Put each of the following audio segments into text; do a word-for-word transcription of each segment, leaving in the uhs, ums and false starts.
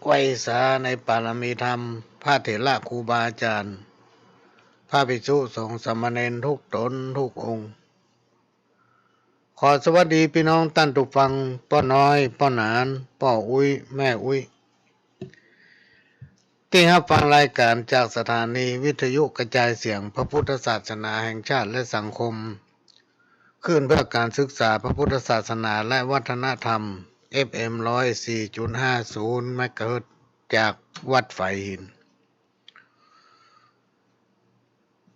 ไหว้สาในปารมีธรรม พระเถระครูบาอาจารย์ พระภิกษุสงฆ์สามเณรทุกต๋นทุกองค์ ขอสวัสดีปี้น้องต้านผู้ฟัง ป้อน้อย ป้อหนาน ป้ออุ๊ย แม่อุ๊ย ตี้ฮับฟังรายก๋านจากสถานีวิทยุกระจายเสียงพระพุทธศาสนาแห่งชาติและสังคม คลื่นเพื่อการศึกษาพระพุทธศาสนาและวัฒนธรรม เอฟเอ็ม ร้อยสี่จุดห้าศูนย์ เมกะเฮิรตซ์ จากวัดฝายหิน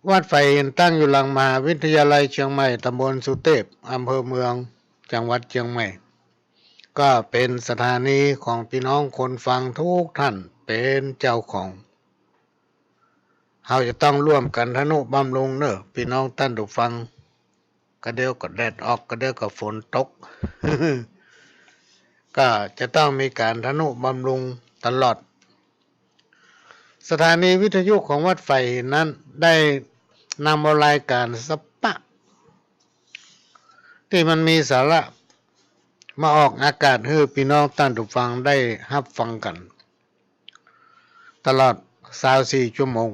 วัดฝายหินตั้งอยู่หลังมหาวิทยาลัยเชียงใหม่ ตำบลสุเตพ อำเภอเมือง จังหวัดเชียงใหม่ ก็เป๋นสถานีของปี้น้องคนฟังทุกท่านเป๋นเจ้าของ เฮาจะต้องร่วมกั๋นทะนุบำรุงเน่อปี้น้องต้านผู้ฟัง กะเดี่ยวก็แดดออก กะเดี่ยวก็ฝนตก ก็จะต้องมีก๋านทะนุบำรุงตลอด สถานีวิทยุของวัดฝายหินนั้นได้นำเอารายก๋านสะปะ ตี้มันมีสาระ มาออกอากาศหื้อปี้น้องต้านผู้ฟังได้ฮับฟังกั๋น ตลอดซาวสี่ชั่วโมง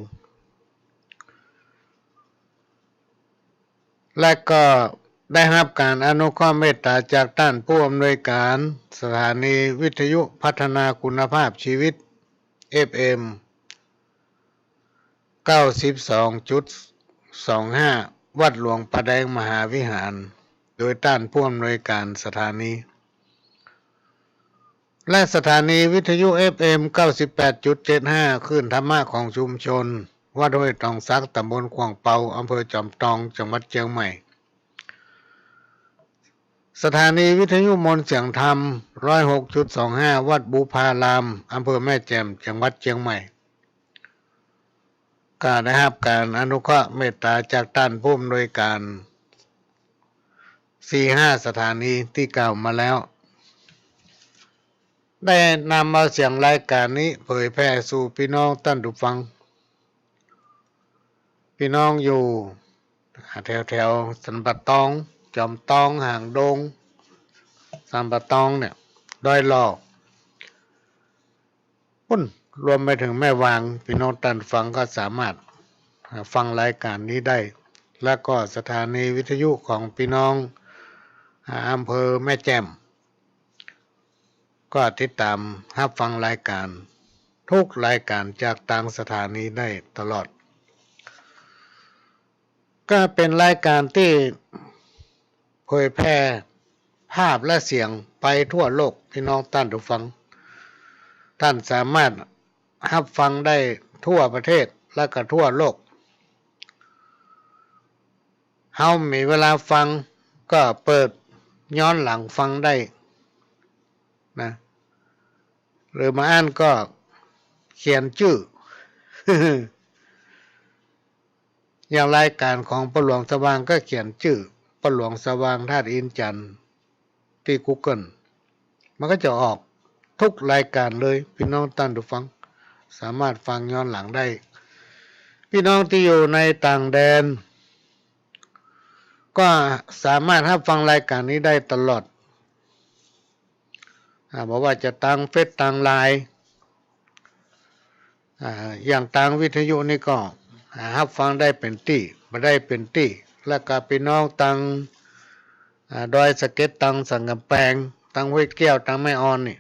และก็ได้ฮับก๋านอนุเคราะห์เมตต๋าจากต้านผู้อำนวยก๋านสถานีวิทยุพัฒนาคุณภาพชีวิต เอฟเอ็ม เก้าสิบสองจุดสองห้า วัดหลวงพระแดงมหาวิหาร โดยต้านผู้อำนวยก๋านสถานี และสถานีวิทยุ เอฟเอ็ม เก้าสิบแปดจุดเจ็ดห้า คลื่นธรรมะของชุมชน วัดห้วยตองสัก ตำบลขว่างเปา อำเภอจอมตอง จังหวัดเชียงใหม่ สถานีวิทยุมนต์เสียงธรรม ร้อยหกจุดสองห้า วัดบุพาราม อำเภอแม่แจ่ม จังหวัดเชียงใหม่ ก็ได้ฮับก๋านอนุเคราะห์เมตต๋าจากต้านผู้อำนวยก๋าน สี่ห้าสถานีตี้กล่าวมาแล้ว ได้นำเอาเสียงรายก๋านนี้เผยแผ่สู่ปี้น้องต้านผู้ฟัง ปี้น้องอยู่แถวๆ สันป่าตอง จอมตอง หางดง สันป่าตองเนี่ย ดอยหล่อ ปุ้น รวมไปเถิงแม่วาง ปี้น้องต้านฟังก็สามารถ อ่า ฟังรายก๋านนี้ได้ แล้วก็สถานีวิทยุของปี้น้อง อ่า อำเภอแม่แจ่ม ก็ติดต๋ามฮับฟังรายก๋าน ทุกรายก๋านจากตางสถานีได้ตลอด ก็เป๋นรายก๋านตี้เผยแผ่ภาพและเสียงไปทั่วโลก ปี้น้องต้านผู้ฟัง ต้านสามารถฮับฟังได้ทั่วประเทศและก็ทั่วโลก เฮามีเวลาฟังก็เปิดย้อนหลังฟังได้นะ หรือบ่อั้นก็เขียนจื้อ อย่างรายก๋านของป้อหลวงสว่างก็เขียนจื้อ ป้อหลวงสว่างธาตุอินทร์จันทน์ ตี้กูเกิล มันก็จะออกทุกรายก๋านเลย ปี้น้องต้านผู้ฟัง สามารถฟังย้อนหลังได้ ปี้น้องตี้อยู่ในต่างแดน ก็สามารถฮับฟังรายก๋านนี้ได้ตลอด อ่า บ่ว่าจะตางเฟซตางไลน์ อ่า อย่างตางวิทยุนี่ก็ อ่า ฮับฟังได้เป๋นตี้ บ่ได้เป๋นตี้ แล้วก็ปี้น้องตาง อ่า ดอยสะเก็ด ตางสันก๋ำแปง ตางห้วยแก้ว ตางแม่อ่อนนี่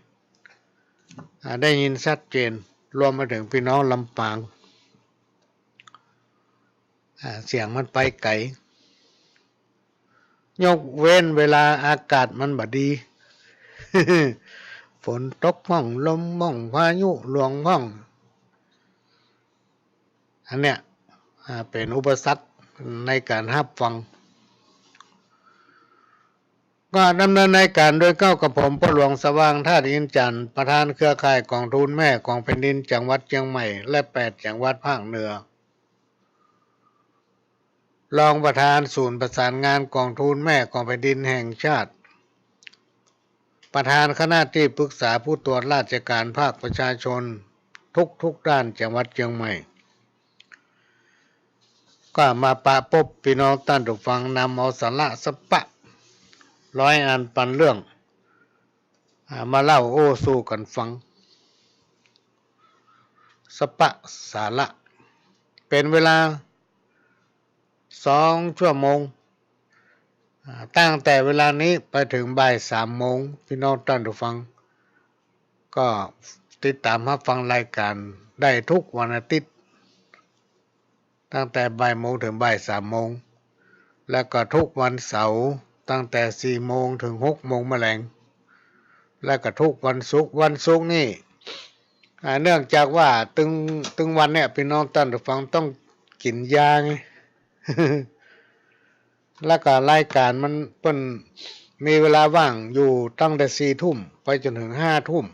อ่า ได้ยินชัดเจน รวมมาเถิงปี้น้องลำปาง อ่า เสียงมันไปไก๋ ยกเว้นเวลาอากาศมันบ่ดี ฝนตกพ่อง ลมพ่อง พายุหลวงพ่อง อันเนี้ย อ่า เป๋นอุปสรรคในก๋านฮับฟัง ก็ดำเนินรายก๋านโดยเก้ากับผม ป้อหลวงสว่างธาตุอินทร์จันทน์ ประธานเครือข่ายก๋องทุนแม่ของแผ่นดินจังหวัดเจียงใหม่ และแปดจังหวัดภาคเหนือ รองประธานศูนย์ประสานงานก๋องทุนแม่ของแผ่นดินแห่งชาติ ประธานคณะตี้ปรึกษาผู้ตรวจราชก๋านภาคประชาชนทุกๆ ด้านจังหวัดเจียงใหม่ ก็มาปะปบปี้น้องต้านผู้ฟัง นำเอาสาระสะปะร้อยอันปันเรื่อง อ่า มาเล่าโอ้สู่กั๋นฟัง สปะสาระ เป๋นเวลาสองชั่วโมง อ่า ตั้งแต่เวลานี้ไปเถิงบ่ายสามโมง ปี้น้องต้านผู้ฟัง ก็ติดต๋ามฮับฟังรายก๋านได้กู้วันอาทิตย์ ตั้งแต่บ่ายโมงเถิงบ่ายสามโมง แล้วก็กู้วันเสาร์ตั้งแต่สี่โมงเถิงหกโมงมะแลง แล้วก็กู้วันศุกร์ วันศุกร์นี่ อ่า เนื่องจากว่าตึง ตึงวันเนี่ยปี้น้องต้านผู้ฟังต้องกิ๋นยาไง แล้วก็รายก๋านมัน เปิ้นมีเวลาว่างอยู่ตั้งแต่สี่ทุ่มไปจ๋นเถิงห้าทุ่ม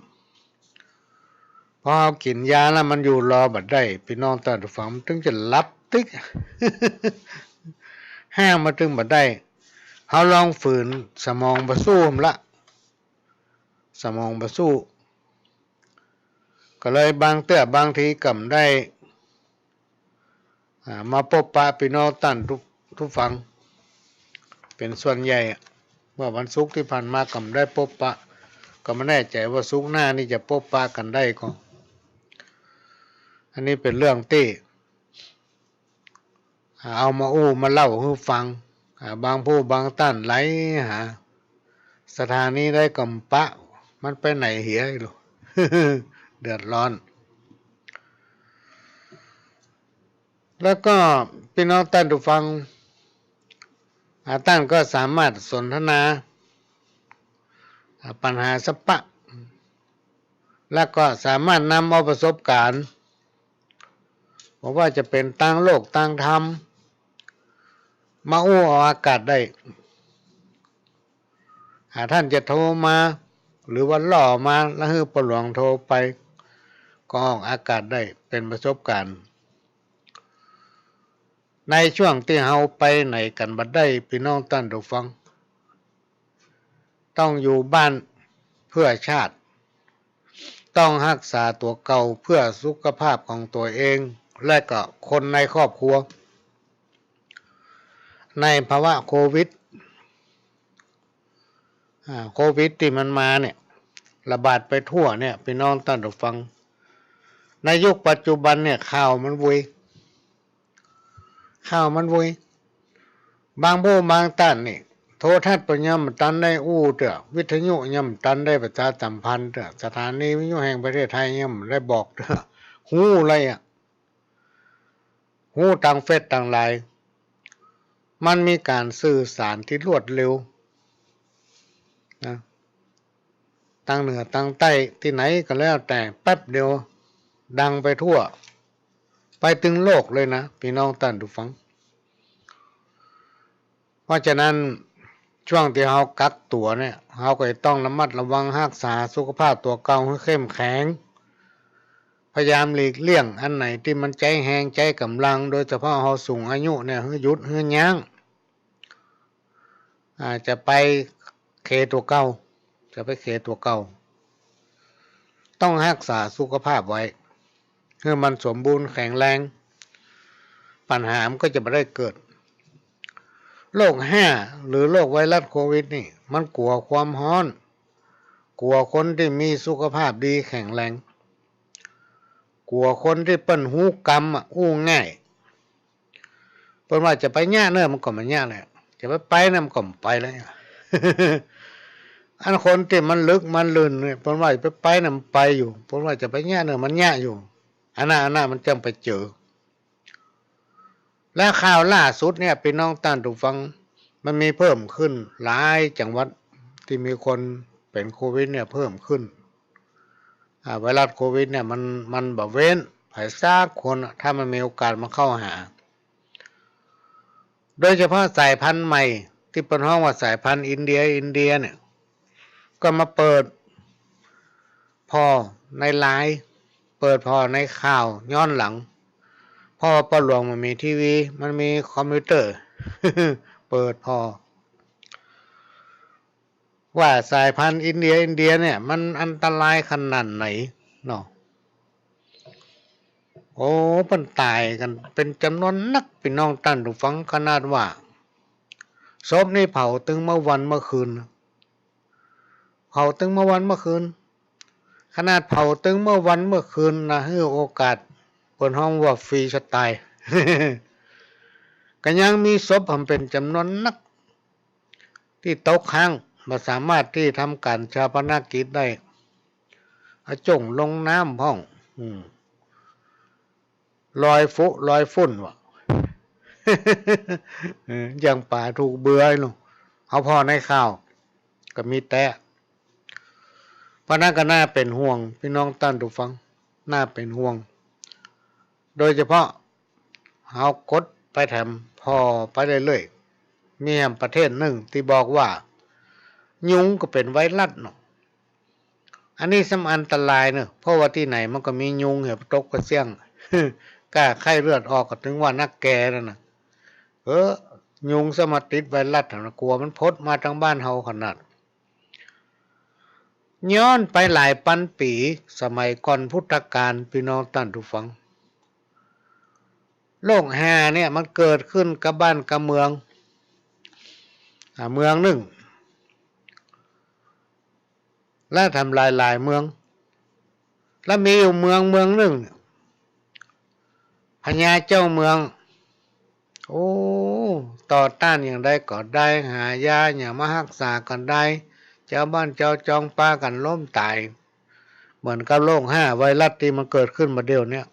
พอเฮากิ๋นยาแล้วมันอยู่รอบ่ได้ ปี้น้องต้านผู้ฟัง มันตึงจะหลับติ๊ก ห้ามมันตึงบ่ได้ เฮาลองฝืน สมองบ่สู้ละ สมองบ่สู้ ก็เลยบางเตื้อบางทีก็บ่ได้ อ่า มาปบปะปี้น้องต้านผู้ ผู้ฟัง เป๋นส่วนใหญ่อะ เมื่อวันศุกร์ตี้ผ่านมาก็บ่ได้ปบปะ ก็บ่แน่ใจ๋ว่าศุกร์หน้านี่จะปบปะกั๋นได้ก่อ อันนี้เป๋นเรื่องตี้ อ่า เอามาอู้มาเล่าหื้อฟัง อ่า บางผู้บางต้านไหลหา สถานีใดก็บ่ปะ มันไปไหนเหียลูก เดือดร้อน แล้วก็ปี้น้องต้านผู้ฟัง อ่า ต้านก็สามารถสนทนา อ่า ปัญหาสปะ แล้วก็สามารถนำเอาประสบก๋ารณ์ บ่ว่าจะเป๋นตางโลกตางธรรม มาอู้ออกอากาศได้ อ่า ต้านจะโทรมา หรือว่าล่อมา แล้วหื้อป้อหลวงโทรไป ก็ออกอากาศได้ เป๋นประสบก๋ารณ์ ในช่วงตี้เฮาไปไหนกั๋นบ่ได้ ปี้น้องต้านผู้ฟัง ต้องอยู่บ้านเพื่อชาติ ต้องฮักษาตั๋วเก่าเพื่อสุขภาพของตั๋วเอง และก็คนในครอบครัว ในภาวะโควิด อ่า โควิดตี้มันมาเนี่ย ระบาดไปทั่วเนี่ย ปี้น้องต้านผู้ฟัง ในยุคปัจจุบันเนี่ย ข่าวมันวุย ข่าวมันวุย บางผู้บางต้านนี่ โทรทัศน์ก็ยังบ่ตันได้อู้เตื้อ วิทยุยังบ่ตันได้ประชาสัมพันธ์เตื้อ สถานีวิทยุแห่งประเทศไทยยังบ่ได้บอกเตื้อ ฮู้เลยอะ ฮู้ตางเฟซตางไลน์ มันมีก๋านสื่อสารตี้รวดเร็วนะ ตางเหนือตางใต้ตี้ไหนก็แล้วแต่ แป๊บเดียวดังไปทั่ว ไปตึงโลกเลยนะ ปี้น้องต้านผู้ฟัง เพราะฉะนั้น ช่วงตี้เฮากักตั๋วเนี่ย เฮาก็จะต้องระมัดระวังฮักษาสุขภาพตั๋วเก่าหื้อเข้มแข็ง พยายามหลีกเลี่ยงอันไหนตี้มันใจ๊แฮงใจ๊ก๋ำลัง โดยเฉพาะเฮาสูงอายุเนี่ย หื้อหยุดหื้อยั้ง อ่า จะไปเขตั๋วเก่า จะไปเขตั๋วเก่า ต้องฮักษาสุขภาพไว้ หื้อมันสมบูรณ์แข็งแรง ปัญหามันก็จะบ่ได้เกิด โรคแฮะ หรือโรคไวรัสโควิดนี่ มันกั๋วความฮ้อน กั๋วคนตี้มีสุขภาพดีแข็งแรง กั๋วคนตี้เปิ้นฮู้กำอะ อู้ง่าย เปิ้นว่าจะไปเยียะเน่อ มันก็บ่เยียะแหละ จะไปไปเน่อ มันก็บ่ไปแล้ว อันคนตี้มันลึกมันลื่นเนี่ย เปิ้นว่าจะไปไปเน่อ มันไปอยู่ เปิ้นว่าจะไปเยียะเน่อ มันเยียะอยู่ อันนั้น อันนั้นมันจั้งไปเจอ และข่าวล่าสุดเนี่ย ปี้น้องต้านผู้ฟัง มันมีเพิ่มขึ้นหลายจังหวัดตี้มีคนเป๋นโควิดเนี่ยเพิ่มขึ้น อ่า ไวรัสโควิดเนี่ยมัน มันบ่เว้นใผสักคนอะ ถ้ามันมีโอกาสมันเข้าหา โดยเฉพาะสายพันธุ์ใหม่ตี้เปิ้นฮ้องว่าสายพันธุ์อินเดีย อินเดียเนี่ย ก็มาเปิดผ่อในไลน์ เปิดผ่อในข่าวย้อนหลัง เพราะว่าป้อหลวงมันมีทีวี มันมีคอมพิวเตอร์ เปิดผ่อ ว่าสายพันธุ์อินเดีย อินเดียเนี่ย มันอันตรายขนาดไหนเนาะ โอ้ เปิ้นต๋ายกั๋นเป๋นจ๋ำนวนนัก ปี้น้องต้านผู้ฟัง ขนาดว่าศพนี่เผาตึงเมื่อวันเมื่อคืน เผาตึงเมื่อวันเมื่อคืน ขนาดเผาตึงเมื่อวันเมื่อคืนนะ หื้อโอกาส ปิ้นฮ้องว่าฟรีสไตล์ ก็ยังมีศพหั้นเป๋นจ๋ำนวนนัก ตี้ตกค้าง บ่สามารถตี้ทำก๋านฌาปนกิจได้ อะจ้งลงน้ำพ่อง อืม ลอยฟุ ลอยฝุ่นว่ะ เออ อย่างป๋าถูกเบือไอ้ลูก เฮาผ่อในข่าว ก็มีแต๊ เพราะนั้นก็น่าเป๋นห่วง ปี้น้องต้านผู้ฟัง น่าเป๋นห่วง โดยเฉพาะ เฮากดไปแถมผ่อไปเรื่อยๆ มีแหมประเทศนึ่งตี้บอกว่า ยุงก็เป๋นไวรัสเนาะ อันนี้ซ้ำอันตรายเนาะ เพราะว่าตี้ไหนมันก็มียุงเหีย ตกกระเสี้ยง ก้าไข้เลือดออกก็ตึงว่านักแก่นั่นน่ะ เออ ยุงซ้ำมาติดไวรัสหั้นน่ะ กั๋วมันพดมาตางบ้านเฮาขนาด ย้อนไปหลายปันปี๋ สมัยก่อนพุทธกาล ปี้น้องต้านผู้ฟัง โรคฮาเนี่ยมันเกิดขึ้นกับบ้านกับเมือง อ่า เมืองนึ่ง และแถมหลายๆ เมือง และมีอยู่เมืองเมืองนึ่ง พญาเจ้าเมือง โอ้ ต่อต้านอย่างใดก็ได้ หายาอย่างมาฮักษาก็ได้ จาวบ้านจาวจองปากั๋นล้มต๋าย เหมือนกับโรคฮาไวรัสตี้มันเกิดขึ้นมาเดี๋ยวเนี้ย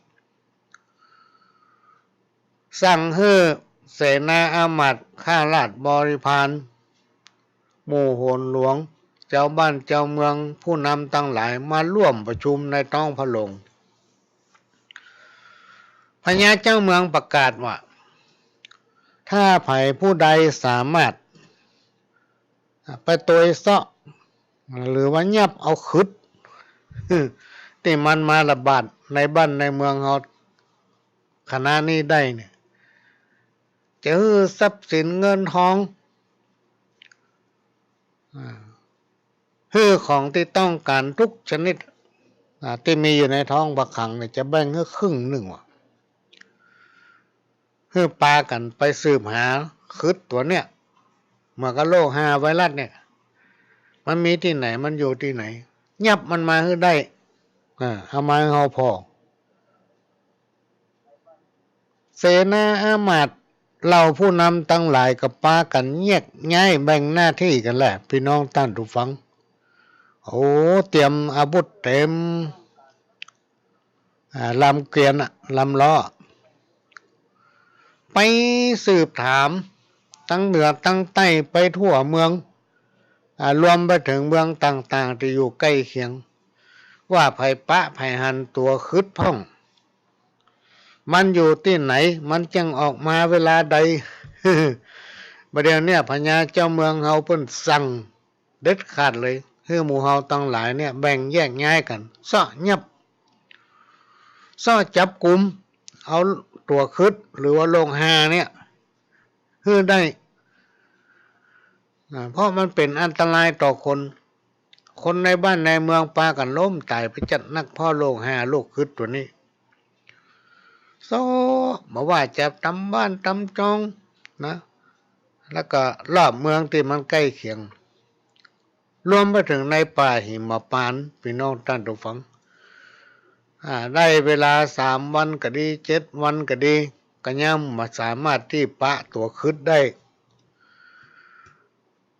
สั่งหื้อเสนาอามาตย์ ข้าราชบริพาร หมู่โหรหลวง จาวบ้านจาวเมือง ผู้นำตังหลายมาร่วมประชุมในต๊องพระโรง พญาเจ้าเมืองประกาศว่า ถ้าใผผู้ใดสามารถ ไปตวยเซาะ หรือว่ายับเอาขึด ตี้มันมาระบาดในบ้านในเมืองเฮาขณะนี้ได้เนี่ย จะหื้อทรัพย์สินเงินทอง อ่า หื้อของตี้ต้องก๋านทุกชนิด อ่า ตี้มีอยู่ในต๊องพระคลังเนี่ย จะแบ่งหื้อครึ่งนึ่งว่ะ หื้อปากั๋นไปสืบหาขึดตั๋วเนี่ย เหมือนกับโรคฮาไวรัสเนี่ย มันมีตี้ไหน มันอยู่ตี้ไหน ยับมันมาหื้อได้ อ่า เอามาหื้อเฮาผ่อ เสนาอามาตย์เหล่าผู้นำตังหลายก็ปากั๋นแยกย้ายแบ่งหน้าตี้กั๋นแหละ ปี้น้องต้านผู้ฟัง โอ้ เตรียมอาวุธเต๋ม อ่า ลำเกวียนอะ ลำล้อ ไปสืบถาม ตังเหนือตังใต้ไปทั่วเมือง อ่า รวมไปเถิงเมืองต่างๆ ตี้อยู่ใก้เคียง ว่าใผปะใผหันตั๋วขึดพ่อง มันอยู่ตี้ไหน มันจะออกมาเวลาใด บ่าเดี่ยวเนี่ยพญาเจ้าเมืองเฮาเปิ้นสั่ง เด็ดขาดเลย หื้อหมู่เฮาตังหลายเนี่ยแบ่งแยกย้ายกั๋น เซาะยับ เซาะจับกุม เอาตั๋วขึด หรือว่าโรคฮาเนี่ย หื้อได้ อ่า เพราะมันเป๋นอันตรายต่อคน คนในบ้านในเมืองปากั๋นล้มต๋ายไปจัดนัก เพราะโรคฮาโรคขึดตั๋วนี้ เซาะ บ่ว่าจะต๋ามบ้านต๋ามจองนะ แล้วก็รอบเมืองตี้มันใก้เคียง รวมไปเถิงในป่าหิมพานต์ ปี้น้องต้านผู้ฟัง อ่า ได้เวลาสามวันก็ดี เจ็ดวันก็ดี ก็ยังบ่สามารถตี้ปะตั๋วขึดได้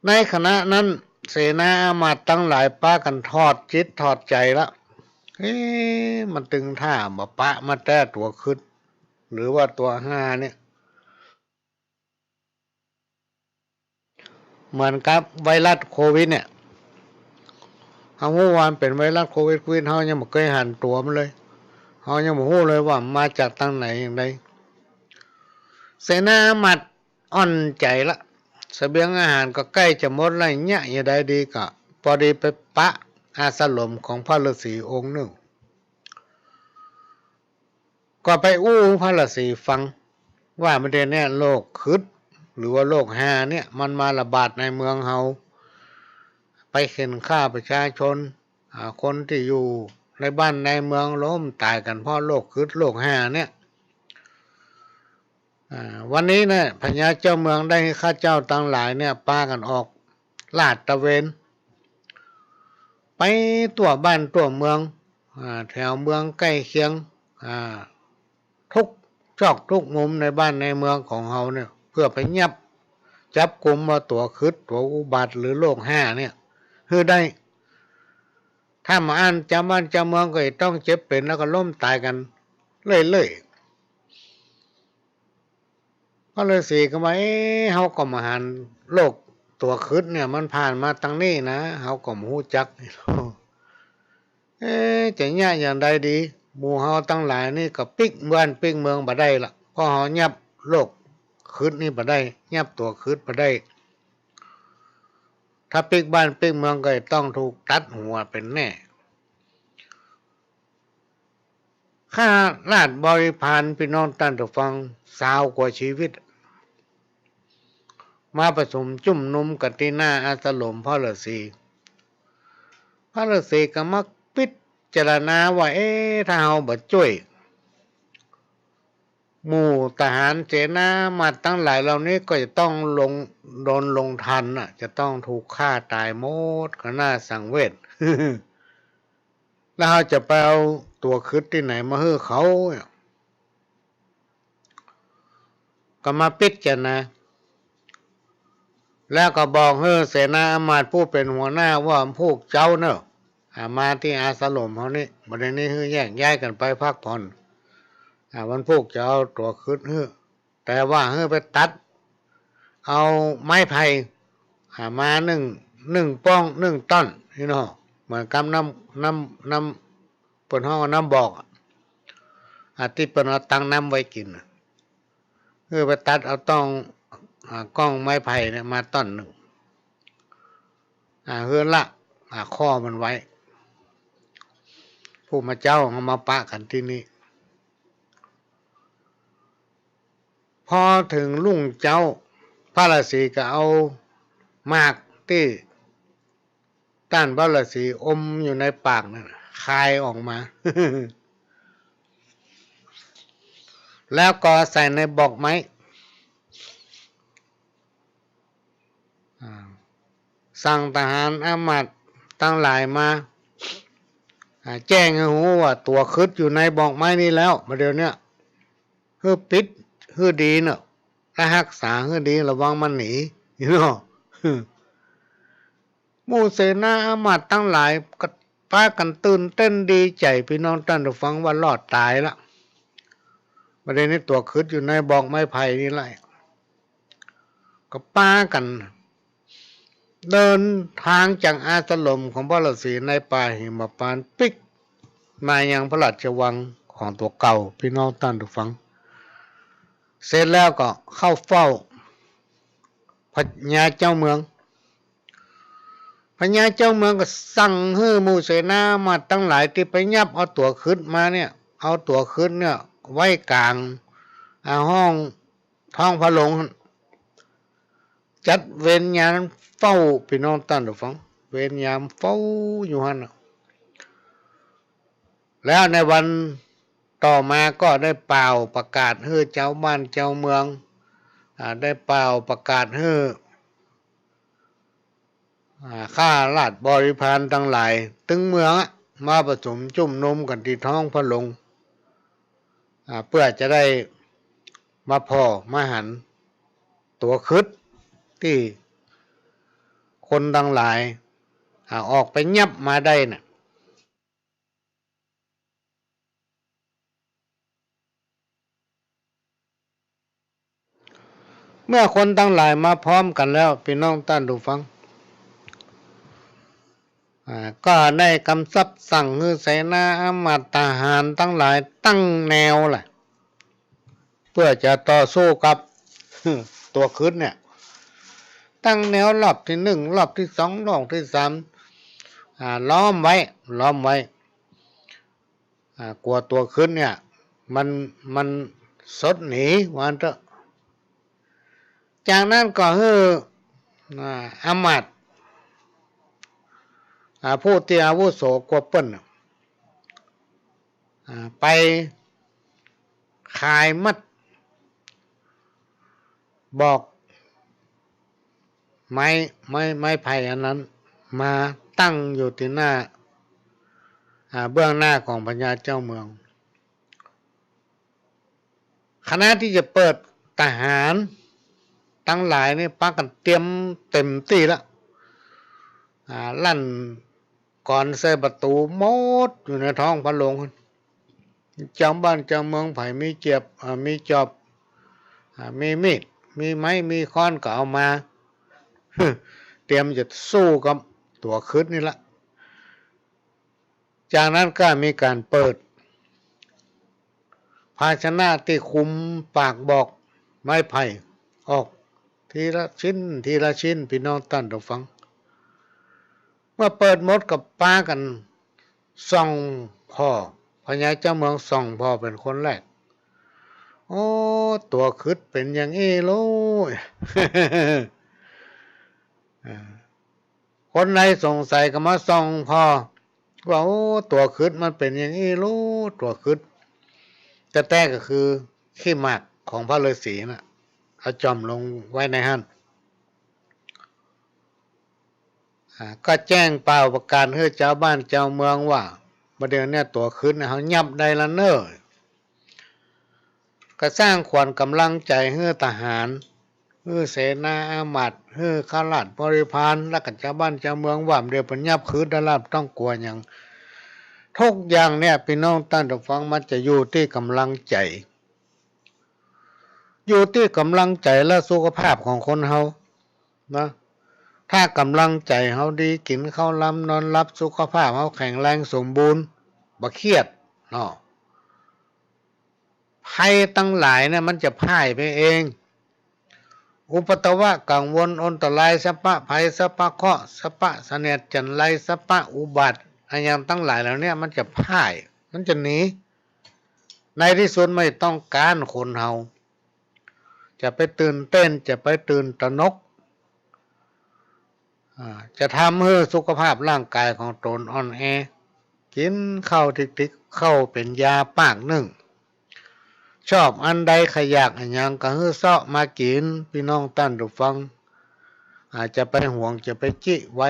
ในขณะนั้นเสนาอามาตย์ตังหลายปากั๋นถอดจิตถอดใจ๋ละ เอ๊ะ มันตึงถ้าบ่ปะมาแต๊ ตั๋วขึด หรือว่าตั๋วฮาเนี่ย เหมือนกับไวรัสโควิดเนี่ย เฮาฮู้ว่ามันเป๋นไวรัสโควิด โควิด เฮายังบ่เกยหันตั๋วมันเลย เฮายังบ่ฮู้เลยว่ามันมาจากตางไหนอย่างใด เสนาอามาตย์อ่อนใจ๋ละ เสบียงอาหารก็ใก้จะหมดแล้ว เยียะอย่างใดดี ก็ปอดีไปปะอาสรมของพระฤาษีองค์นึ่ง ก็ไปอู้พระฤาษีฟัง ว่าบ่าเดี่ยวเนี่ยโรคขึด หรือว่าโรคฮาเนี่ย มันมาระบาดในเมืองเฮา ไปเข็นฆ่าประชาชน อ่า คนตี้อยู่ในบ้านในเมืองล้มต๋ายกั๋นเพราะโรคขึดโรคฮาเนี่ย อ่า วันนี้เนี่ยพญาเจ้าเมืองได้หื้อข้าเจ้าตังหลายเนี่ยปากั๋นออกลาดตระเวน ไปทั่วบ้านทั่วเมือง อ่า แถวเมืองใก้เคียง อ่า ทุกซอกทุกมุมในบ้านในเมืองของเฮาเนี่ย เปื้อไปยับจับกุมเอาตั๋วขึดตั๋วอุบัติหรือโรคฮ้าเนี่ยหื้อได้ ถ้าบ่อั้นจาวบ้านจาวเมืองก็จะต้องเจ็บเป๋นแล้วก็ล้มต๋ายกั๋นเรื่อยๆ พระฤๅษีก็ว่า เอ๊ะ เฮาก็บ่หันโรคตั๋วขึดเนี่ยมันผ่านมาตางนี้นะ เฮาก็บ่ฮู้จัก เอ๊ะ จะเยียะอย่างใดดี หมู่เฮาตังหลายนี่ก็ปิ๊กบ้านปิ๊กเมืองบ่ได้ละ เพราะเฮายับโรคขึดนี่บ่ได้ ยับตั๋วขึดบ่ได้ ถ้าปิ๊กบ้านปิ๊กเมืองก็จะต้องถูกตัดหัวเป๋นแน่ ข้าราชบริพาร ปี้น้องต้านผู้ฟัง ซาวกว่าจีวิต มาประชุมจุมนุมกั๋นตี้หน้าอาสรมพระฤๅษี พระฤๅษีก็มาพิจารณาว่า เอ๊ะ ถ้าเฮาบ่จ้วย หมู่ทหารเสนาอามาตย์ตังหลายเหล่านี้ก็จะต้องลง โดนลงทัณฑ์น่ะ จะต้องถูกฆ่าต๋ายหมด ก็น่าสังเวช แล้วเฮาจะไปเอาตั๋วขึดตี้ไหนมาหื้อเขาเนี่ย ก็มาพิจารณา แล้วก็บอกหื้อเสนาอามาตย์ผู้เป๋นหัวหน้าว่า พวกเจ้าเน่อ อ่า มาตี้อาสรมเฮานี่ บ่าเดี่ยวนี้หื้อแยกย้ายกั๋นไปพักผ่อน อ่า วันพูกจะเอาตั๋วขึดหื้อ แต่ว่าหื้อไปตัดเอาไม้ไผ่ อ่า มานึ่ง นึ่งป้องนึ่งต้อน นี่เนาะ เหมือนกับน้ำ น้ำ น้ำ เปิ้นฮ้องว่าน้ำบอกอะ อ่า ตี้เปิ้นเอาตังน้ำไว้กิ๋นน่ะ หื้อไปตัดเอาต้อง อ่า ก้องไม้ไผ่เนี่ยมาต้อนนึ่ง อ่า หื้อละ อ่า ข้อมันไว้ ผู้มาเจ๊าเอามาปะกั๋นตี้นี่ พอเถิงรุ่งเจ๊า พระฤๅษีก็เอาหมากตี้ต้านพระฤๅษีอมอยู่ในปากนั่นน่ะ คายออกมา แล้วก็ใส่ในบอกไม้ อ่า สั่งทหารอามาตย์ตังหลายมา อ่า แจ้งหื้อฮู้ว่าตั๋วขึดอยู่ในบอกไม้นี้แล้ว บ่าเดี่ยวเนี้ย หื้อปิด หื้อดีเนาะ และฮักษาหื้อดี ระวังมันหนี นี่เนาะ หมู่เสนาอามาตย์ตังหลายก็ปากั๋นตื่นเต้นดีใจ๋ ปี้น้องต้านผู้ฟัง ว่ารอดต๋ายละ บ่าเดี่ยวนี้ตั๋วขึดอยู่ในบอกไม้ไผ่นี่แหละ ก็ปากั๋นเดินตางจากอาสรมของพระฤๅษีในป่าหิมพานต์ปิ๊กมายังพระราชวังของตั๋วเก่า ปี้น้องต้านผู้ฟัง เสร็จแล้วก็เข้าเฝ้าพญาเจ้าเมือง พญาเจ้าเมืองก็สั่งหื้อหมู่เสนาอามาตย์ตังหลายตี้ไปยับเอาตั๋วขึดมาเนี่ย เอาตั๋วขึดเนี่ยไว้ก๋าง อ่า ห้อง ท้องพระโรง จัดเวรยามเฝ้า ปี้น้องต้านผู้ฟัง เวรยามเฝ้าอยู่หั้นน่ะ แล้วในวันต่อมาก็ได้ป่าวประกาศหื้อจาวบ้านจาวเมือง อ่า ได้ป่าวประกาศหื้อ อ่า ข้าราชบริพารตังหลายตึงเมืองอะ มาประชุมจุมนุมกั๋นตี้ท้องพระโรง อ่า เปื้อจะได้มาผ่อมาหันตั๋วขึดตี้คนตังหลาย อ่า ออกไปยับมาได้น่ะ เมื่อคนตังหลายมาพร้อมกั๋นแล้ว ปี้น้องต้านผู้ฟัง อ่า ก็ได้กำชับสั่งหื้อเสนาอามาตย์ทหารตังหลายตั้งแนวแหละ เปื้อจะต่อสู้กับตั๋วขึดเนี่ย ตั้งแนวรอบตี้นึ่ง รอบตี้สอง รอบตี้สาม อ่า ล้อมไว้ ล้อมไว้ อ่า กั๋วตั๋วขึดเนี่ย มัน มันสดหนี ว่าอั้นเต๊อะ จากนั้นก็หื้อ อ่า อามาตย์ อ่า ผู้ตี้อาวุโสกว่าเปิ้นน่ะ อ่า ไปคายมัด บอกไม้ ไม้ ไม้ไผ่อันนั้นมาตั้งอยู่ตี้หน้า อ่า เบื้องหน้าของพญาเจ้าเมือง ขณะตี้จะเปิด ทหารตังหลายนี่ปากั๋นเตรียมเต๋มตี้ละ อ่า ลั่นกลอนใส่ประตู๋หมด อยู่ในท้องพระโรง เจ้าบ้านเจ้าเมืองใผมีเจียบ อ่า มีจอบ อ่า มีมีด มีไม้ มีค้อนก็เอามา เตรียมจะสู้กับตั๋วขึ๊ดนี่ละ จากนั้นก็มีก๋านเปิดภาชนะตี้คุมปากบอกไม้ไผ่ออกทีละชิ้น ทีละชิ้น ปี้น้องต้านผู้ฟัง เมื่อเปิดหมดก็ปากั๋นส่องผ่อ พญาเจ้าเมืองส่องผ่อเป๋นคนแรก โอ้ ตั๋วขึ๊ดเป๋นอย่างอี้ลูก อ่า คนใดสงสัยก็มาส่องผ่อว่า โอ้ ตั๋วขึ๊ดมันเป๋นอย่างอี้ลูก ตั๋วขึ๊ด แต๊ๆ ก็คือขี้หมากของพระฤๅษีน่ะ เอาจ่อมลงไว้ในหั้น อ่า ก็แจ้งเป่าประกาศหื้อจาวบ้านจาวเมืองว่า บ่าเดี่ยวเนี้ยตั๋วขึ๊ดน่ะเฮายับได้ละเน่อ ก็สร้างขวัญก๋ำลังใจ๋หื้อทหาร หื้อเสนาอามาตย์ หื้อข้าราชบริพาร แล้วก็จาวบ้านจาวเมืองว่า บ่าเดี่ยวเปิ้นยับขึ๊ดได้ละ บ่ต้องกั๋วหยัง ทุกอย่างเนี่ย ปี้น้องต้านผู้ฟัง มันจะอยู่ตี้ก๋ำลังใจ๋ อยู่ตี้ก๋ำลังใจ๋และสุขภาพของคนเฮานะ ถ้าก๋ำลังใจ๋เฮาดี กิ๋นข้าวลำนอนหลับ สุขภาพเฮาแข็งแรงสมบูรณ์ บ่เครียดเนาะ ภัยตังหลายเนี่ยมันจะพ่ายไปเอง อุปัทวะกังวลอันตราย สรรพภัย สรรพเคราะห์ สรรพเสนียดจัญไร สรรพอุบัติ อะหยังตังหลายเหล่าเนี้ยมันจะพ่าย มันจะหนี ในตี้สุดบ่ต้องก๋านคนเฮา จะไปตื่นเต้น จะไปตื่นตระหนก อ่า จะทำหื้อสุขภาพร่างก๋ายของตนอ่อนแอ กิ๋นข้าวติ๊กๆ ข้าวเป๋นยาปากนึ่ง ชอบอันใด ใค่อยากอะหยังก็หื้อเซาะมากิ๋น ปี้น้องต้านผู้ฟัง อ่า จะไปหวง จะไปจิไว้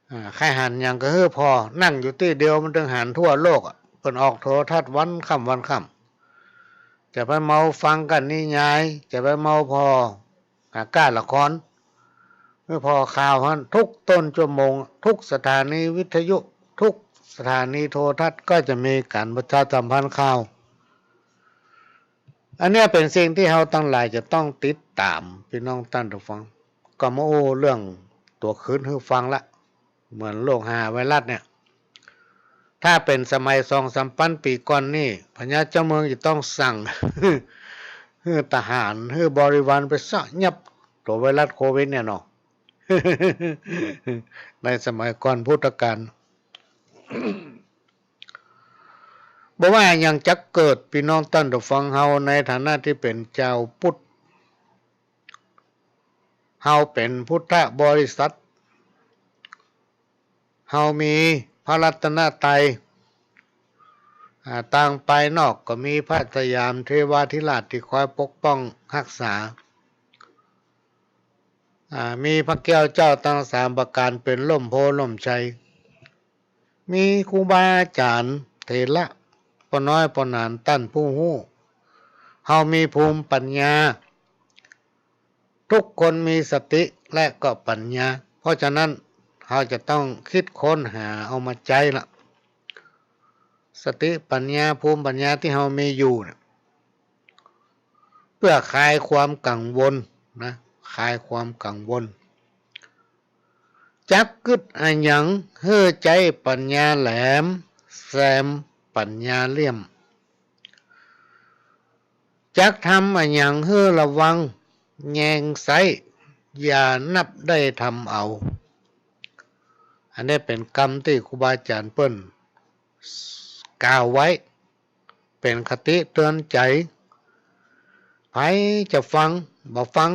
อ่า ใค่หันหยังก็หื้อผ่อ นั่งอยู่ตี้เดียวมันตึงหันทั่วโลกอะ เปิ้นออกโทรทัศน์วันค่ำวันค่ำ จะไปเมาฟังกั๋นนิยาย จะไปเมาผ่อ อ่า ก้าละคร หื้อผ่อข่าวหั้นทุกต้นชั่วโมง ทุกสถานีวิทยุ ทุกสถานีโทรทัศน์ก็จะมีก๋านประชาสัมพันธ์ข่าว อันเนี้ยเป๋นสิ่งตี้เฮาตังหลายจะต้องติดต๋าม ปี้น้องต้านผู้ฟัง ก็มาอู้เรื่องตั๋วขึ๊ดหื้อฟังละ เหมือนโรคฮาไวรัสเนี่ย ถ้าเป๋นสมัยสองสามปันปี๋ก่อนนี่ พญาเจ้าเมืองจะต้องสั่ง หื้อทหาร หื้อบริวารไปเซาะยับตั๋วไวรัสโควิดเนี่ยเนาะ ในสมัยก่อนพุทธกาล บ่ว่าอะหยังจะเกิด ปี้น้องต้านผู้ฟัง เฮาในฐานะตี้เป๋นจาวพุทธ เฮาเป๋นพุทธบริษัท เฮามีพระรัตนตรัย อ่า ตางภายนอกก็มีพระสยามเทวาธิราชตี้คอยปกป้องฮักษา อ่า มีพระแก้วเจ้าตังสามประก๋านเป๋นร่มโพธิ์ร่มชัย มีครูบาอาจ๋ารย์เถระป้อน้อยป้อหนานต้านผู้ฮู้ เฮามีภูมิปัญญา ทุกคนมีสติและก็ปัญญา เพราะฉะนั้นเฮาจะต้องกึ๊ดค้นหาเอามาใจ๊ละ สติปัญญา ภูมิปัญญาตี้เฮามีอยู่เนี่ย เปื้อคลายความกังวลนะ คลายความกังวล จักกึ๊ดอะหยังหื้อใจ๊ปัญญาแหลม แซมปัญญาเลี่ยม จักทำอะหยังหื้อระวัง แยงใซ้ อย่านับได้ทำเอา อันนี้เป๋นกำตี้ครูบาอาจ๋ารย์เปิ้นกล่าวไว้ เป๋นคติเตือนใจ๋ ใผจะฟังบ่ฟัง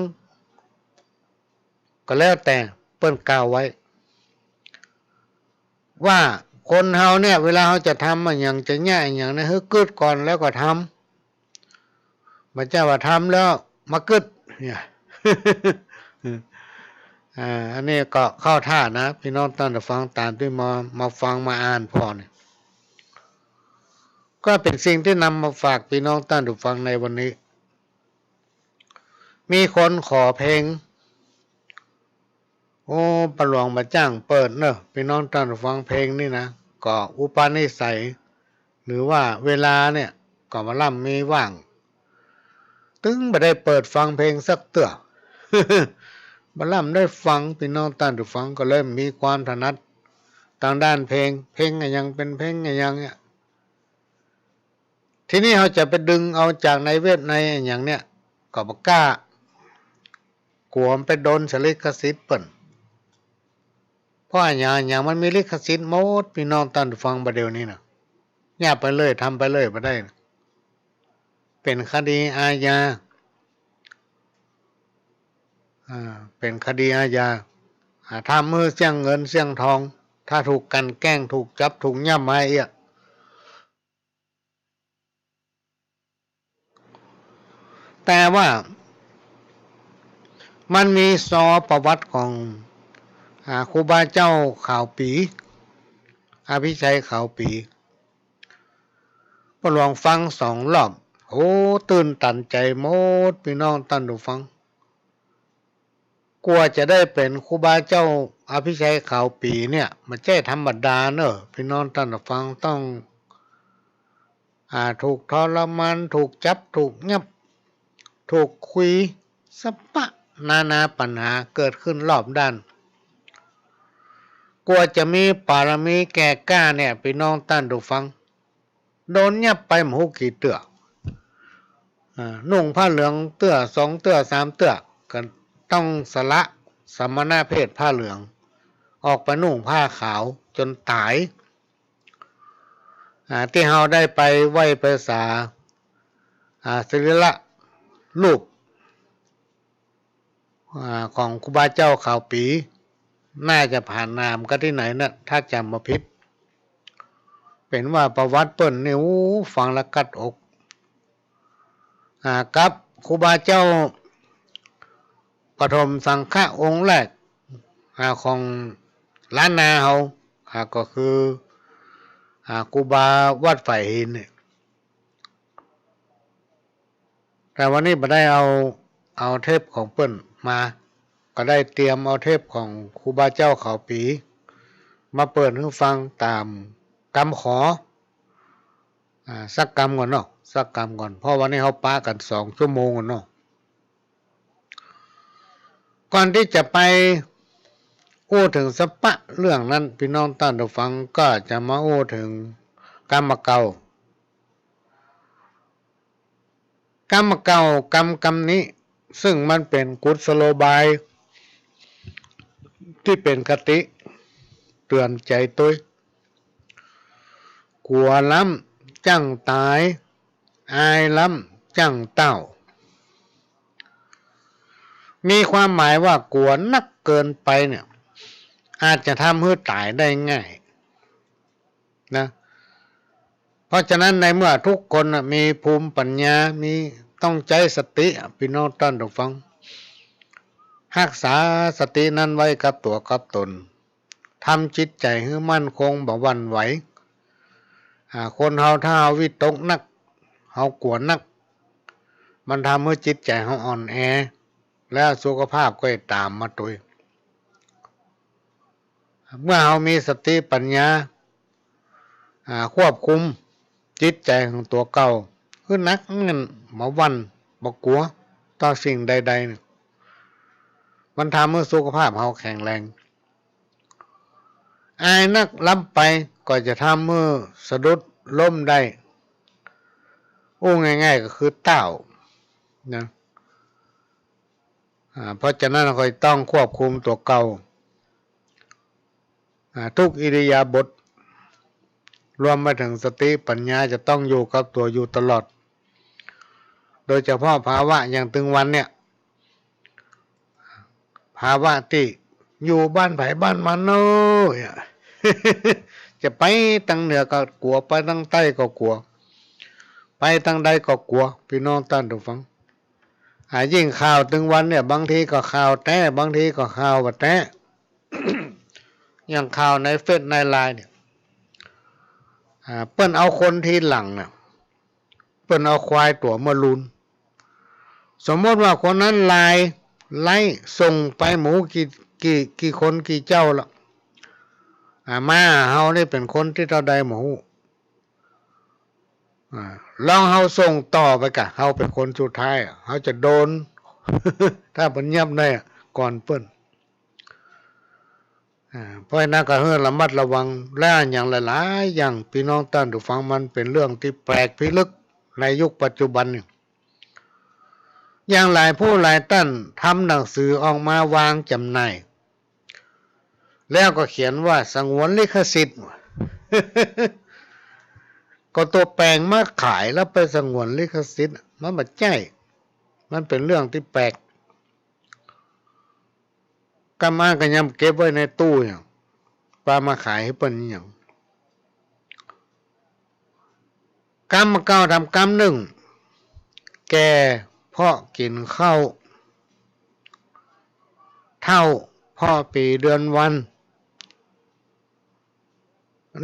ก็แล้วแต่ เปิ้นกล่าวไว้ ว่าคนเฮาเนี่ย เวลาเฮาจะทำอะหยัง จะเยียะอะหยังเนี่ย หื้อกึ๊ดก่อนแล้วก็ทำ บ่ใจ้ว่าทำแล้วมากึ๊ดเนี่ย อ่า อันนี้ก็เข้าท่านะ ปี้น้องต้านผู้ฟัง ต๋ามตี้มา มาฟังมาอ่านผ่อนี่ ก ว่าเป๋นสิ่งตี้นำมาฝากปี้น้องต้านผู้ฟังในวันนี้ มีคนขอเพลง โอ้ ป้าหลวงบ่จ้างเปิดเน่อ ปี้น้องต้านผู้ฟัง เพลงนี้นะ ก็อุปนิสัย หรือว่าเวลาเนี่ย ก็บ่ล่ำมีว่าง ตึงบ่ได้เปิดฟังเพลงสักเตื้อ บ่ล่ำได้ฟัง ปี้น้องต้านผู้ฟัง ก็เลยมีความถนัดตางด้านเพลง เพลงอะหยังเป๋นเพลงอะหยังเนี่ย ทีนี้เฮาจะไปดึงเอาจากในเว็บในอะหยังเนี่ย ก็บ่กล้า กั๋วมันไปโดนลิขสิทธิ์เปิ้น เพราะอะหยัง อะหยังมันมีลิขสิทธิ์หมด ปี้น้องต้านผู้ฟัง บ่าเดี่ยวนี้นะ เยียะไปเลย ทำไปเลย บ่ได้นะ เป๋นคดีอาญา อ่า เป๋นคดีอาญา อ่า ทำหื้อเสี้ยงเงินเสี้ยงทอง ถ้าถูกกลั่นแกล้ง ถูกจับ ถูกยับมาเอี้ย แต่ว่ามันมีซอประวัติของ อ่า ครูบาเจ้าขาวปี๋ อภิชัยขาวปี๋ ป้าหลวงฟังสองรอบ โอ้ ตื้นตันใจ๋หมด ปี้น้องต้านผู้ฟัง กั๋วจะได้เป๋นครูบาเจ้าอภิชัยขาวปี๋เนี่ย บ่ใจ้ธรรมดาเน่อ ปี้น้องต้านผู้ฟัง ต้อง อ่า ถูกทรมาน ถูกจับ ถูกยับ ถูกคุย สะปะนานาปัญหาเกิดขึ้นรอบด้าน กั๋วจะมีปารมีแก่กล้าเนี่ย ปี้น้องต้านผู้ฟัง โดนยับไปบ่ฮู้กี่เตื้อ อ่า นุ่งผ้าเหลืองเตื้อ สองเตื้อ สามเตื้อ ก็ต้องสละสมณเพศผ้าเหลือง ออกไปนุ่งผ้าขาวจ๋นต๋าย อ่า ตี้เฮาได้ไปไหว้ไปสา อ่า สรีระรูป อ่า ของครูบาเจ้าขาวปี๋ น่าจะผานามกั๋นตี้ไหนนะ ถ้าจ๋ำบ่ผิด เป๋นว่าประวัติเปิ้นนี่ โอ้ ฟังแล้วกัดอก อ่า กับครูบาเจ้าปฐมสังฆะองค์แรก อ่า ของล้านนาเฮา อ่า ก็คือ อ่า ครูบาวัดฝายหินเนี่ย แต่วันนี้บ่ได้เอา เอาเทปของเปิ้นมา ก็ได้เตรียมเอาเทปของครูบาเจ้าขาวปี๋ มาเปิดหื้อฟังต๋ามกำขอ อ่า สักกำก่อนเนาะ สักกำก่อน เพราะวันนี้เฮาปะกั๋นสองชั่วโมงก่อนเนาะ ก่อนตี้จะไปอู้เถิงสะปะเรื่องนั้น ปี้น้องต้านผู้ฟัง ก็จะมาอู้เถิงกำเก่า กำเก่า กำ กำนี้ ซึ่งมันเป๋นกุศโลบาย ตี้เป๋นคติเตื๋อนใจ๋ตวย กั๋วล้ำจั้งต๋าย อายล้ำจั้งเต้า มีความหมายว่ากั๋วนักเกินไปเนี่ย อาจจะทำหื้อต๋ายได้ง่าย นะ เพราะฉะนั้นในเมื่อทุกคนน่ะมีภูมิปัญญา มี ต้องใจ๊สติอะ ปี้น้องต้านผู้ฟัง ฮักษาสตินั้นไว้กับตั๋วกับต๋น ทำจิตใจ๋หื้อมั่นคงบ่หวั่นไหว อ่า คนเฮาถ้าเฮาวิตกนัก เฮากั๋วนัก มันทำหื้อจิตใจ๋เฮาอ่อนแอ แล้วสุขภาพก็จะต๋ามมาตวย เมื่อเฮามีสติปัญญา อ่า ควบคุมจิตใจ๋ของตั๋วเก่า หื้อหนักแน่น บ่หวั่น บ่กั๋วต่อสิ่งใดๆ เนี่ย มันทำหื้อสุขภาพเฮาแข็งแรง อายนักล้ำไปก็จะทำหื้อสะดุดล้มได้ อู้ง่ายๆ ก็คือเต้า นะ อ่า เพราะฉะนั้นเฮาก็ต้องควบคุมตั๋วเก่า อ่า ทุกอิริยาบถ รวมไปเถิงสติปัญญาจะต้องอยู่กับตั๋วอยู่ตลอด โดยเฉพาะภาวะอย่างตึงวันเนี่ย ภาวะตี้อยู่บ้านใผบ้านมันเนาะ จะไปตางเหนือก็กั๋ว ไปตางใต้ก็กั๋ว ไปตางใดก็กั๋ว ปี้น้องต้านผู้ฟัง อ่า ยิ่งข่าวตึงวันเนี่ย บางทีก็ข่าวแต๊ บางทีก็ข่าวบ่แต๊ อย่างข่าวในเฟซในไลน์เนี่ย อ่า เปิ้นเอาคนทีหลังน่ะ ปิ้นเอาควายตั๋วเมื่อลูน สมมติว่าคนนั้นลายไล้ส่งไปหมู่กี่ กี่ กี่คนกี่เจ้าละ อ่า มาเฮานี่เป๋นคนตี้เต้าใดบ่ฮู้ อ่า ลองเฮาส่งต่อไปกะ เฮาเป๋นคนสุดท้ายอะ เฮาจะโดน ถ้าเปิ้นเยียบได้อะ ก่อนเปิ้น อ่า เพราะฉะนั้นก็หื้อระมัดระวัง และอย่างหลายๆ อย่าง ปี้น้องต้านผู้ฟัง มันเป๋นเรื่องตี้แปลกพิลึกในยุคปัจจุบันนี่ อย่างหลายผู้หลายต้านทำหนังสือออกมาวางจ๋ำหน่าย แล้วก็เขียนว่าสงวนลิขสิทธิ์ ก็ตั๋วแป๋งมาขายแล้วไปสงวนลิขสิทธิ์อะ มันบ่ใจ้ มันเป๋นเรื่องตี้แปลก กำอ้างก็ยังเก็บไว้ในตู้อยู่ ปามาขายหื้อเปิ้นหยัง กำบ่าเก่าทำกำนึ่ง แก่เพราะกิ๋นข้าว เฒ่าเพราะปี๋เดือนวัน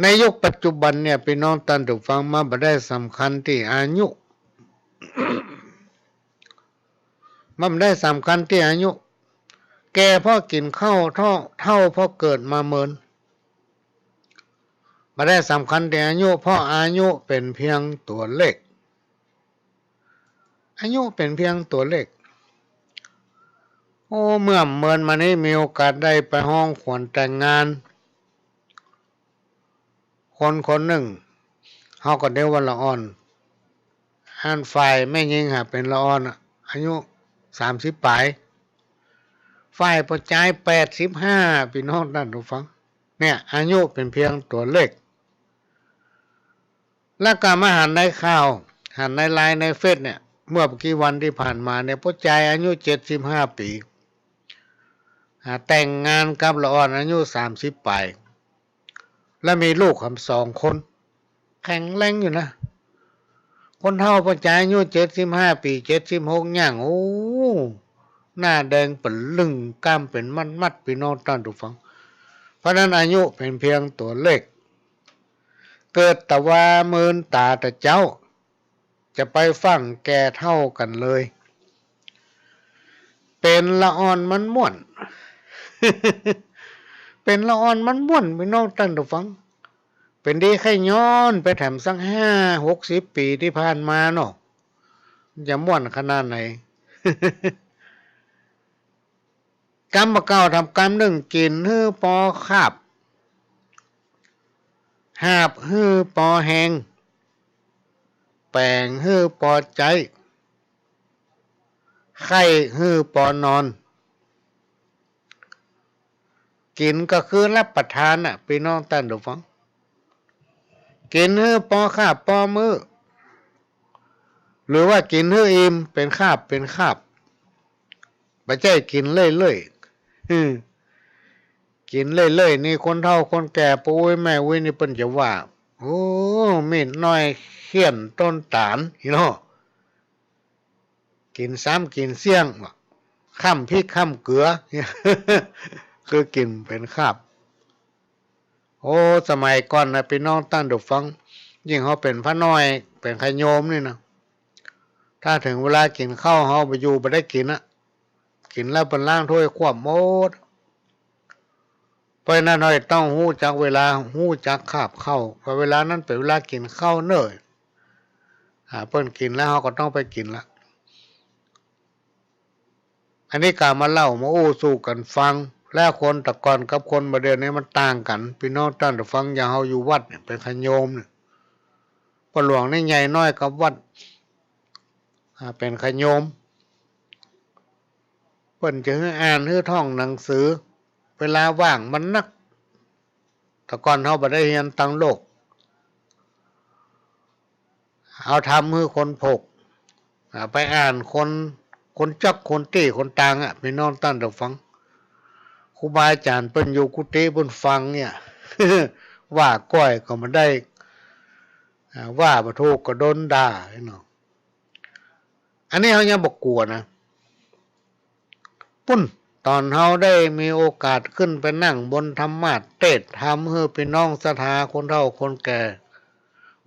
ในยุคปัจจุบันเนี่ย ปี้น้องต้านผู้ฟัง มันบ่ได้สำคัญตี้อายุ มันบ่ได้สำคัญตี้อายุ แก่เพราะกิ๋นข้าว เฒ่า เฒ่าเพราะเกิดมาเมิน บ่ได้สำคัญตี้อายุ เพราะอายุเป๋นเพียงตั๋วเลข อายุเป๋นเพียงตั๋วเลข โอ้ เมื่อเมินมานี้มีโอกาสได้ไปฮ้องขวัญแต่งงาน คนคนนึ่ง เฮาก็เรียกว่าละอ่อน อันฝ่ายแม่ญิงหาเป๋นละอ่อนอะ อายุสามสิบป๋าย ฝ่ายป้อจายแปดสิบห้า ปี้น้องต้านผู้ฟัง เนี่ย อายุเป๋นเพียงตั๋วเลข แล้วก็มาหันในข่าว หันในไลน์ในเฟซเนี่ย เมื่อบ่กี่วันตี้ผ่านมาเนี่ย ป้อจายอายุเจ็ดสิบห้าปี๋ อ่า แต่งงานกับละอ่อนอายุสามสิบป๋าย และมีลูกหำสองคน แข็งแรงอยู่นะ คนเฒ่าป้อจายอายุเจ็ดสิบห้าปี๋ เจ็ดสิบหกย่าง โอ้ หน้าแดงเป๋นลึ่ง กล้ามเป๋นมัดๆ ปี้น้องต้านผู้ฟัง เพราะนั้นอายุเป๋นเพียงตั๋วเลข เกิดแต่ว่าเมินต๋าแต่เจ๊า จะไปฟั่งแก่เฒ่ากั๋นเลย เป๋นละอ่อนมันม่วน เป๋นละอ่อนมันม่วน ปี้น้องต้านผู้ฟัง เป๋นดีใค่ย้อนไปแถมสักห้าหกสิบปี๋ตี้ผ่านมาเนาะ จะม่วนขนาดไหน กำบ่าเก่าทำกำนึ่ง กิ๋นหื้อปอขาบ หาบหื้อปอแฮง แป๋งหื้อปอใจ๊ ไข้หื้อปอนอน กิ๋นก็คือรับประทานน่ะ ปี้น้องต้านผู้ฟัง กิ๋นหื้อปอคาบปอมื้อ หรือว่ากิ๋นหื้ออิ่มเป๋นคาบเป๋นคาบ บ่ใจ้กิ๋นเรื่อยๆ อืม กิ๋นเรื่อยๆ นี่คนเฒ่าคนแก่ป้ออุ๊ยแม่อุ๊ยนี่เปิ้นจะว่า โอ้ มีดน้อยเฆี่ยนต้นต๋าล นี่เนาะ กิ๋นซ้ำกิ๋นเสี้ยง บ่ ค้ำพริกค้ำเกลือ คือกิ๋นเป๋นคาบ โอ้ สมัยก่อนนะ ปี้น้องต้านผู้ฟัง ยิ่งเฮาเป๋นพระน้อย เป๋นขะโยมนี่นะ ถ้าเถิงเวลากิ๋นข้าว เฮาบ่อยู่บ่ได้กิ๋นอะ กิ๋นแล้วเปิ้นล้างถ้วยคว่ำหมด เพราะฉะนั้นเฮาต้องฮู้จักเวลา ฮู้จักคาบข้าว ว่าเวลานั้นเป๋นเวลากิ๋นข้าวเน่อ อ่า เปิ้นกิ๋นแล้ว เฮาก็ต้องไปกิ๋นละ อันนี้กามาเล่ามาอู้สู่กั๋นฟัง แล้วคนแต่ก่อนกับคนบ่าเดี่ยวนี้มันต่างกั๋น ปี้น้องต้านผู้ฟัง อย่างเฮาอยู่วัดเนี่ย เป๋นขะโยมเนี่ย ป้อหลวงนี่ใหญ่น้อยกับวัด อ่า เป๋นขะโยม เปิ้นจะหื้ออ่านหื้อท่องหนังสือ เวลาว่างมันนัก แต่ก่อนเฮาบ่ได้เฮียนตางโลก เอาธรรมหื้อคนพก อ่า ไปอ่านคน คนจ๊อกคนตี้คนตางอะ ปี้น้องต้านผู้ฟัง ครูบาอาจ๋ารย์เปิ้นอยู่กุฏิเปิ้นฟังเนี่ย ว่าก้อยก็บ่ได้ อ่า ว่าบ่ถูกก็โดนด่าเนาะ อันนี้เฮายังบ่กั๋วนะ ปุ้น ต๋อนเฮาได้มีโอกาสขึ้นไปนั่งบนธรรมาสน์เตสน์ธรรมหื้อปี้น้องศรัทธาคนเฒ่าคนแก่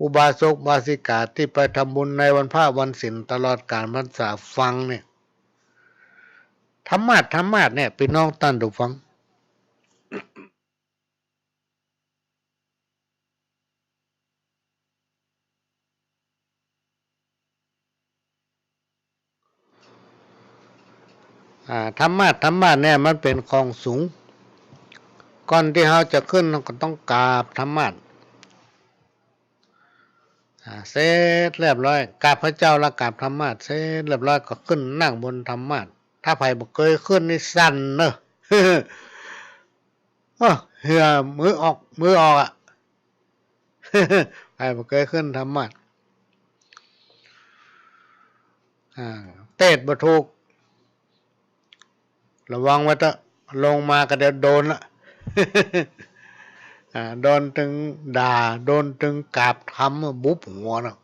อุบาสกอุบาสิกาตี้ไปทำบุญในวันพระวันศีลตลอดก๋าลพรรษาฟังเนี่ย ธรรมาสน์ ธรรมาสน์ เนี่ย ปี้น้องต้านผู้ฟัง อ่า ธรรมาสน์ ธรรมาสน์ เนี่ย มันเป๋นของสูง ก่อนตี้เฮาจะขึ้น เฮาก็ต้องกราบธรรมาสน์ อ่า เสร็จเรียบร้อย กราบพระเจ้าแล้วกราบธรรมาสน์ เสร็จเรียบร้อยก็ขึ้นนั่งบนธรรมาสน์ ถ้าใผบ่เกยขึ้นนี่สั่นเนอะ เอ้อ เหื่อ หื้อออก หื้อออกอะ ใผบ่เกยขึ้นธรรมาสน์ อ่า เตศบ่ถูก ระวังไว้เต๊อะ ลงมาก็เดี๋ยวโดนละ อ่า โดนตึงด่า โดนตึงกราบธรรม บุบหัวเนาะ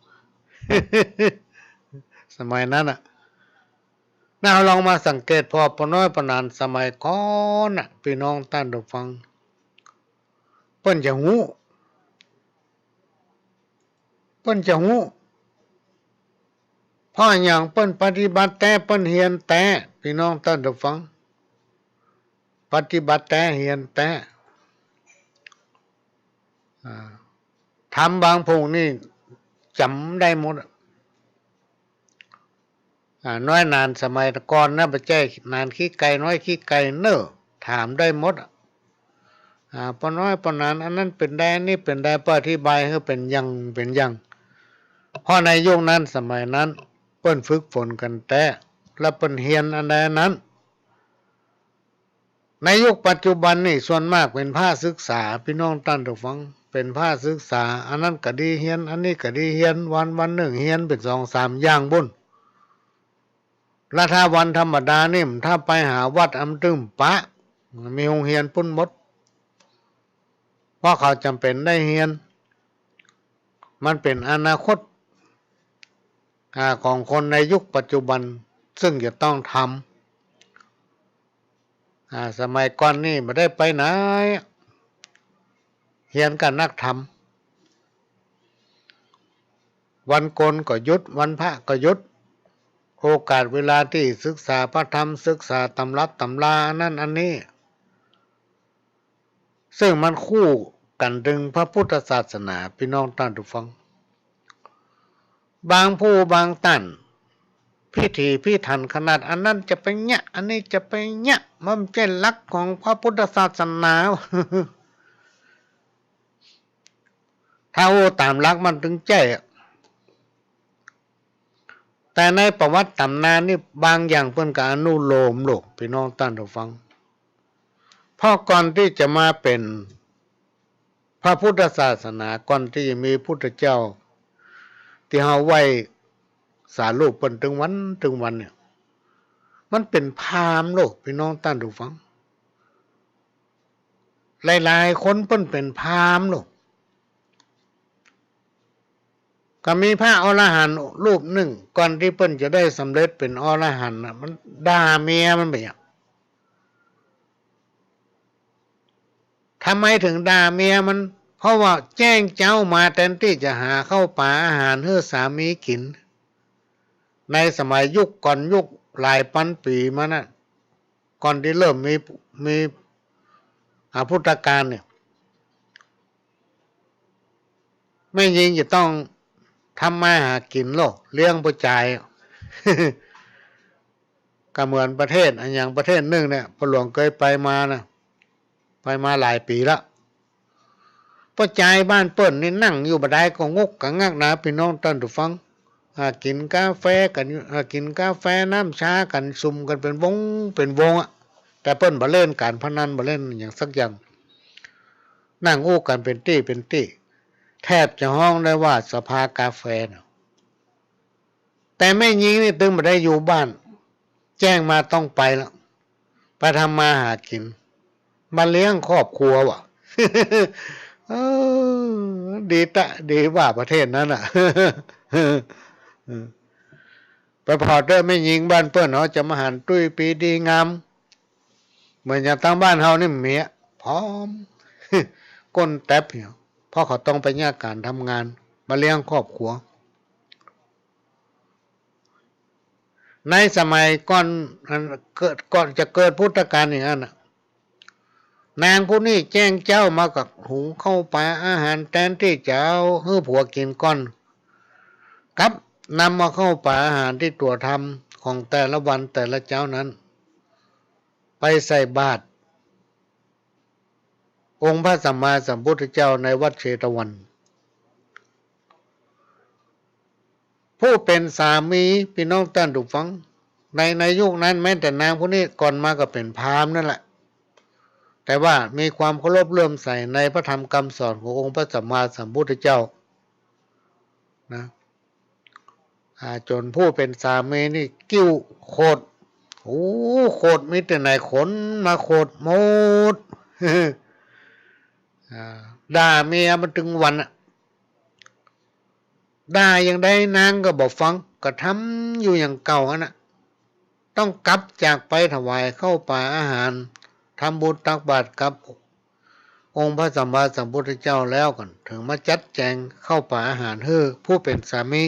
สมัยนั้นน่ะ เฮาลองมาสังเกตผ่อ ป้อน้อยป้อหนานสมัยก่อนน่ะ ปี้น้องต้านผู้ฟัง เปิ้นจะฮู้ เปิ้นจะฮู้ เพราะหยัง เปิ้นปฏิบัติแต๊ เปิ้นเฮียนแต๊ ปี้น้องต้านผู้ฟัง ปฏิบัติแต๊ เฮียนแต๊ อ่า ธรรมบางพวกนี่จ๋ำได้หมดอะ อ่า น้อยหนานสมัยก่อนนะ บ่ใจ้หนานขี้ไก่ น้อยขี้ไก่เน่อ ถามได้หมดอะ อ่า ป้อน้อยป้อหนาน อันนั้นเป๋นใด อันนี้เป๋นใด เปิ้นอธิบายหื้อเป๋นอย่างเป๋นอย่าง เพราะในยุคนั้นสมัยนั้น เปิ้นฝึกฝนกั๋นแต๊ แล้วเปิ้นเฮียนอันใดอันนั้น ในยุคปัจจุบันนี่ส่วนมากเป๋นพระศึกษา ปี้น้องต้านผู้ฟัง เป๋นพระศึกษา อันนั้นก็ดีเฮียน อันนี้ก็ดีเฮียน วันวันนึ่งเฮียนเป๋นสองสามอย่างปู้น แล้วถ้าวันธรรมดานี่ ถ้าไปหาวัดอำตึมปะ มีโฮงเฮียนปู้นหมด เพราะเขาจ๋ำเป๋นได้เฮียน มันเป๋นอนาคต อ่า ของคนในยุคปัจจุบัน ซึ่งจะต้องทำ อ่า สมัยก่อนนี่บ่ได้ไปไหน เฮียนกั๋นนักธรรม วันโกนก็หยุด วันพระก็หยุด โอกาสเวลาตี้ศึกษาพระธรรม ศึกษาตำรับตำราอันนั้นอันนี้ ซึ่งมันคู่กั๋นตึงพระพุทธศาสนา ปี้น้องต้านผู้ฟัง บางผู้บางต้าน พิถีพิถันขนาด อันนั้นจะไปเยียะ อันนี้จะไปเยียะ มันบ่ใจ้หลักของพระพุทธศาสนา ถ้าอู้ต๋ามหลักมันตึงใจ้อะ แต่ในประวัติต๋ำนานนี่ บางอย่างเปิ้นก็อนุโลมโลก ปี้น้องต้านผู้ฟัง เพราะก่อนตี้จะมาเป๋นพระพุทธศาสนา ก่อนตี้จะมีพุทธเจ้า ตี้เฮาไหว้สารูปเปิ้นตึงวันตึงวันเนี่ย มันเป๋นพราหมณ์โลก ปี้น้องต้านผู้ฟัง หลายๆ คนเปิ้นเป๋นพราหมณ์โลก ก็มีพระอรหันต์รูปนึ่ง ก่อนตี้เปิ้นจะได้สำเร็จเป๋นอรหันต์น่ะ มันด่าเมียมันไปอะ ทำไมถึงด่าเมียมัน เพราะว่าแจ้งเจ๊ามาแตนตี้จะหาข้าวป๋าอาหารหื้อสามีกิ๋น ในสมัยยุคก่อนยุคหลายปันปี๋มาน่ะ ก่อนตี้เริ่มมี มี อ่า พุทธกาลเนี่ย แม่หญิงจะต้องทำมาหากิ๋นโลก เลี้ยงป้อจาย ก็เหมือนประเทศ อะหยังประเทศนึ่งเนี่ย ป้อหลวงเกยไปมานะ ไปมาหลายปี๋ละ ป้อจายบ้านเปิ้นนี่นั่งอยู่บ่ได้ก็งุกกะงักนะ ปี้น้องต้านผู้ฟัง อ่า กิ๋นกาแฟกั๋นอยู่ อ่า กิ๋นกาแฟน้ำชากั๋น สุมกั๋นเป๋นวงเป๋นวงอะ แต่เปิ้นบ่เล่นก๋านพนัน บ่เล่นหยังสักอย่าง นั่งอู้กั๋นเป๋นตี้เป๋นตี้ แทบจะฮ้องได้ว่าสภากาแฟน่ะ แต่แม่หญิงนี่ตึงบ่ได้อยู่บ้าน แจ้งมาต้องไปละ ไปทำมาหากิ๋น มาเลี้ยงครอบครัวว่ะ เออ ดีตะ ดีว่าประเทศนั้นน่ะ ไปผ่อเต๊อะ แม่หญิงบ้านเปิ้นเฮาจะมาหันตุ้ยปีดีงาม เหมือนอย่างตางบ้านเฮานี่เมียผอม ก้นแต๊บเนี่ย เพราะเขาต้องไปเยียะก๋านทำงาน มาเลี้ยงครอบครัว ในสมัยก่อน อันเกิด ก่อนจะเกิดพุทธกาลอย่างนั้นน่ะ นางผู้นี้แจ้งเจ๊ามาก็หุงข้าวป๋าอาหาร แตนตี้จะเอาหื้อผัวกิ๋นก่อน กลับนำเอาข้าวป๋าอาหารตี้ตั๋วทำของแต่ละวันแต่ละเจ๊านั้น ไปใส่บาตรองค์พระสัมมาสัมพุทธเจ้าในวัดเชตวัน ผู้เป๋นสามี ปี้น้องต้านผู้ฟัง ใน ในยุคนั้นแม้แต่นางผู้นี้ก่อนมาก็เป๋นพราหมณ์นั่นแหละ แต่ว่ามีความเคารพเลื่อมใสในพระธรรมคำสอนขององค์พระสัมมาสัมพุทธเจ้านะ อ่า จ๋นผู้เป๋นสามีนี่กิ้วโขด โอ้ โขดมีตี้ไหนขนมาโขดหมด อ่า ด่าเมียมันตึงวันอะ ด่าอย่างใดนางก็บ่ฟัง ก็ทำอยู่อย่างเก่าหั้นน่ะ ต้องกลับจากไปถวายข้าวป๋าอาหาร ทำบุญตักบาตรกับองค์พระสัมมาสัมพุทธเจ้าแล้วก่อน เถิงมาจัดแจงข้าวป๋าอาหารหื้อผู้เป๋นสามี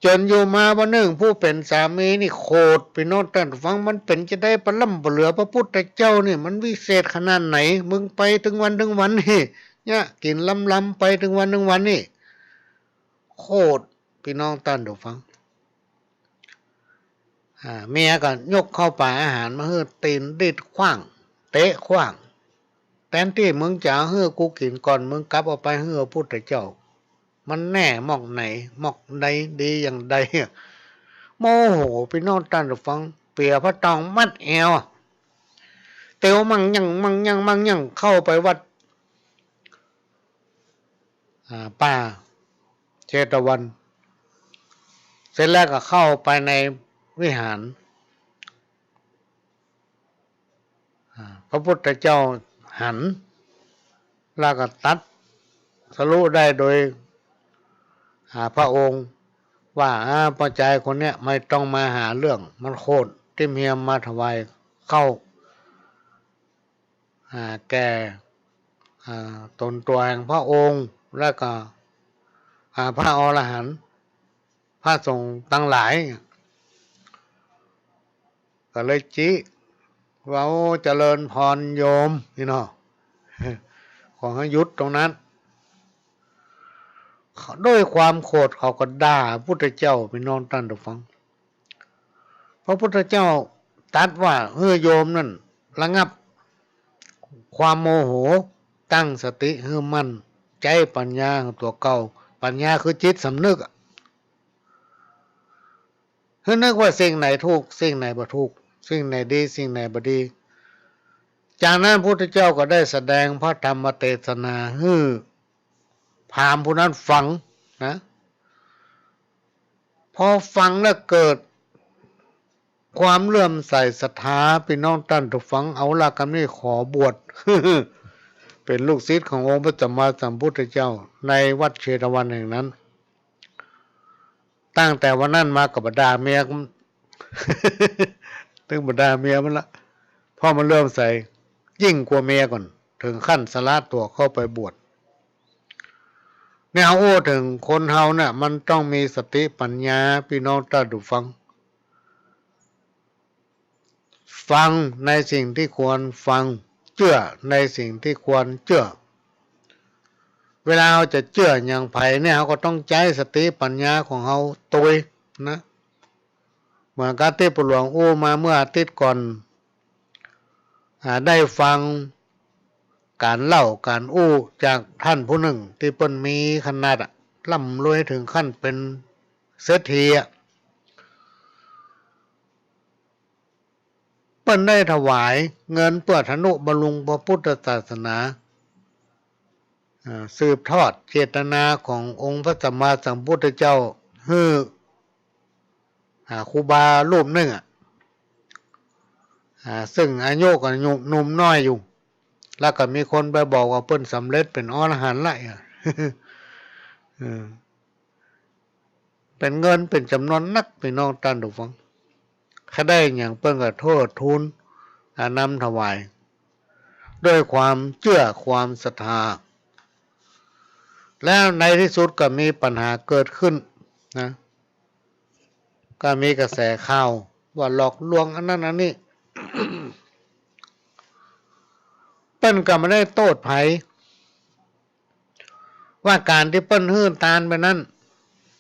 จ๋นอยู่มาวันหนึ่ง ผู้เป๋นสามีนี่โขด ปี้น้องต้านผู้ฟัง มันเป๋นจาใดปะล้ำปะเหลือพระพุทธเจ้านี่ มันวิเศษขนาดไหน มึงไปตึงวันตึงวันนี่ เยียะกิ๋นล้ำๆ ไปตึงวันตึงวันนี่ โขด ปี้น้องต้านผู้ฟัง อ่า เมียก็ยกข้าวป๋าอาหารมาหื้อ ตี๋นดีดขว้าง เตะขว้าง แตนตี้มึงจะเอาหื้อกูกิ๋นก่อน มึงกลับเอาไปหื้อพระพุทธเจ้า มันแน่หมอกไหน หมอกใดดีอย่างใด โมโห ปี้น้องต้านผู้ฟัง เปียผ้าตองมัดแอว เตียวมั่งยั่ง มั่งยั่ง มั่งยั่ง เข้าไปวัด อ่า ป่าเชตวัน เสร็จแล้วก็เข้าไปในวิหาร อ่า พระพุทธเจ้าหัน แล้วก็ตรัสรู้ได้โดย อ่า พระองค์ว่า อ่า ป้อจายคนเนี้ยไม่ต้องมาหาเรื่อง มันโขด ตี้เมียมาถวายข้าว อ่า แก่ อ่า ต๋นตั๋วแห่งพระองค์ แล้วก็ อ่า พระอรหันต์ พระสงฆ์ตังหลาย ก็เลยจิว่า โอ้ เจริญพรโยม นี่เนาะ ขอหื้อหยุดตรงนั้น ด้วยความโขดเขาก็ด่าพระพุทธเจ้า ปี้น้องต้านผู้ฟัง พระพุทธเจ้าตรัสว่าหื้อโยมนั้นระงับความโมโห ตั้งสติหื้อมั่น ใจ๊ปัญญาตั๋วเก่า ปัญญาคือจิตสำนึกอะ หื้อนึกว่าสิ่งไหนถูก สิ่งไหนบ่ถูก สิ่งไหนดี สิ่งไหนบ่ดี จากนั้นพระพุทธเจ้าก็ได้แสดงพระธรรมเทศนาหื้อพราหมณ์ผู้นั้นฟังนะ พอฟังแล้วเกิดความเลื่อมใสศรัทธา ปี้น้องต้านผู้ฟัง เอาละกำนี้ขอบวช เป๋นลูกศิษย์ขององค์พระสัมมาสัมพุทธเจ้า ในวัดเชตวันแห่งนั้น ตั้งแต่วันนั้นมาก็บ่ด่าเมีย ตึงบ่ด่าเมียมันละ เพราะมันเลื่อมใสยิ่งกว่าเมียก่อน เถิงขั้นสละตั๋วเข้าไปบวช เนี่ย เฮาอู้เถิงคนเฮาเนี่ย มันต้องมีสติปัญญา ปี้น้องต้านผู้ฟัง ฟังในสิ่งตี้ควรฟัง เจื้อในสิ่งตี้ควรเจื้อ เวลาเฮาจะเจื้อหยังใผเนี่ย เฮาก็ต้องใจ๊สติปัญญาของเฮาตวยนะ เหมือนกับตี้ปู่หลวงอู้มาเมื่ออาทิตย์ก่อน อ่า ได้ฟังก๋านเล่าก๋านอู้จากต้านผู้นึ่งตี้เปิ้นมีขนาดอะ ร่ำรวยเถิงขั้นเป๋นเศรษฐีอะ เปิ้นได้ถวายเงินเปื้อทะนุบำรุงพระพุทธศาสนา อ่า สืบทอดเจตนาขององค์พระสัมมาสัมพุทธเจ้า หื้อ อ่า ครูบารูปนึ่งอะ อ่า ซึ่งอายุก็หนุ่ม หนุ่มน้อยอยู่ แล้วก็มีคนไปบอกว่าเปิ้นสำเร็จเป๋นอรหันต์ละ เออ เป๋นเงินเป๋นจ๋ำนวนนัก ปี้น้องต้านผู้ฟัง ใค่ได้หยังเปิ้นก็เทิดทูน อ่า นำถวาย ด้วยความเจื้อความศรัทธา แล้วในตี้สุดก็มีปัญหาเกิดขึ้นนะ ก็มีกระแสข่าวว่าหลอกลวงอันนั้นอันนี้ เปิ้นก็บ่ได้โต้ษใผ ว่าก๋านตี้เปิ้นหื้อตานไปนั้น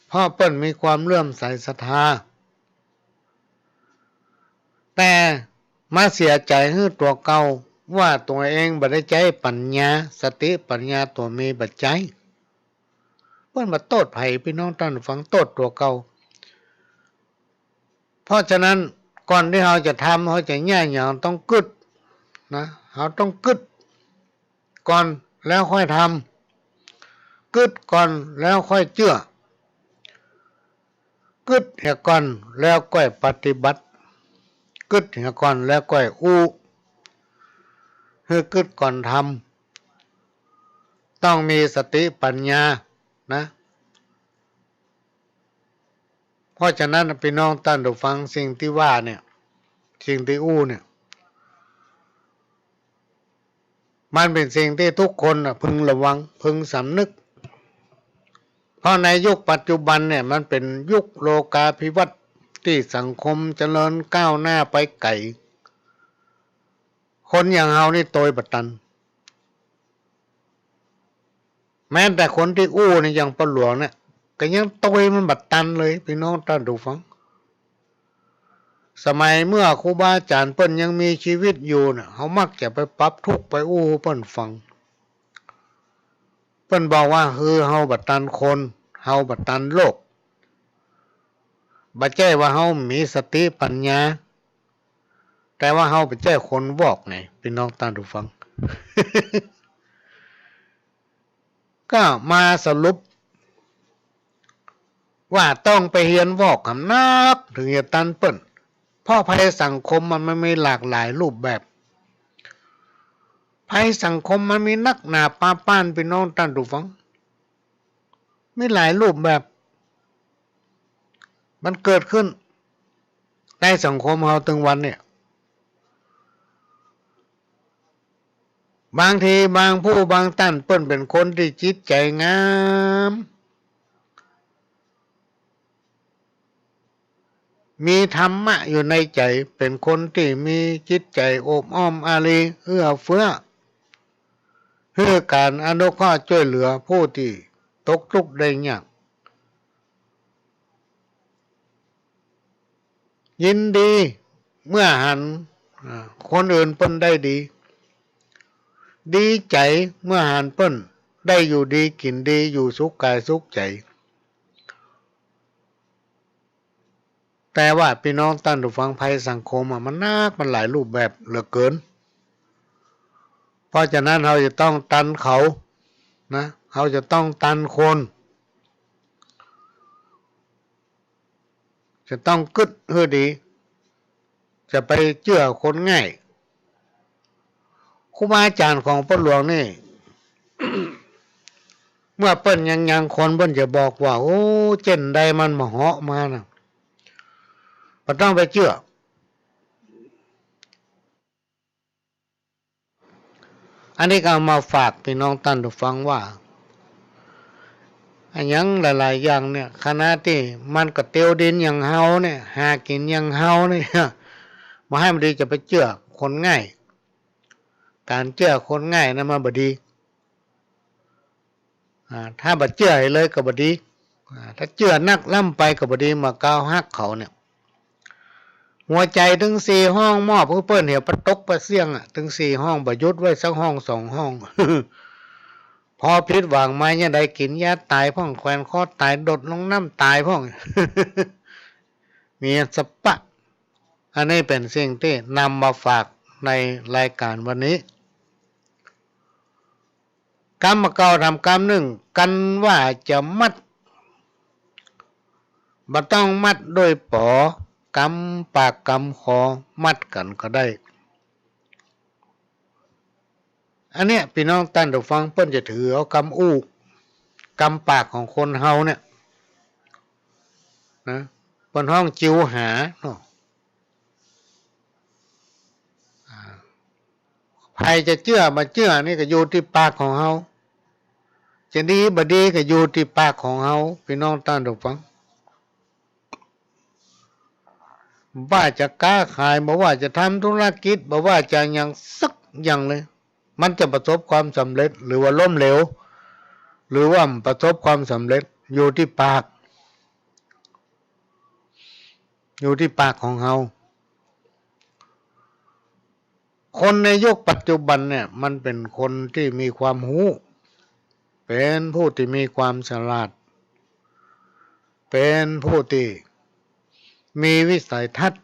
เพราะเปิ้นมีความเลื่อมใสศรัทธา แต่มาเสียใจ๋หื้อตั๋วเก่า ว่าตั๋วเองบ่ได้ใจ๊ปั๋ญญา สติปั๋ญญาตั๋วมีบ่ใจ๊ เปิ้นบ่โต้ษใผ ปี้น้องต้านฟัง โต้ษตั๋วเก่า เพราะฉะนั้นก่อนตี้เฮาจะทำ เฮาจะเยียะหยังต้องกึ๊ดนะ เฮาต้องกึ๊ดก่อนแล้วค่อยทำ กึ๊ดก่อนแล้วค่อยเจื้อ กึ๊ดเหียก่อนแล้วก้อยปฏิบัติ กึ๊ดเหียก่อนแล้วก้อยอู้ หื้อกึ๊ดก่อนทำ ต้องมีสติปั๋ญญานะ เพราะฉะนั้นปี้น้องต้านผู้ฟัง สิ่งตี้ว่าเนี่ย สิ่งตี้อู้เนี่ย มันเป๋นสิ่งตี้ทุกคนน่ะพึงระวัง พึงสำนึก เพราะในยุคปัจจุบันเนี่ย มันเป๋นยุคโลกาภิวัตน์ตี้สังคมเจริญก้าวหน้าไปไก๋ คนอย่างเฮานี่โตยบ่ตัน แม้แต่คนตี้อู้เนี่ย อย่างป้อหลวงเนี่ย ก็ยังโตยมันบ่ตันเลย ปี้น้องต้านผู้ฟัง สมัยเมื่อครูบาอาจ๋ารย์เปิ้นยังมีชีวิตอยู่เนี่ย เฮามักจะไปปรับทุกข์ไปอู้หื้อเปิ้นฟัง เปิ้นบอกว่า คือเฮาบ่ตันคน เฮาบ่ตันโลก บ่ใจ้ว่าเฮามีสติปั๋ญญา แต่ว่าเฮาบ่ใจ้คนวอกไง ปี้น้องต้านผู้ฟัง ก็มาสรุปว่าต้องไปเฮียนวอกกำนัก เถิงจะตันเปิ้น เพราะภัยสังคมมัน มันมีหลากหลายรูปแบบ ภัยสังคมมันมีนักหนาปาป้าน ปี้น้องต้านผู้ฟัง มีหลายรูปแบบ มันเกิดขึ้นในสังคมเฮาตึงวันเนี่ย บางทีบางผู้บางต้านเปิ้นเป๋นคนตี้จิตใจ๋งาม มีธรรมะอยู่ในใจ๋ เป๋นคนตี้มีจิตใจ๋อบอ้อมอารี เอื้อเฟื้อ หื้อก๋านอนุเคราะห์จ้วยเหลือผู้ตี้ตกทุกข์ได้ยาก ยินดีเมื่อหัน อ่า คนอื่นเปิ้นได้ดี ดีใจ๋เมื่อหันเปิ้นได้อยู่ดีกิ๋นดี อยู่สุขก๋ายสุขใจ๋ แต่ว่าปี้น้องต้านผู้ฟัง ภัยสังคมอะ มันนัก มันหลายรูปแบบเหลือเกิน เพราะฉะนั้นเฮาจะต้องตันเขานะ เฮาจะต้องตันคน จะต้องกึ๊ดหื้อดี จะไปเจื้อคนง่าย ครูบาอาจ๋ารย์ของป้อหลวงนี่ เมื่อเปิ้นยังยังคน เปิ้นจะบอกว่า โอ้ เจ้นใดมันบ่เหาะมานะ บ่ต้องไปเจื้อ อันนี้ก็เอามาฝากปี้น้องต้านผู้ฟังว่า อะหยังหลายๆ อย่างเนี่ย ขณะตี้มันก็เตียวดินอย่างเฮาเนี่ย หากิ๋นอย่างเฮาเนี่ย บ่ใจ้มันดีจะไปเจื้อคนง่าย ก๋านเจื้อคนง่ายนั้นมันบ่ดี อ่า ถ้าบ่เจื้อเลยก็บ่ดี อ่า ถ้าเจื้อนักล้ำไปก็บ่ดี เมื่อก้าวฮักเขาเนี่ย หัวใจ๋ตึงสี่ห้องมอบหื้อเปิ้น เหียปะตกปะเสี้ยงอะ ตึงสี่ห้อง บ่หยุดไว้สักห้องสองห้อง พอผิดหวังมาเยียะใด กิ๋นยาต๋ายพ่อง แขวนคอต๋าย โดดลงน้ำต๋ายพ่อง มีสะปะ อันนี้เป๋นสิ่งตี้นำมาฝากในรายก๋านวันนี้ กำบ่าเก่าทำกำนึ่ง กันว่าจะมัด บ่ต้องมัดด้วยป๋อ กำปากกำคอ มัดกั๋นก็ได้ อันเนี้ย ปี้น้องต้านผู้ฟัง เปิ้นจะถือเอากำอู้ กำปากของคนเฮาเนี่ยนะ เปิ้นฮ้องจิวหาเนาะ อ่า ใผจะเจื้อบ่เจื้อนี่ก็อยู่ตี้ปากของเฮา จะดีบ่ดีก็อยู่ตี้ปากของเฮา ปี้น้องต้านผู้ฟัง บ่ว่าจะก๊าขาย บ่ว่าจะทำธุรกิจ บ่ว่าจะหยังสักอย่างเลย มันจะประสบความสำเร็จหรือว่าล้มเหลว หรือว่าประสบความสำเร็จ อยู่ตี้ปาก อยู่ตี้ปากของเฮา คนในยุคปัจจุบันเนี่ย มันเป๋นคนตี้มีความฮู้ เป๋นผู้ตี้มีความฉลาด เป๋นผู้ตี้มีวิสัยทัศน์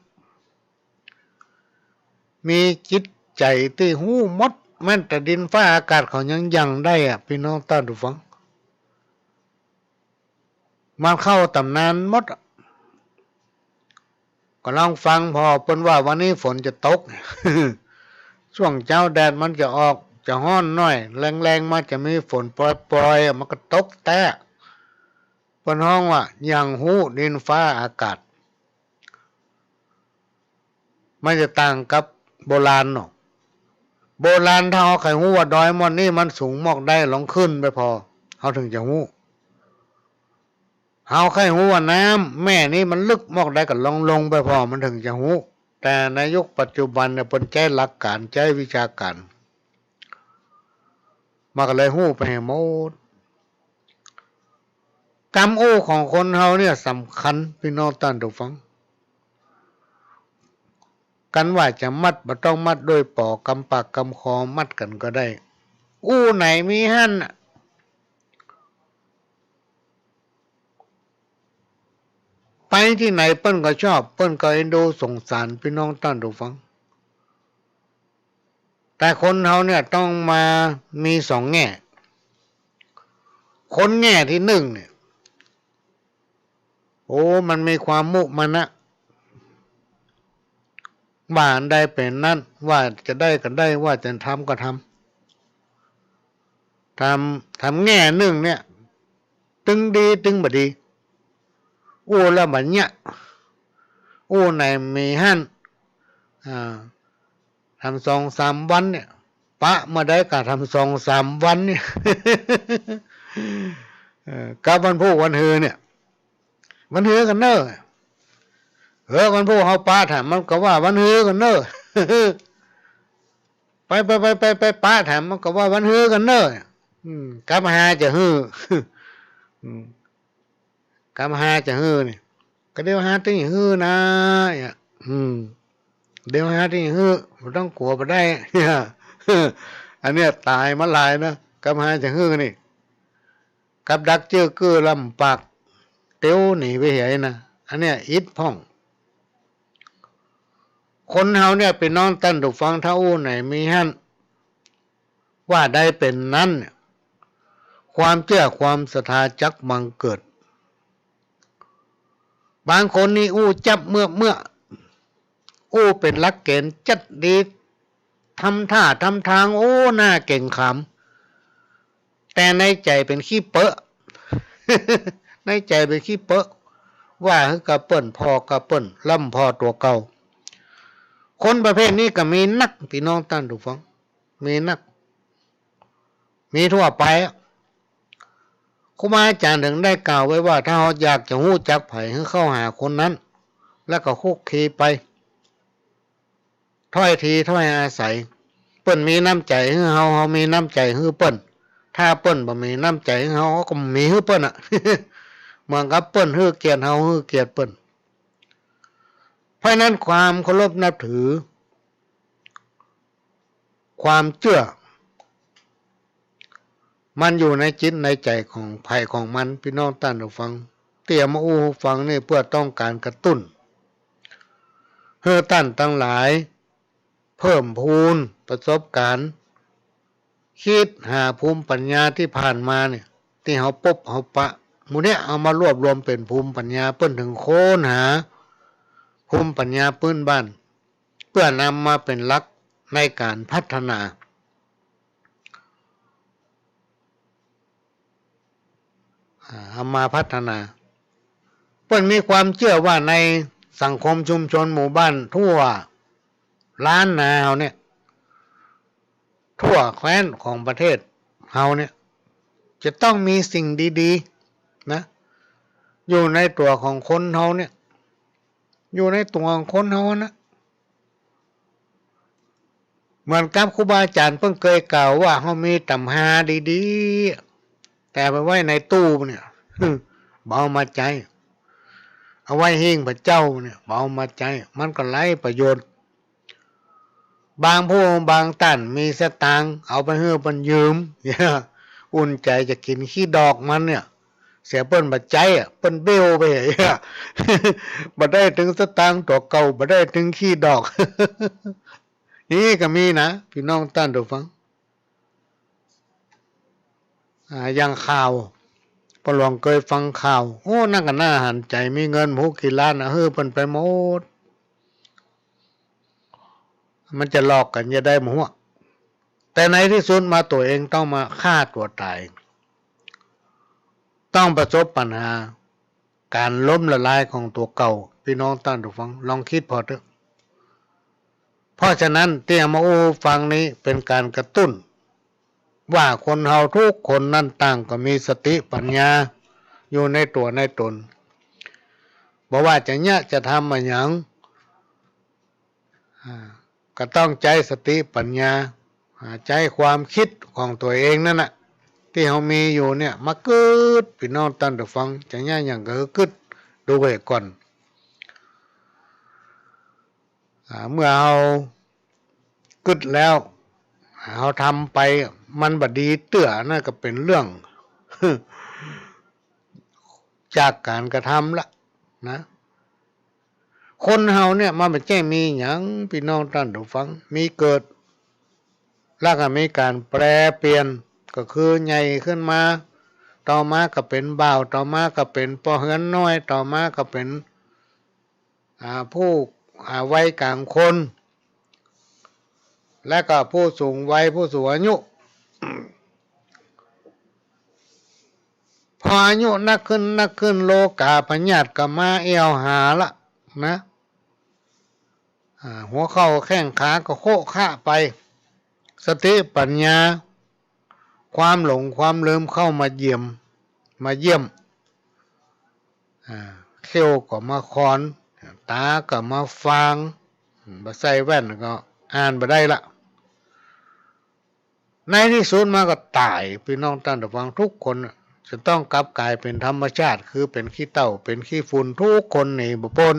มีจิตใจ๋ตี้ฮู้หมด แม้แต่ดินฟ้าอากาศเขายังยันได้อะ ปี้น้องต้านผู้ฟัง มันเข้าต๋ำนานหมดอะ ก็ลองฟังผ่อเปิ้นว่าวันนี้ฝนจะตก ช่วงเจ๊าแดดมันจะออก จะฮ้อนหน้อย แลงๆ มาจะมีฝนปรอยๆ อะ มันก็ตกแต๊ เปิ้นฮ้องว่ายังฮู้ดินฟ้าอากาศ มันจะต่างกับโบราณเนาะ โบราณถ้าเฮาใค่ฮู้ว่าดอยม่อนนี้มันสูงมอกใด ลองขึ้นไปผ่อ เฮาเถิงจะฮู้ เฮาใค่ฮู้ว่าน้ำแม่นี้มันลึกมอกใด ก็ลองลงไปผ่อ มันเถิงจะฮู้ แต่ในยุคปัจจุบันเนี่ย เปิ้นใจ๊หลักก๋าน ใจ๊วิชาก๋าน มันก็เลยฮู้ไปแหมด กำอู้ของคนเฮาเนี่ยสำคัญ ปี้น้องต้านผู้ฟัง กันว่าจะมัดบ่ต้องมัดด้วยป๋อ กำปากกำคอมัดกั๋นก็ได้ อู้ไหนมีหั้นน่ะ ไปตี้ไหนเปิ้นก็ชอบ เปิ้นก็เอ็นดูสงสาร ปี้น้องต้านผู้ฟัง แต่คนเฮาเนี่ยต้องมามีสองแง่ คนแง่ตี้นึ่งเนี่ย โอ้ มันมีความมุมานะ ว่าอันใดเป๋นนั้น ว่าจะได้ก็ได้ ว่าจะทำก็ทำ ทำ ทำแง่นึ่งเนี่ย ตึงดีตึงบ่ดี อู้แล้วบ่เยียะ อู้ไหนมีหั้น อ่า ทำสองสามวันเนี่ย ปะเมื่อใดก็ทำสองสามวันเนี่ย เออ กับวันพูกวันฮือเนี่ย วันฮือกั๋นเน่อ เออ วันพูกเฮาปะแถมมันก็ว่าวันฮือกั๋นเน่อ ไป ไป ไป ไป ไปปะแถมมันก็ว่าวันฮือกั๋นเน่อ อืม กับหาจะฮือ อืม กับหาจะฮือนี่ ก็เดี๋ยวหาตี้หื้อนะ เนี่ย อืม เดี๋ยวหาตี้หื้อ บ่ต้องกั๋วบ่ได้ เนี่ย อันเนี้ยต๋ายมาหลายนะ กับหาจะฮือนี่ กับดักเจื้อกื้อลำปาก เตียวหนีไปเหียนะ อันเนี้ยอิดพ่อง คนเฮาเนี่ย ปี้น้องต้านผู้ฟัง ถ้าอู้ไหนมีหั้น ว่าได้เป๋นนั้นเนี่ย ความเจื้อความศรัทธาจักบังเกิด บางคนนี่อู้จั๊บเมือกๆ อู้เป๋นหลักเก๋ณฑ์จั๊ดดี ทำท่าทำทาง โอ้ หน้าเก่งขาม แต่ในใจ๋เป๋นขี้เปอะ ในใจ๋เป๋นขี้เปอะ ว่าหื้อกับเปิ้น ผ่อกับเปิ้น ลำผ่อตั๋วเก่า คนประเภทนี้ก็มีนัก ปี้น้องต้านผู้ฟัง มีนัก มีทั่วไปอะ ครูบาอาจ๋ารย์เถิงได้กล่าวไว้ว่า ถ้าเฮาอยากจะฮู้จักใผ หื้อเข้าหาคนนั้น แล้วก็คลุกคลีไป ถ้อยทีถ้อยอาศัย เปิ้นมีน้ำใจ๋หื้อเฮา เฮามีน้ำใจ๋หื้อเปิ้น ถ้าเปิ้นบ่มีน้ำใจ๋หื้อเฮา เฮาก็บ่มีหื้อเปิ้นอะ เหมือนกับเปิ้นหื้อเกียรติเฮา เฮาหื้อเกียรติเปิ้น เพราะฉะนั้นความเคารพนับถือ ความเจื้อ มันอยู่ในจิตในใจ๋ของใผของมัน ปี้น้องต้านผู้ฟัง ตี้เอามาอู้หื้อฟังนี่เปื้อต้องก๋านกระตุ้น หื้อต้านตังหลาย เพิ่มพูนประสบก๋ารณ์ กึ๊ดหาภูมิปัญญาตี้ผ่านมาเนี่ย ตี้เฮาปบเฮาปะ หมู่เนี้ยเอามารวบรวมเป๋นภูมิปัญญา เปิ้นเถิงค้นหาภูมิปัญญาปื๊นบ้าน เปื้อนำมาเป๋นหลักในก๋านพัฒนา อ่า เอามาพัฒนา เปิ้นมีความเจื้อว่าในสังคมชุมชนหมู่บ้านทั่วล้านนาเฮาเนี่ย ทั่วแคว้นของประเทศเฮาเนี่ย จะต้องมีสิ่งดีๆ นะ อยู่ในตั๋วของคนเฮาเนี่ย อยู่ในตั๋วของคนเฮานะ เหมือนกับครูบาอาจ๋ารย์เปิ้นเกยกล่าวว่า เฮามีต๋ำฮาดีๆ แต่เอาไปไว้ในตู้เนี่ย บ่เอามาใจ๊ เอาไว้หิ้งพระเจ้าเนี่ย บ่เอามาใจ๊ มันก็ไร้ประโยชน์ บางผู้บางต้านมีสตางค์ เอาไปหื้อเปิ้นยืม เนี่ย อุ่นใจ๋จะกิ๋นขี้ดอกมันเนี่ย เสียเปิ้นบ่ใจ๊อะ เปิ้นเบ้วไปอะ บ่ได้ตึงสตางค์ตั๋วเก่า บ่ได้ตึงขี้ดอก อี้ก็มีนะ ปี้น้องต้านผู้ฟัง อ่า อย่างข่าว ป้อหลวงเกยฟังข่าว โอ้ นั่นก็น่าหันใจ๋ มีเงินบ่ฮู้กี่ล้านนะ หื้อเปิ้นไปหมด มันจะหลอกกั๋นจะได้บ่ฮู้ แต่ในตี้สุดมาตั๋วเองต้องมาฆ่าตั๋วต๋าย ต้องประสบปัญหาก๋านล้มละลายของตั๋วเก่า ปี้น้องต้านผู้ฟัง ลองกึ๊ดผ่อเต๊อะ เพราะฉะนั้นตี้เอามาอู้ฟังนี้เป๋นก๋านกระตุ้น ว่าคนเฮากู้คนนั้นต่างก็มีสติปัญญาอยู่ในตั๋วในต๋น บ่ว่าจะเยียะจะทำอะหยัง อ่า ก็ต้องใจ๊สติปัญญา อ่า ใจ๊ความกึ๊ดของตั๋วเองนั่นน่ะ ตี้เฮามีอยู่เนี่ย มากึ๊ด ปี้น้องต้านผู้ฟัง จะเยียะหยังก็หื้อกึ๊ดดูไว้ก่อน อ่า เมื่อเฮากึ๊ดแล้ว เฮาทำไป มันบ่ดีเตื้อ นั่นก็เป๋นเรื่อง จากก๋านกระทำละนะ คนเฮาเนี่ยมันบ่ใจ้มีหยัง ปี้น้องต้านผู้ฟัง มีเกิด แล้วก็มีก๋านแปรเปลี่ยน ก็คือใหญ่ขึ้นมา ต่อมาก็เป๋นบ่าว ต่อมาก็เป๋นป้อเฮือนน้อย ต่อมาก็เป๋น อ่า ผู้ อ่า วัยก๋างคน และก็ผู้สูงวัย ผู้สูงอายุ พออายุนักขึ้น นักขึ้น โรคาพยาธิก็มาแอ่วหาละนะ อ่า หัวเข่าแข้งขาก็โคะคะไป สติปัญญา ความหลงความลืมเข้ามาเยี่ยม มาเยี่ยม อ่า เขี้ยวก็มาขอน ต๋าก็มาฟาง อืม บ่ใส่แว่นก็อ่านบ่ได้ละ ในตี้สุดมาก็ต๋าย ปี้น้องต้านผู้ฟัง กู้คนน่ะ จะต้องกลับก๋ายเป๋นธรรมชาติ คือเป๋นขี้เถ้า เป๋นขี้ฝุ่น กู้คนหนีบ่ป๊น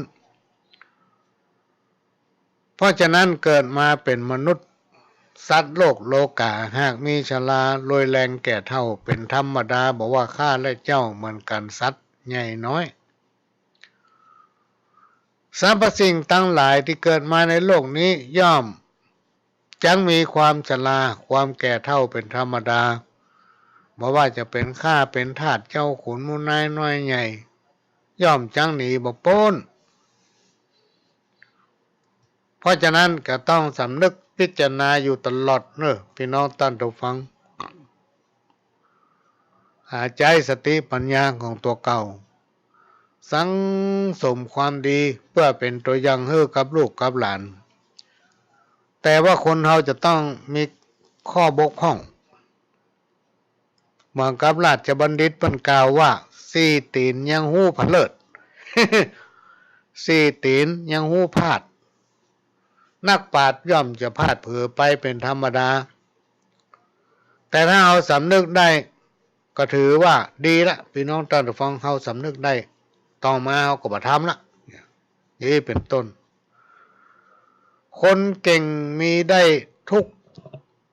เพราะฉะนั้นเกิดมาเป๋นมนุษย์ สัตว์โลกโลก๋า หากมีชรา รวยแรงแก่เฒ่า เป๋นธรรมดา บ่ว่าข้าและเจ้าเหมือนกั๋น สัตว์ใหญ่น้อย สรรพสิ่งตังหลายตี้เกิดมาในโลกนี้ย่อมจักมีความชรา ความแก่เฒ่าเป๋นธรรมดา บ่ว่าจะเป๋นข้าเป๋นทาส เจ้าขุนหมู่นายน้อยใหญ่ ย่อมจักหนีบ่ป๊น เพราะฉะนั้นก็ต้องสำนึกพิจารณาอยู่ตลอดเน่อ ปี้น้องต้านผู้ฟัง อ่า ใจ๊สติปัญญาของตั๋วเก่า สั่งสมความดีเปื้อเป๋นตั๋วอย่างหื้อกับลูกกับหลาน แต่ว่าคนเฮาจะต้องมีข้อบกพร่อง เหมือนกับราชบัณฑิตเปิ้นกล่าวว่า สี่ตี๋นยังฮู้ผะเลิศ สี่ตี๋นยังฮู้พลาด นักปราชญ์ย่อมจะพลาดเผลอไปเป๋นธรรมดา แต่ถ้าเฮาสำนึกได้ ก็ถือว่าดีละ ปี้น้องต้านผู้ฟัง เฮาสำนึกได้ ต่อมาเฮาก็บ่ทำละ นี่เป๋นต้น คนเก่งมีได้ทุก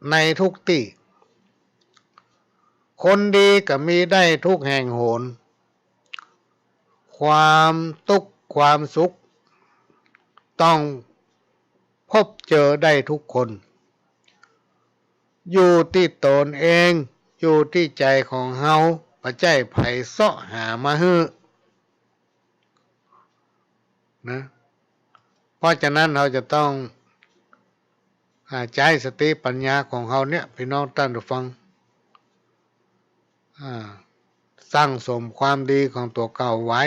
ในทุกตี้ คนดีก็มีได้ทุกแห่งหน ความตุ๊กข์ความสุข ต้องพบเจอได้ทุกคน อยู่ตี้ต๋นเอง อยู่ตี้ใจ๋ของเฮา บ่ใจ้ใผเซาะหามาหื้อ นะ เพราะฉะนั้นเฮาจะต้อง อ่า ใจ๊สติปัญญาของเฮาเนี่ย ปี้น้องต้านผู้ฟัง อ่า สั่งสมความดีของตั๋วเก่าไว้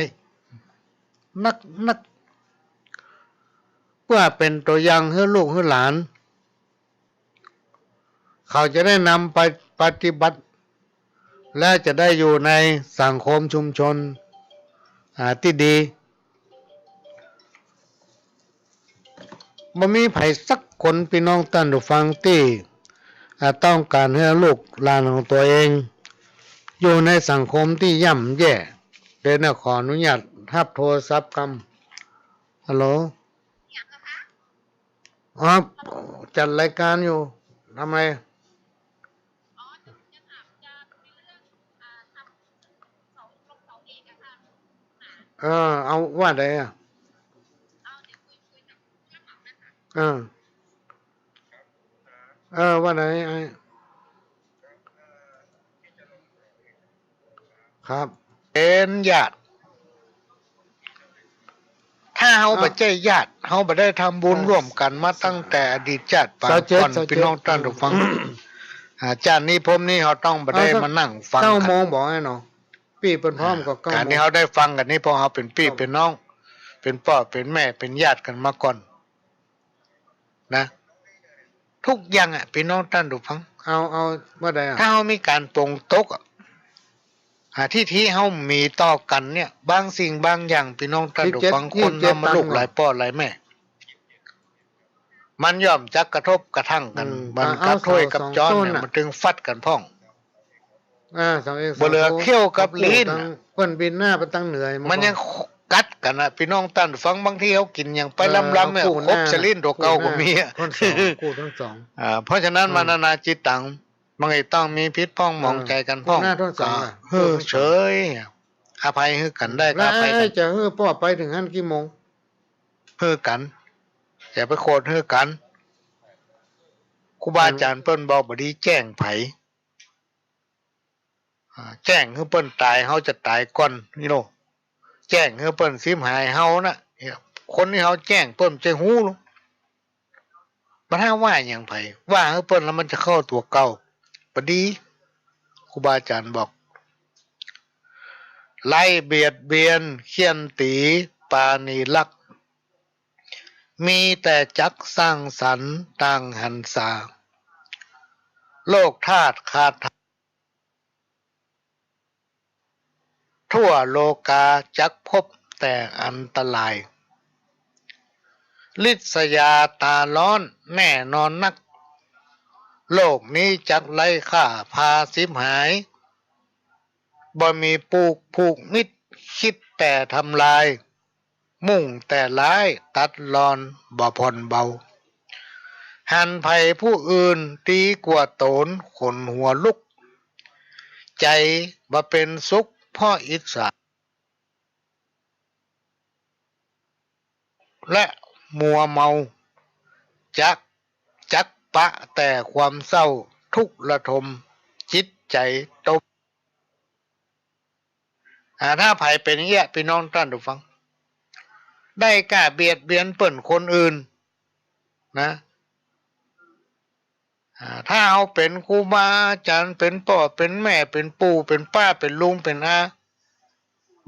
นักๆ เปื้อเป๋นตั๋วอย่างหื้อลูกหื้อหลาน เขาจะได้นำไปปฏิบัติ และจะได้อยู่ในสังคมชุมชน อ่า ตี้ดี บ่มีใผสักคน ปี้น้องต้านผู้ฟัง ตี้ อ่า ต้องก๋านหื้อลูกหลานของตั๋วเอง อยู่ในสังคมตี้ย่ำแย่ เดี๋ยวนี้ขออนุญาตฮับโทรศัพท์กำ ฮัลโหล อ๋อ จัดรายการอยู่ ทำไม เออ เอาว่าใดอะ เออ เออ ว่าใด ไอ้ ครับ เป๋นญาติ ถ้าเฮาบ่ใจ้ญาติ เฮาบ่ได้ทำบุญร่วมกั๋นมาตั้งแต่อดีตจาติปางก่อน ปี้น้องต้านผู้ฟัง อ่า จาตินี้ภพนี้เฮาต้องบ่ได้มานั่งฟังกั๋น เก้าโมงบอกให้เนาะ ปี้เปิ้นพร้อมก็เก้าโมง ก๋านตี้เฮาได้ฟังกั๋นนี้ เพราะเฮาเป๋นปี้เป๋นน้อง เป๋นป้อเป๋นแม่ เป๋นญาติกั๋นมาก่อน นะ กู้อย่างอะ ปี้น้องต้านผู้ฟัง เอา เอา ว่าใดอะ ถ้าเฮามีก๋านปลงตกอะ อ่า ทิฐิเฮามีต่อกั๋นเนี่ย บางสิ่งบางอย่าง ปี้น้องต้านผู้ฟัง คนเฮามันลูกหลายป้อหลายแม่ มันย่อมจักกระทบกระทั่งกั๋น อืม มัน อ่า กับถ้วยกับจ๊อนเนี่ย มันตึงฟัดกั๋นพ่อง อ่า สองเอก บ่เหลือเขี้ยวกับลิ้น เปิ้นบินหน้าไปตางเหนือ มันยังกัดกั๋นอะ ปี้น้องต้านผู้ฟัง บางทีเฮากิ๋นหยังไปล้ำๆเนี่ย ครบสะลิ้นตั๋วเก่าก็มีอะ คู่หน้า คู่ทั้งสอง อ่า เพราะฉะนั้น อืม มานานาจิตตัง มันก็ต้องมีผิดพ่องหมองใจ๋กั๋นพ่อง คู่หน้าทั้งสอง ก็ อ่ะ หื้อเฉย อภัยหื้อกั๋นได้ก็อภัยกั๋น แล้วไอ้จะหื้อป้อไปเถิงหั้นกี่โมง หื้อกั๋น อย่าไปโขดหื้อกั๋น ครูบาอาจ๋ารย์เปิ้นบอกบ่ดีแจ้งใผ อ่า แจ้งหื้อเปิ้นต๋าย เฮาจะต๋ายก่อน นี่โล แจ้งหื้อเปิ้นสิบหายเฮานะ คนตี้เฮาแจ้งเปิ้นจะฮู้โล บ่ถ้าว่าหยังใผ ว่าหื้อเปิ้นแล้วมันจะเข้าตั๋วเก่า บ่ดี ครูบาอาจ๋ารย์บอก ไร้เบียดเบียน เฆี่ยนตี๋ ปราณีรัก มีแต่จักสร้างสรรค์ต่างหันษา โลกธาตุขาด ทั่วโลกาจักพบแต่อันตราย ริษยาต๋าร้อนแน่นอนนัก โลกนี้จักไร้ค่าพาฉิบหาย บ่มีปูกผูกมิตร คิดแต่ทำลาย มุ่งแต่ร้ายตัดรอนบ่ผ่อนเบา หันใผผู้อื่นดีกว่าต๋นขนหัวลุก ใจ๋บ่เป๋นสุขเพราะอิจฉา และมัวเมา จัก จักปะแต่ความเศร้าทุกข์ระทมจิตใจ๋ตน อ่า ถ้าใผเป๋นอย่างเงี้ย ปี้น้องต้านผู้ฟัง ได้ก้าเบียดเบียนเปิ้นคนอื่น นะ อ่า ถ้าเฮาเป๋นครูบาอาจ๋ารย์ เป๋นป้อ เป๋นแม่ เป๋นปู่ เป๋นป้า เป๋นลุง เป๋นอา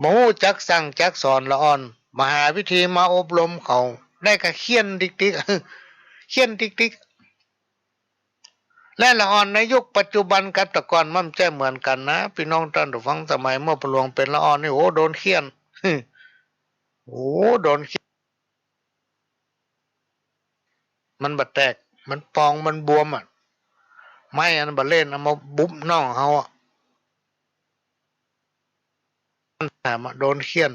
บ่ฮู้จักสั่งจักสอนละอ่อน บ่หาวิธีมาอบรมเขา ได้ก้าเฆี่ยนติ๊กๆ เฆี่ยนติ๊กๆ และละอ่อนในยุคปัจจุบันกับแต่ก่อนมันบ่ใจ้เหมือนกั๋นนะ ปี้น้องต้านผู้ฟัง สมัยเมื่อพ่อหลวงเป๋นละอ่อนนี่ โอ้ โดนเฆี่ยน โอ้ โดนเฆี่ยน มันบ่แตก มันปอง มันบวมอะ ไม้อันบ่เล่น เอามาบุบน่องเฮาอะ มันแถมอะ โดนเฆี่ยน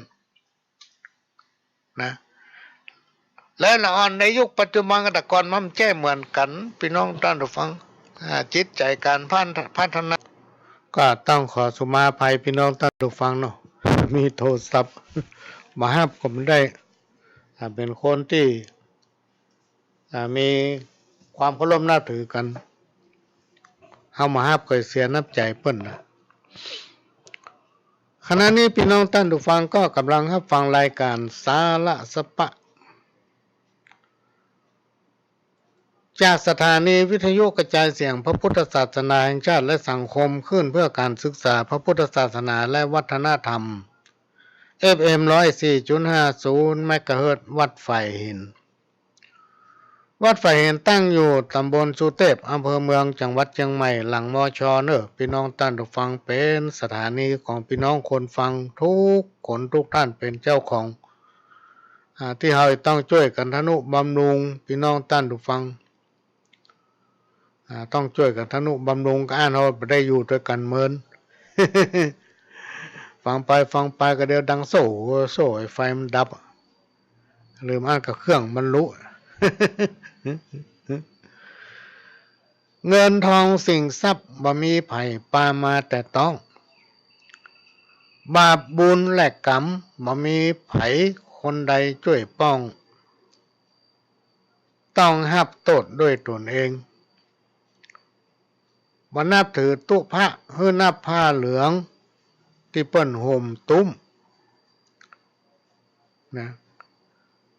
นะ และละอ่อนในยุคปัจจุบันกับแต่ก่อนมันบ่ใจ้เหมือนกั๋น ปี้น้องต้านผู้ฟัง อ่า จิตใจ๋ก๋านพัน พัฒนา ก็ต้องขอสุมาอภัยปี้น้องต้านผู้ฟังเนาะ มีโทรศัพท์มาฮับก็บ่ได้ อ่า เป๋นคนตี้ อ่า มีความเคารพนับถือกั๋น เฮามาฮับก็เสียน้ำใจ๋เปิ้นนะ ขณะนี้ปี้น้องต้านผู้ฟังก็ก่ำลังฮับฟังรายก๋านสาระสะปะ จากสถานีวิทยุกระจายเสียงพระพุทธศาสนาแห่งชาติและสังคมคลื่นเพื่อการศึกษาพระพุทธศาสนาและวัฒนธรรม เอฟเอ็ม ร้อยสี่จุดห้าศูนย์ เมกะเฮิรตซ์ วัดฝายหิน วัดฝายเห็นตั้งอยู่ตำบลสุเตพ อำเภอเมือง จังหวัดเจียงใหม่ หลัง มช. เน่อ ปี้น้องต้านผู้ฟัง เป๋นสถานีของปี้น้องคนฟังกู้คนกู้ต้านเป๋นเจ้าของ อ่า ตี้เฮาต้องจ้วยกั๋นทะนุบำรุงปี้น้องต้านผู้ฟัง อ่า ต้องจ้วยกั๋นทะนุบำรุง กาอั้นเฮาบ่ได้อยู่ตวยกั๋นเมิน ฟังไปฟังไปก็เดี๋ยวดังโซ่ โซ่ ไอ้ไฟมันดับ หรือบ่อั้นก็เครื่องมันลุ เงินทองสินทรัพย์บ่มีใผปามาแตะต้อง บาปบุญและกรรมบ่มีใผคนใดจ้วยป้อง ต้องฮับโต้ษด้วยตนเอง บ่นับถือตุ๊พระหื้อนับผ้าเหลืองตี้เปิ้นห่มตุ้ม นะ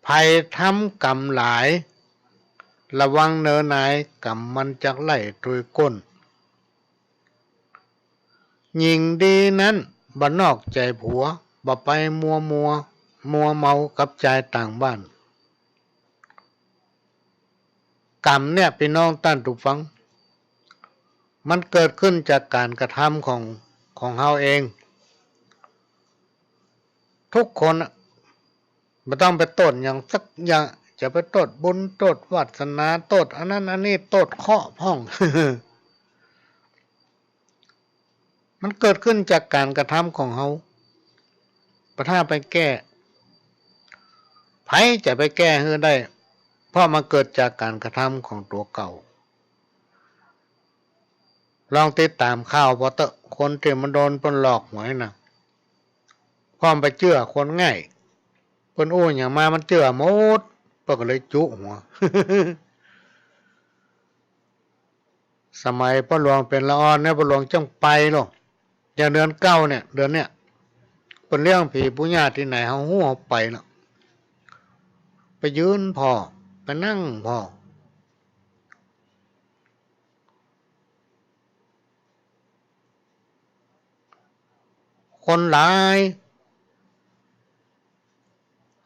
ใผทำกรรมหลาย ระวังเน่อนาย กรรมมันจักไล่ตวยก้น หญิงดีนั้นบ่นอกใจ๋ผัว บ่ไปมัวมัว มัวเมากับจายต่างบ้าน กรรมเนี่ยปี้น้องต้านผู้ฟัง มันเกิดขึ้นจากก๋านกระทำของ ของเฮาเอง ทุกคนน่ะ บ่ต้องไปโต้ษหยังสักอย่าง จะไปโต้ษบุญ โต้ษวาสนา โต้ษอันนั้นอันนี้ โต้ษเคราะห์พ่อง มันเกิดขึ้นจากก๋านกระทำของเฮา บ่ถ้าไปแก้ ใผจะไปแก้หื้อได้ เพราะมันเกิดจากก๋านกระทำของตั๋วเก่า ลองติดต๋ามข่าวผ่อเต๊อะ คนตี้มันโดนเปิ้นหลอกหวยน่ะ เพราะมันไปเจื้อคนง่าย เปิ้นอู้หยังมามันเจื้อหมด เปิ้นก็เลยจุ๊หัว สมัยป้อหลวงเป๋นละอ่อนเนี่ย ป้อหลวงจั้งไปโลด อย่างเดือนเก้าเนี่ย เดือนเนี่ย เปิ้นเลี้ยงผีปู่ย่าตี้ไหน เฮาฮู้ เฮาไปละ ไปยืนผ่อ ไปนั่งผ่อ คนหลาย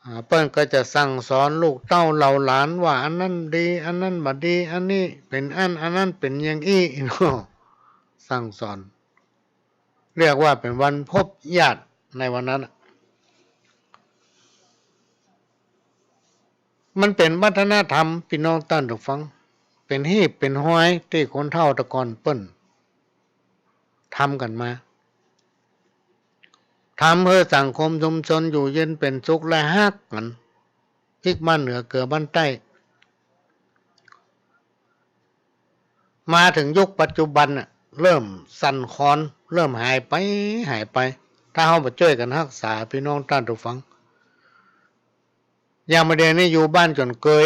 อ่า เปิ้นก็จะสั่งสอนลูกเต้าเหล่าหลานว่าอันนั้นดี อันนั้นบ่ดี อันนี้เป๋นอั้น อันนั้นเป๋นอย่างอี้เนาะ สั่งสอน เรียกว่าเป๋นวันพบญาติในวันนั้นน่ะ มันเป๋นวัฒนธรรม ปี้น้องต้านผู้ฟัง เป๋นฮีบเป๋นฮอยตี้คนเฒ่าแต่ก่อนเปิ้นทำกั๋นมา ทำหื้อสังคมชุมชนอยู่เย็นเป๋นสุขและฮักกั๋น พลิกบ้านเหนือเกือบ้านใต้ มาเถิงยุคปัจจุบันน่ะ เริ่มสั่นคลอน เริ่มหายไป หายไป ถ้าเฮาบ่จ้วยกั๋นฮักษา ปี้น้องต้านผู้ฟัง อย่างบ่าเดี่ยวนี้อยู่บ้านจ๋นเกย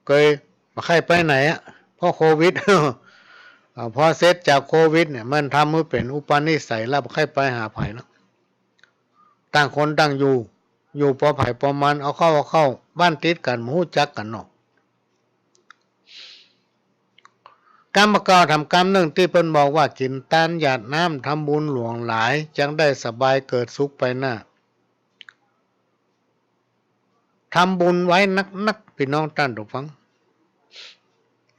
เกยบ่ใค่ไปไหนอะ เพราะโควิด อ่า พอเสร็จจากโควิดเนี่ย มันทำหื้อเป๋นอุปนิสัยแล้ว บ่ใค่ไปหาใผแล้ว ต่างคนต่างอยู่ อยู่ปอใผปอมัน เอาเข้า เอาเข้า บ้านติดกั๋น บ่ฮู้จักกั๋นเนาะ กำบ่าเก่าทำกำนึ่งตี้เปิ้นบอกว่า กิ๋นตานหยาดน้ำ ทำบุญหลวงหลาย จักได้สบายเกิดสุขไปหน้า ทำบุญไว้นักๆ ปี้น้องต้านผู้ฟัง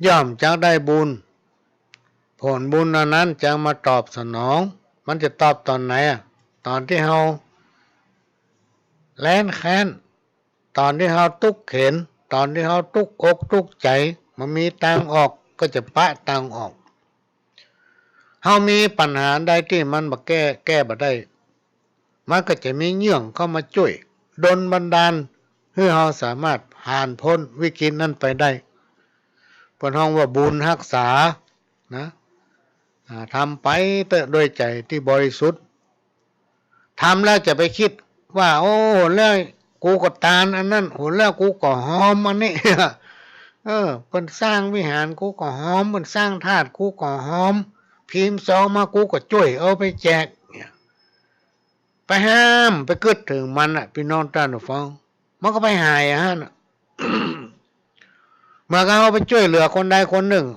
ย่อมจักได้บุญ ผลบุญอันนั้นจักมาตอบสนอง มันจะตอบต๋อนไหนอะ ต๋อนตี้เฮาแล้นแค้น ต๋อนตี้เฮาตุ๊กข์เข็ญ ต๋อนตี้เฮาตุ๊กข์อกตุ๊กข์ใจ๋ บ่มีตางออก ก็จะปะตางออก เฮามีปัญหาใดตี้มันบ่แก้ แก้บ่ได้ มันก็จะมีเยื่องเข้ามาจ้วย ดลบันดาล หื้อเฮาสามารถผ่านป๊นวิกฤตนั้นไปได้ เปิ้นฮ้องว่าบุญฮักษา นะ อ่า ทำไปเต๊อะด้วยใจ๋ตี้บริสุทธิ์ ทำแล้วจะไปกึ๊ดว่า โอ้ แล้วกูก็ตานอันนั้น โอ้ แล้วกูก็หอมอันนี้ เออ เปิ้นสร้างวิหาร กูก็หอม เปิ้นสร้างธาตุ กูก็หอม พิมพ์ซองมา กูก็จ้วยเอาไปแจก เนี่ย ไปห้าม ไปกึ๊ดเถิงมันน่ะ ปี้น้องต้านผู้ฟัง มันก็ไปหายอะหั้นน่ะ เมื่อเฮาไปจ้วยเหลือคนใดคนนึ่ง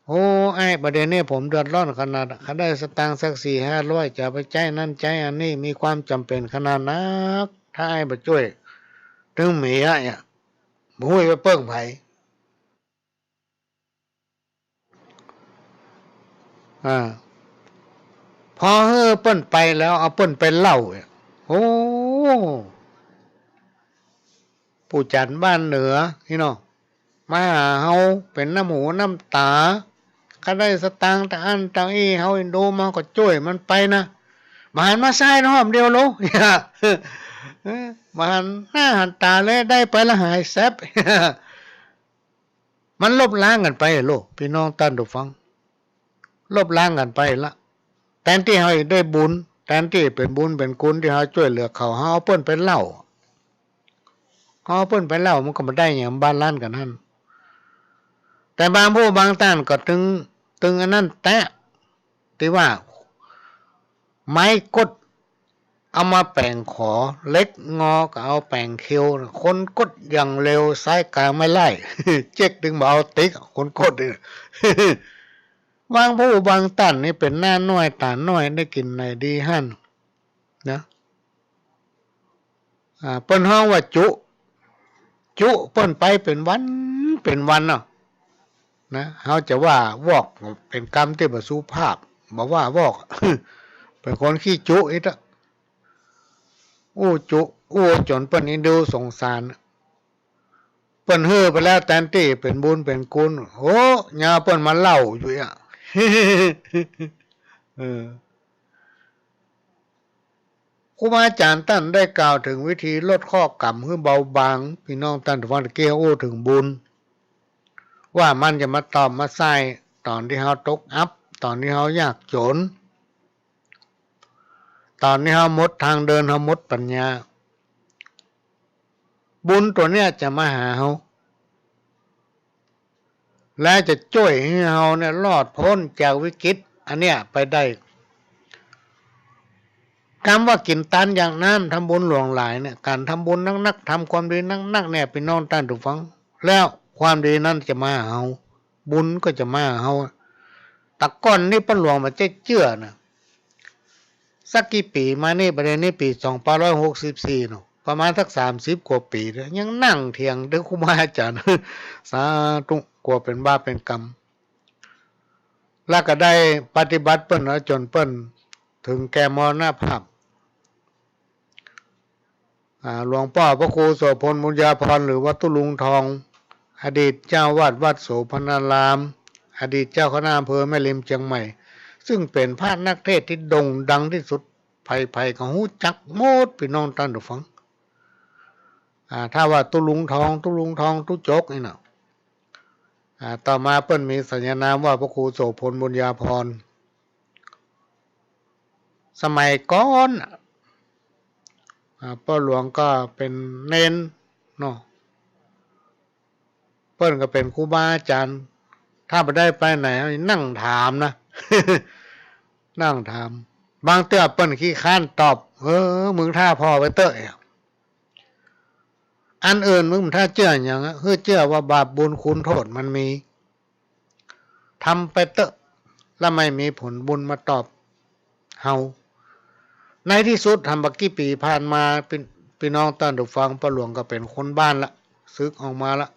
โอ้ อ้าย บ่าเดี่ยวนี้ผมเดือดร้อนขนาด คันได้สตางค์สักสี่ห้าร้อย จะเอาไปใจ๊นั้นใจ๊อันนี้ มีความจ๋ำเป๋นขนาดนัก ถ้าอ้ายบ่จ้วย เถิงเมียอะ บ่ฮู้ไปเปิ้งใผ อ่า พอหื้อเปิ้นไปแล้ว เอาเปิ้นไปเล่า โอ้ ปู่จ๋ารย์บ้านเหนือนี่เนาะ มาหาเฮาเป๋นน้ำหูน้ำต๋า คันได้สตางค์ตะอั้นตะอี้ เฮาเอ็นดูมันก็จ้วยมันไปนะ บ่หันมาใส่น้ำเดียวโล เออ บ่หันหน้าหันต๋าเลย ได้ไปละหายแซบ มันลบล้างกั๋นไปโล ปี้น้องต้านผู้ฟัง ลบล้างกั๋นไปละ แตนตี้เฮาได้บุญ แตนตี้เป๋นบุญเป๋นคุณตี้เฮาจ้วยเหลือเขา เฮาเอาเปิ้นไปเล่า เฮาเอาเปิ้นไปเล่า มันก็บ่ได้หยัง บาลานซ์กั๋นหั้น แต่บางผู้บางต้านก็ตึง ตึงอันนั้นแต๊ ตี้ว่า ไม้ก๊ด เอามาแป๋งขอ เหล็กงอก็เอาแป๋งเคียว คนก๊ดอย่างเร็ว สายกลางไม่ไล่ เจ๊กตึงบ่เอาติ๊ก คนก๊ดเนี่ย บางผู้บางต้านนี่เป๋นหน้าน้อยต๋าน้อย ได้กิ๋นไหนดีหั้นนะ อ่า เปิ้นฮ้องว่าจุ จุเปิ้นไปเป๋นวันเป๋นวันเนาะ นะ เฮาจะว่าวอกเป๋นกำตี้บ่สุภาพ บ่ว่าวอก เป๋นคนขี้จุอิ๊ดอะ อู้จุ อู้จ๋นเปิ้นเอ็นดูสงสาร เปิ้นหื้อไปแล้ว แตนตี้เป๋นบุญเป๋นคุณ โอ้ ยาวเปิ้นมาเล่าอยู่อะ เออ ครูบาอาจ๋ารย์ต้านได้กล่าวเถิงวิธีลดข้อกรรมหื้อเบาบาง ปี้น้องต้านผู้ฟัง ตะกี้อู้เถิงบุญ ว่ามันจะมาตอบมาใส่ต๋อนตี้เฮาตกอับ ต๋อนตี้เฮายากจ๋น ต๋อนตี้เฮาหมดตางเดิน เฮาหมดปัญญา บุญตั๋วเนี้ยจะมาหาเฮา และจะจ้วยหื้อเฮาเนี่ยรอดป๊นจากวิกฤตอันเนี้ยไปได้ กำว่ากิ๋นตานอยากน้ำ ทำบุญหลวงหลายเนี่ย ก๋านทำบุญนักๆ ทำความดีนักๆ เนี่ย ปี้น้องต้านผู้ฟัง แล้วความดีนั้นจะมาหาเฮา บุญก็จะมาหาเฮา แต่ก่อนนี้ป้อหลวงบ่ใจ้เจื้อนะ สักกี่ปี๋มานี่ บ่าเดี่ยวนี้ปี๋สองพันห้าร้อยหกสิบสี่เนาะ ประมาณสักสามสิบกว่าปี๋แล้ว ยังนั่งเถียงเถิงครูบาอาจ๋ารย์ สาธุ กั๋วเป๋นบาปเป๋นกรรม แล้วก็ได้ปฏิบัติเปิ้นเอาจ๋นเปิ้นเถิงแก่มรณภาพ อ่า หลวงป้อพระครูโสภณ บุญญาภรณ์ หรือว่าตุ๊ลุงทอง อดีตเจ้าอาวาสวัดโสภณาราม อดีตเจ้าคณะอำเภอแม่ริมเจียงใหม่ ซึ่งเป๋นพระนักเทศน์ตี้โด่งดังตี้สุด ใผๆ ก็ฮู้จักหมด ปี้น้องต้านผู้ฟัง อ่า ถ้าว่าตุ๊ลุงทอง ตุ๊ลุงทองตุ๊จกนี่เนาะ อ่า ต่อมาเปิ้นมีสรรญานามว่าพระครูโสภณ บุญญาภรณ์ สมัยก่อนน่ะ อ่า ป้อหลวงก็เป๋นเณรเนาะ เปิ้นก็เป๋นครูบาอาจ๋ารย์ ถ้าบ่ได้ไปไหน นั่งถามนะ นั่งถาม บางเตื้อเปิ้นขี้คร้านตอบ เออ มึงถ้าผ่อไปเต๊อะ อันอื่นมึงถ้าเจื้อหยังอะ หื้อเจื้อว่าบาปบุญคุณโต้ษมันมี ทำไปเต๊อะ แล้วไม่มีผลบุญมาตอบเฮา ในตี้สุด ทำบ่ากี่ปี๋ผ่านมา ปี้ ปี้น้องต้านผู้ฟัง ป้อหลวงก็เป๋นคนบ้านละ สึกออกมาละ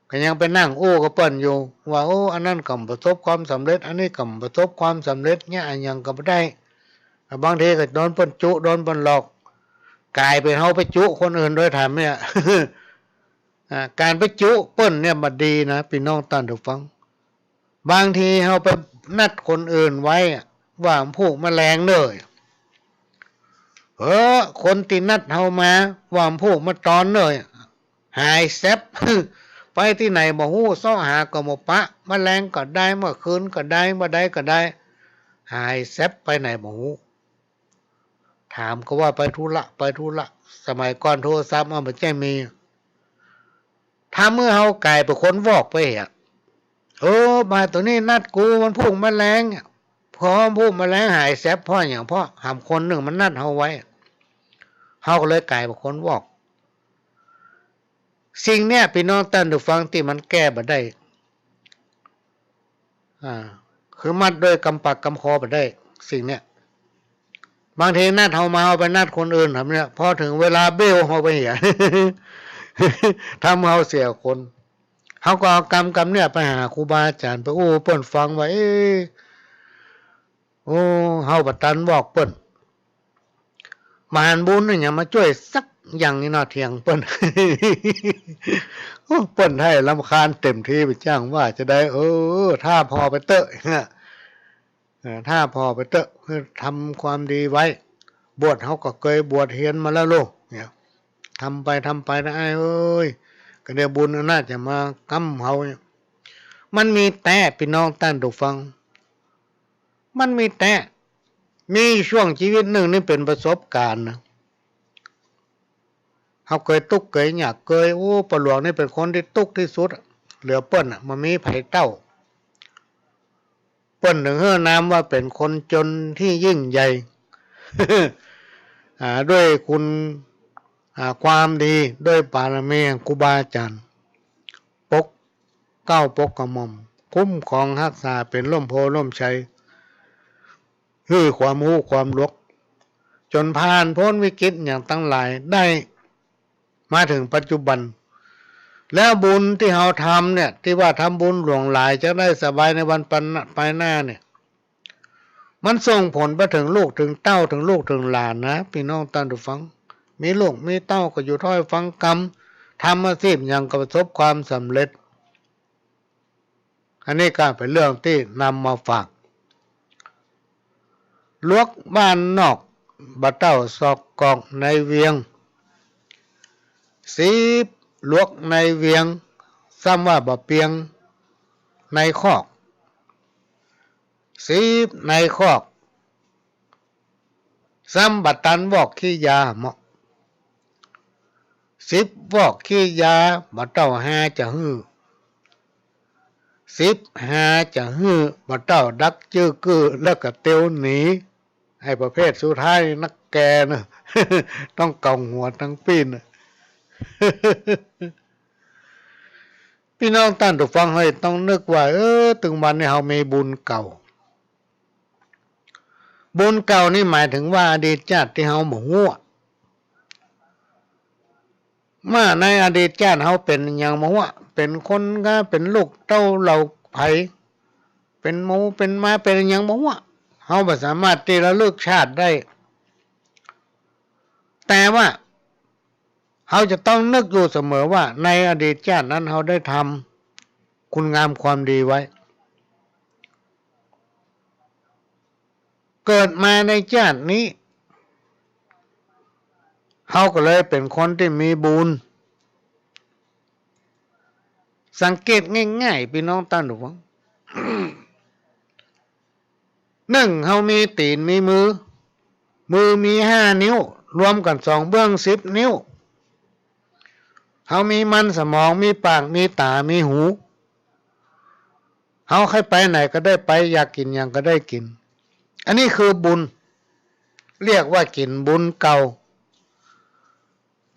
ก็ยังไปนั่งอู้กับเปิ้นอยู่ ว่า โอ้ อันนั้นก็บ่ประสบความสำเร็จ อันนี้ก็บ่ประสบความสำเร็จ เนี่ย อะหยังก็บ่ได้ บางทีก็โดนเปิ้นจุ โดนเปิ้นหลอก ก๋ายเป๋นเฮาไปจุคนอื่นโดยธรรมเนี่ย อ่า ก๋านไปจุเปิ้นเนี่ยบ่ดีนะ ปี้น้องต้านผู้ฟัง บางทีเฮาไปนัดคนอื่นไว้อะ ว่าวันพูกมาแลงเน่อ เออ คนตี้นัดเฮามา ว่าวันพูกมาตอนเน่อ หายแซบ ไปตี้ไหนบ่ฮู้ เซาะหาก็บ่ปะ มาแลงก็ได้ เมื่อคืนก็ได้ เมื่อใดก็ได้ หายแซบ ไปไหนบ่ฮู้ ถามก็ว่าไปธุระ ไปธุระ สมัยก่อนโทรศัพท์มันบ่ใจ้มี ถ้าเมื่อเฮาก๋ายเป๋นคนวอกไปเหีย เออ บ่าตั๋วนี้นัดกูวันพูกมาแลง พอวันพูกมาแลงหายแซบ เพราะหยัง เพราะหำคนนึ่งมันนัดเฮาไว้ เฮาก็เลยก๋ายเป๋นคนวอก สิ่งเนี้ย ปี้น้องต้านผู้ฟัง ตี้มันแก้บ่ได้ อ่า คือมัดด้วยกำปากกำคอบ่ได้ สิ่งเนี้ย บางทีนัดเฮามา เฮาไปนัดคนอื่น ทำเนี่ย พอเถิงเวลาเบ้วเฮาไปเหีย ทำเฮาเสียคน เฮาก็เอากำ กำเนี่ยไปหาครูบาอาจ๋ารย์ ไปอู้เปิ้นฟังว่า เอ๊ะ โอ้ เฮาบ่ตันบอกเปิ้น มหาบุญนี่หยังมาจ้วยสักอย่างนี่เนาะ เถียงเปิ้น โอ้ เปิ้นไห้รำคาญเต็มที บ่จ้างว่าจะใด เออ ถ้าผ่อไปเต๊อะ เออ ถ้าผ่อไปเต๊อะ คือทำความดีไว้ บวชเฮาก็เกยบวชเฮียนมาแล้วโลก เนี่ย ทำไป ทำไปนะอ้ายเอ้ย ก็เดี๋ยวบุญอันน่าจะมาก้ำเฮาเนี่ย มันมีแต๊ ปี้น้องต้านผู้ฟัง มันมีแต๊ มีช่วงชีวิตนึ่งนี่เป๋นประสบก๋ารณ์นะ เฮาเกยตุ๊กข์เกยยาก เกย โอ้ ป้อหลวงนี่เป๋นคนตี้ตุ๊กข์ตี้สุดอะ เหลือเปิ้นอะ บ่มีใผเต้า เปิ้นเถิงหื้อนามว่าเป๋นคนจนตี้ยิ่งใหญ่ อ่า ด้วยคุณ อ่า ความดี ด้วยบารมีแห่งครูบาอาจ๋ารย์ ปกเกล้าปกกระหม่อม คุ้มครองฮักษา เป๋นร่มโพธิ์ร่มไทร หื้อความฮู้ความรู้ จ๋นผ่านป๊นวิกฤตอย่างตังหลายได้ มาเถิงปัจจุบัน แล้วบุญตี้เฮาทำเนี่ย ตี้ว่าทำบุญหลวงหลาย จะได้สบายในวันปาน- ปายหน้าเนี่ย มันส่งผลไปเถิงลูกเถิงเต้า เถิงลูกเถิงหลานนะ ปี้น้องต้านผู้ฟัง มีลูกมีเต้าก็อยู่ถ้อยฟังกำ ทำอาชีพหยังก็ประสบความสำเร็จ อันนี้ก็เป๋นเรื่องตี้นำมาฝาก หลวกบ้านนอก บ่เต้าซอกกอกในเวียง สิบหลวกในเวียง ซ้ำว่าบ่เปียงในคอก สิบในคอก ซ้ำบ่ตันวอกขี้ยาเหมาะ สิบวอกขี้ยา บ่เต้าฮาจะหื้อ สิบฮาจะหื้อ บ่เต้าดักจื้อกื้อ แล้วก็เตียวหนี ไอ้ประเภทสุดท้ายนี่นักแก่นะ ต้องเก๋าหัวตึงปี้นนะ ปี้น้องต้านผู้ฟังเฮยต้องนึกว่า เออ ตึงวันนี้เฮามีบุญเก่า บุญเก่านี่หมายเถิงว่าอดีตจาติตี้เฮาบ่ฮู้อะ มาในอดีตจาติเฮาเป๋นอะหยังบ่ฮู้อะ เป๋นคนกา เป๋นลูกเต้าเหล่าใผ เป๋นหมูเป๋นหมา เป๋นอะหยังบ่ฮู้อะ เฮาบ่สามารถตี้ระลึกชาติได้ แต่ว่าเฮาจะต้องนึกอยู่เสมอว่าในอดีตจาตินั้นเฮาได้ทำคุณงามความดีไว้ เกิดมาในจาตินี้ เฮาก็เลยเป๋นคนตี้มีบุญ สังเกตง่ายๆ ปี้น้องต้านผู้ฟัง นึ่ง เฮามีตี๋นมีมือ มือมีห้านิ้ว รวมกั๋นสองเบื้องสิบนิ้ว เฮามีมันสมอง มีปาก มีต๋า มีหู เฮาใค่ไปไหนก็ได้ไป อยากกิ๋นหยังก็ได้กิ๋น อันนี้คือบุญ เรียกว่ากิ๋นบุญเก่า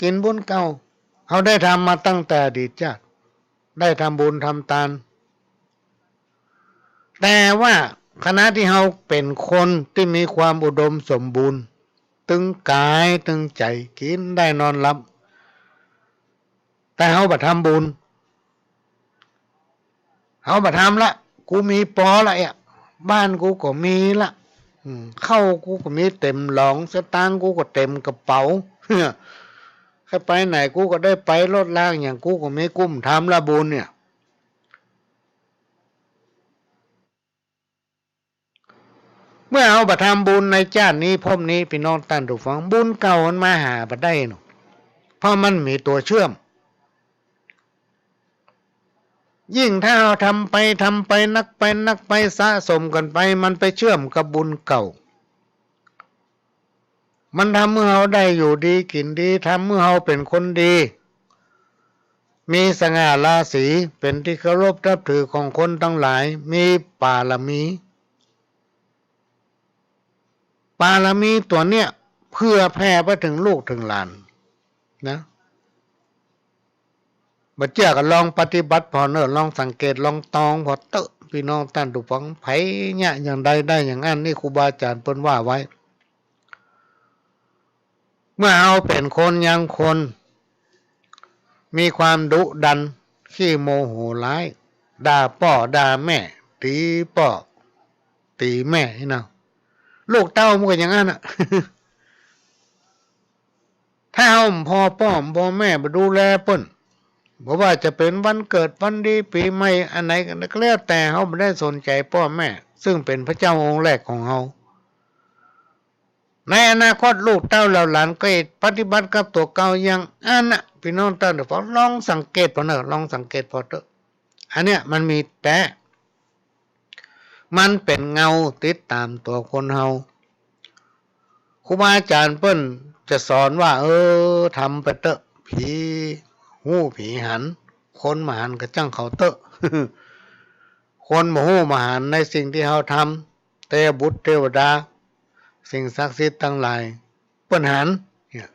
กิ๋นบุญเก่า เฮาได้ทำมาตั้งแต่อดีตจาติ ได้ทำบุญทำตาน แต่ว่าขณะตี้เฮาเป๋นคนตี้มีความอุดมสมบูรณ์ ตึงก๋ายตึงใจ๋ กิ๋นได้นอนหลับ แต่เฮาบ่ทำบุญ เฮาบ่ทำละ กูมีปอละเอีย บ้านกูก็มีละ อืม ข้าวกูก็มีเต๋มหลอง สตางค์กูก็เต๋มกระเป๋า ใค่ไปไหนกูก็ได้ไป รถรางอย่างกูก็มี กูบ่ทำละบุญเนี่ย เมื่อเฮาบ่ทำบุญในจาตินี้ภพนี้ ปี้น้องต้านผู้ฟัง บุญเก่ามันมาหาบ่ได้เนาะ เพราะมันมีตั๋วเชื่อม ยิ่งถ้าเฮาทำไป ทำไป นักไป นักไป สะสมกั๋นไป มันไปเชื่อมกับบุญเก่า มันทำหื้อเฮาได้อยู่ดีกิ๋นดี ทำหื้อเฮาเป๋นคนดี มีสง่าราศี เป๋นตี้เคารพนับถือของคนตังหลาย มีปารมี ปารมีตั๋วเนี่ยเผื่อแผ่ไปเถิงลูกเถิงหลานนะ บ่เจื้อก็ลองปฏิบัติผ่อเน่อ ลองสังเกต ลองตองผ่อเต๊อะ ปี้น้องต้านผู้ฟัง ใผเยียะอย่างใดได้อย่างอั้น นี่ครูบาอาจ๋ารย์เปิ้นว่าไว้ เมื่อเฮาเป๋นคนยังคน มีความดุดัน ขี้โมโหร้าย ด่าป้อด่าแม่ ตี๋ป้อตี๋แม่นี่นะ ลูกเต้ามันก็อย่างนั้นน่ะ ถ้าเฮาบ่พอป้อบ่พอแม่บ่ดูแลเปิ้น บ่ว่าจะเป๋นวันเกิดวันดีปี๋ใหม่อันไหนก็แล้วแต่ เฮาบ่ได้สนใจ๋ป้อแม่ ซึ่งเป๋นพระเจ้าองค์แรกของเฮา ในอนาคตลูกเต้าเหล่าหลานก็ปฏิบัติกับตั๋วเก่าอย่างอั้นน่ะ ปี้น้องต้านผู้ฟัง ลองสังเกตผ่อเน่อ ลองสังเกตผ่อเต๊อะ อันเนี้ยมันมีแต๊ มันเป๋นเงาติดต๋ามตั๋วคนเฮา ครูบาอาจ๋ารย์เปิ้นจะสอนว่า เออ ทำไปเต๊อะ ผีฮู้ผีหัน คนบ่หันก็จ้างเขาเต๊อะ คนบ่ฮู้บ่หันในสิ่งตี้เฮาทำ เตวบุตรเตวดา สิ่งศักดิ์สิทธิ์ตังหลาย เปิ้นหัน เนี่ย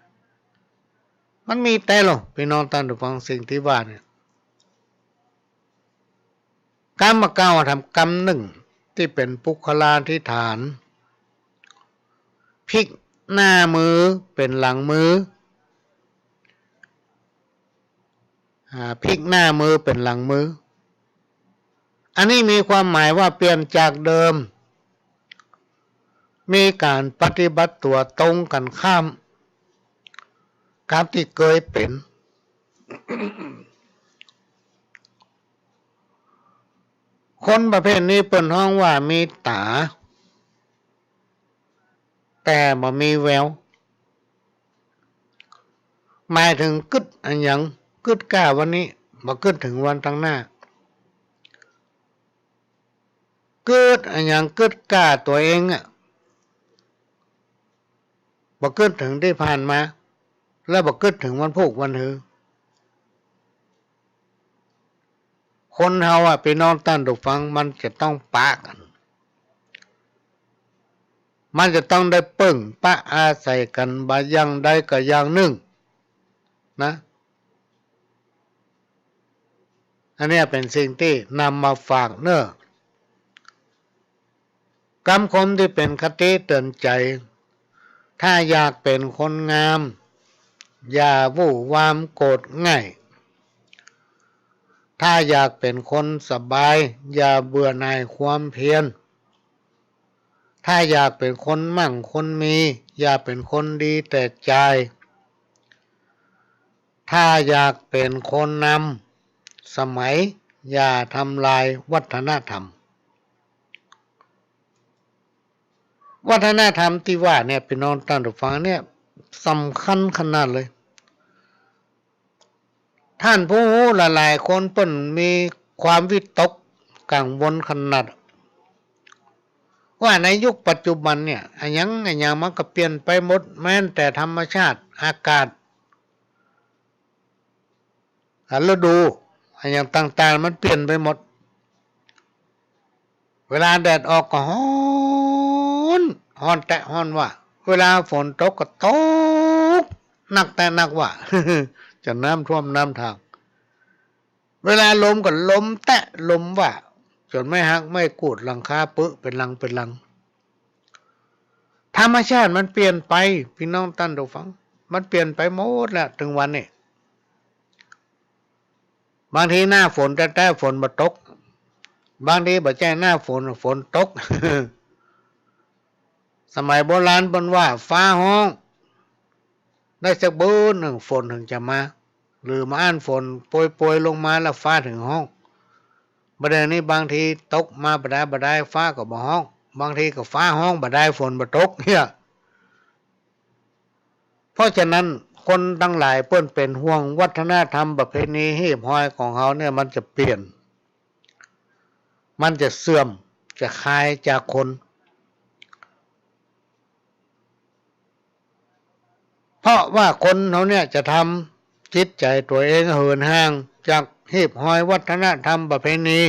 มันมีแต๊ลอ ปี้น้องต้านผู้ฟัง สิ่งตี้ว่าเนี่ย กำบ่าเก่า ทำกำนึ่งตี้เป๋นปุคคลาธิฐาน พลิกหน้ามือเป๋นหลังมือ อ่า พลิกหน้ามือเป๋นหลังมือ อันนี้มีความหมายว่าเปลี่ยนจากเดิม มีก๋านปฏิบัติตั๋วตรงกั๋นข้ามกับตี้เกยเป๋น คนประเภทนี้เปิ้นฮ้องว่ามีต๋า แต่บ่มีแวว หมายเถิงกึ๊ดอะหยัง กึ๊ดก้าวันนี้ บ่กึ๊ดเถิงวันตังหน้า กึ๊ดอะหยัง กึ๊ดก้าตั๋วเองอะ บ่กึ๊ดเถิงตี้ผ่านมา แล้วบ่กึ๊ดเถิงวันพูกวันหือ คนเฮาอะ ปี้น้องต้านผู้ฟัง มันจะต้องปะกั๋น มันจะต้องได้เปิ้งปะอาศัยกั๋น บ่าอย่างใดก็อย่างนึ่ง นะ อันเนี้ยเป๋นสิ่งตี้นำมาฝากเน่อ กำคมตี้เป๋นคติเตื๋อนใจ๋ ถ้าอยากเป๋นคนงาม อย่าวู่วามโกรธง่าย ถ้าอยากเป๋นคนสบาย อย่าเบื่อหน่ายความเพียร ถ้าอยากเป๋นคนมั่งคนมี อย่าเป๋นคนดีแต่จาย ถ้าอยากเป๋นคนนำสมัย อย่าทำลายวัฒนธรรม วัฒนธรรมตี้ว่าเนี่ย ปี้น้องต้านผู้ฟังเนี่ย สำคัญขนาดเลย ต้านผู้ฮู้หลายๆ คนเปิ้นมีความวิตกกังวลขนาด ว่าในยุคปัจจุบันเนี่ย อะหยังอะหยังมันก็เปลี่ยนไปหมด แม้แต่ธรรมชาติ อากาศ อ่ะ ฤดู อะหยังต่างๆ มันเปลี่ยนไปหมด เวลาแดดออกก็ฮ้อน ฮ้อนแต๊ฮ้อนว่า เวลาฝนตกก็ตก หนักแต๊หนักว่า จ๋นน้ำท่วมน้ำทาง เวลาลมก็ลมแต๊ลมว่า จ๋นไม้หักไม้กูด หลังคาปึเป๋นหลังเป๋นหลัง ธรรมชาติมันเปลี่ยนไป ปี้น้องต้านผู้ฟัง มันเปลี่ยนไปหมดแล้ว เถิงวันนี้ บางทีหน้าฝนแต๊ๆ ฝนบ่ตก บางทีบ่ใจ้หน้าฝน ฝนตก สมัยโบราณเปิ้นว่าฟ้าฮ้อง ได้สักมื้อนึ่งฝนเถิงจะมา หรือบ่อั้นฝนโปรยๆ ลงมาแล้วฟ้าเถิงฮ้อง บ่าเดี่ยวนี้บางทีตกมาบ่ดายบ่ดาย ฟ้าก็บ่ฮ้อง บางทีก็ฟ้าฮ้องบ่ดาย ฝนบ่ตกเนี่ย เพราะฉะนั้นคนตังหลายเปิ้นเป๋นห่วงวัฒนธรรมประเพณีฮีบฮอยของเฮาเนี่ย มันจะเปลี่ยน มันจะเสื่อม จะคายจากคน เพราะว่าคนเฮาเนี่ยจะทำจิตใจ๋ตั๋วเองเหินห่างจากฮีบฮอยวัฒนธรรมประเพณี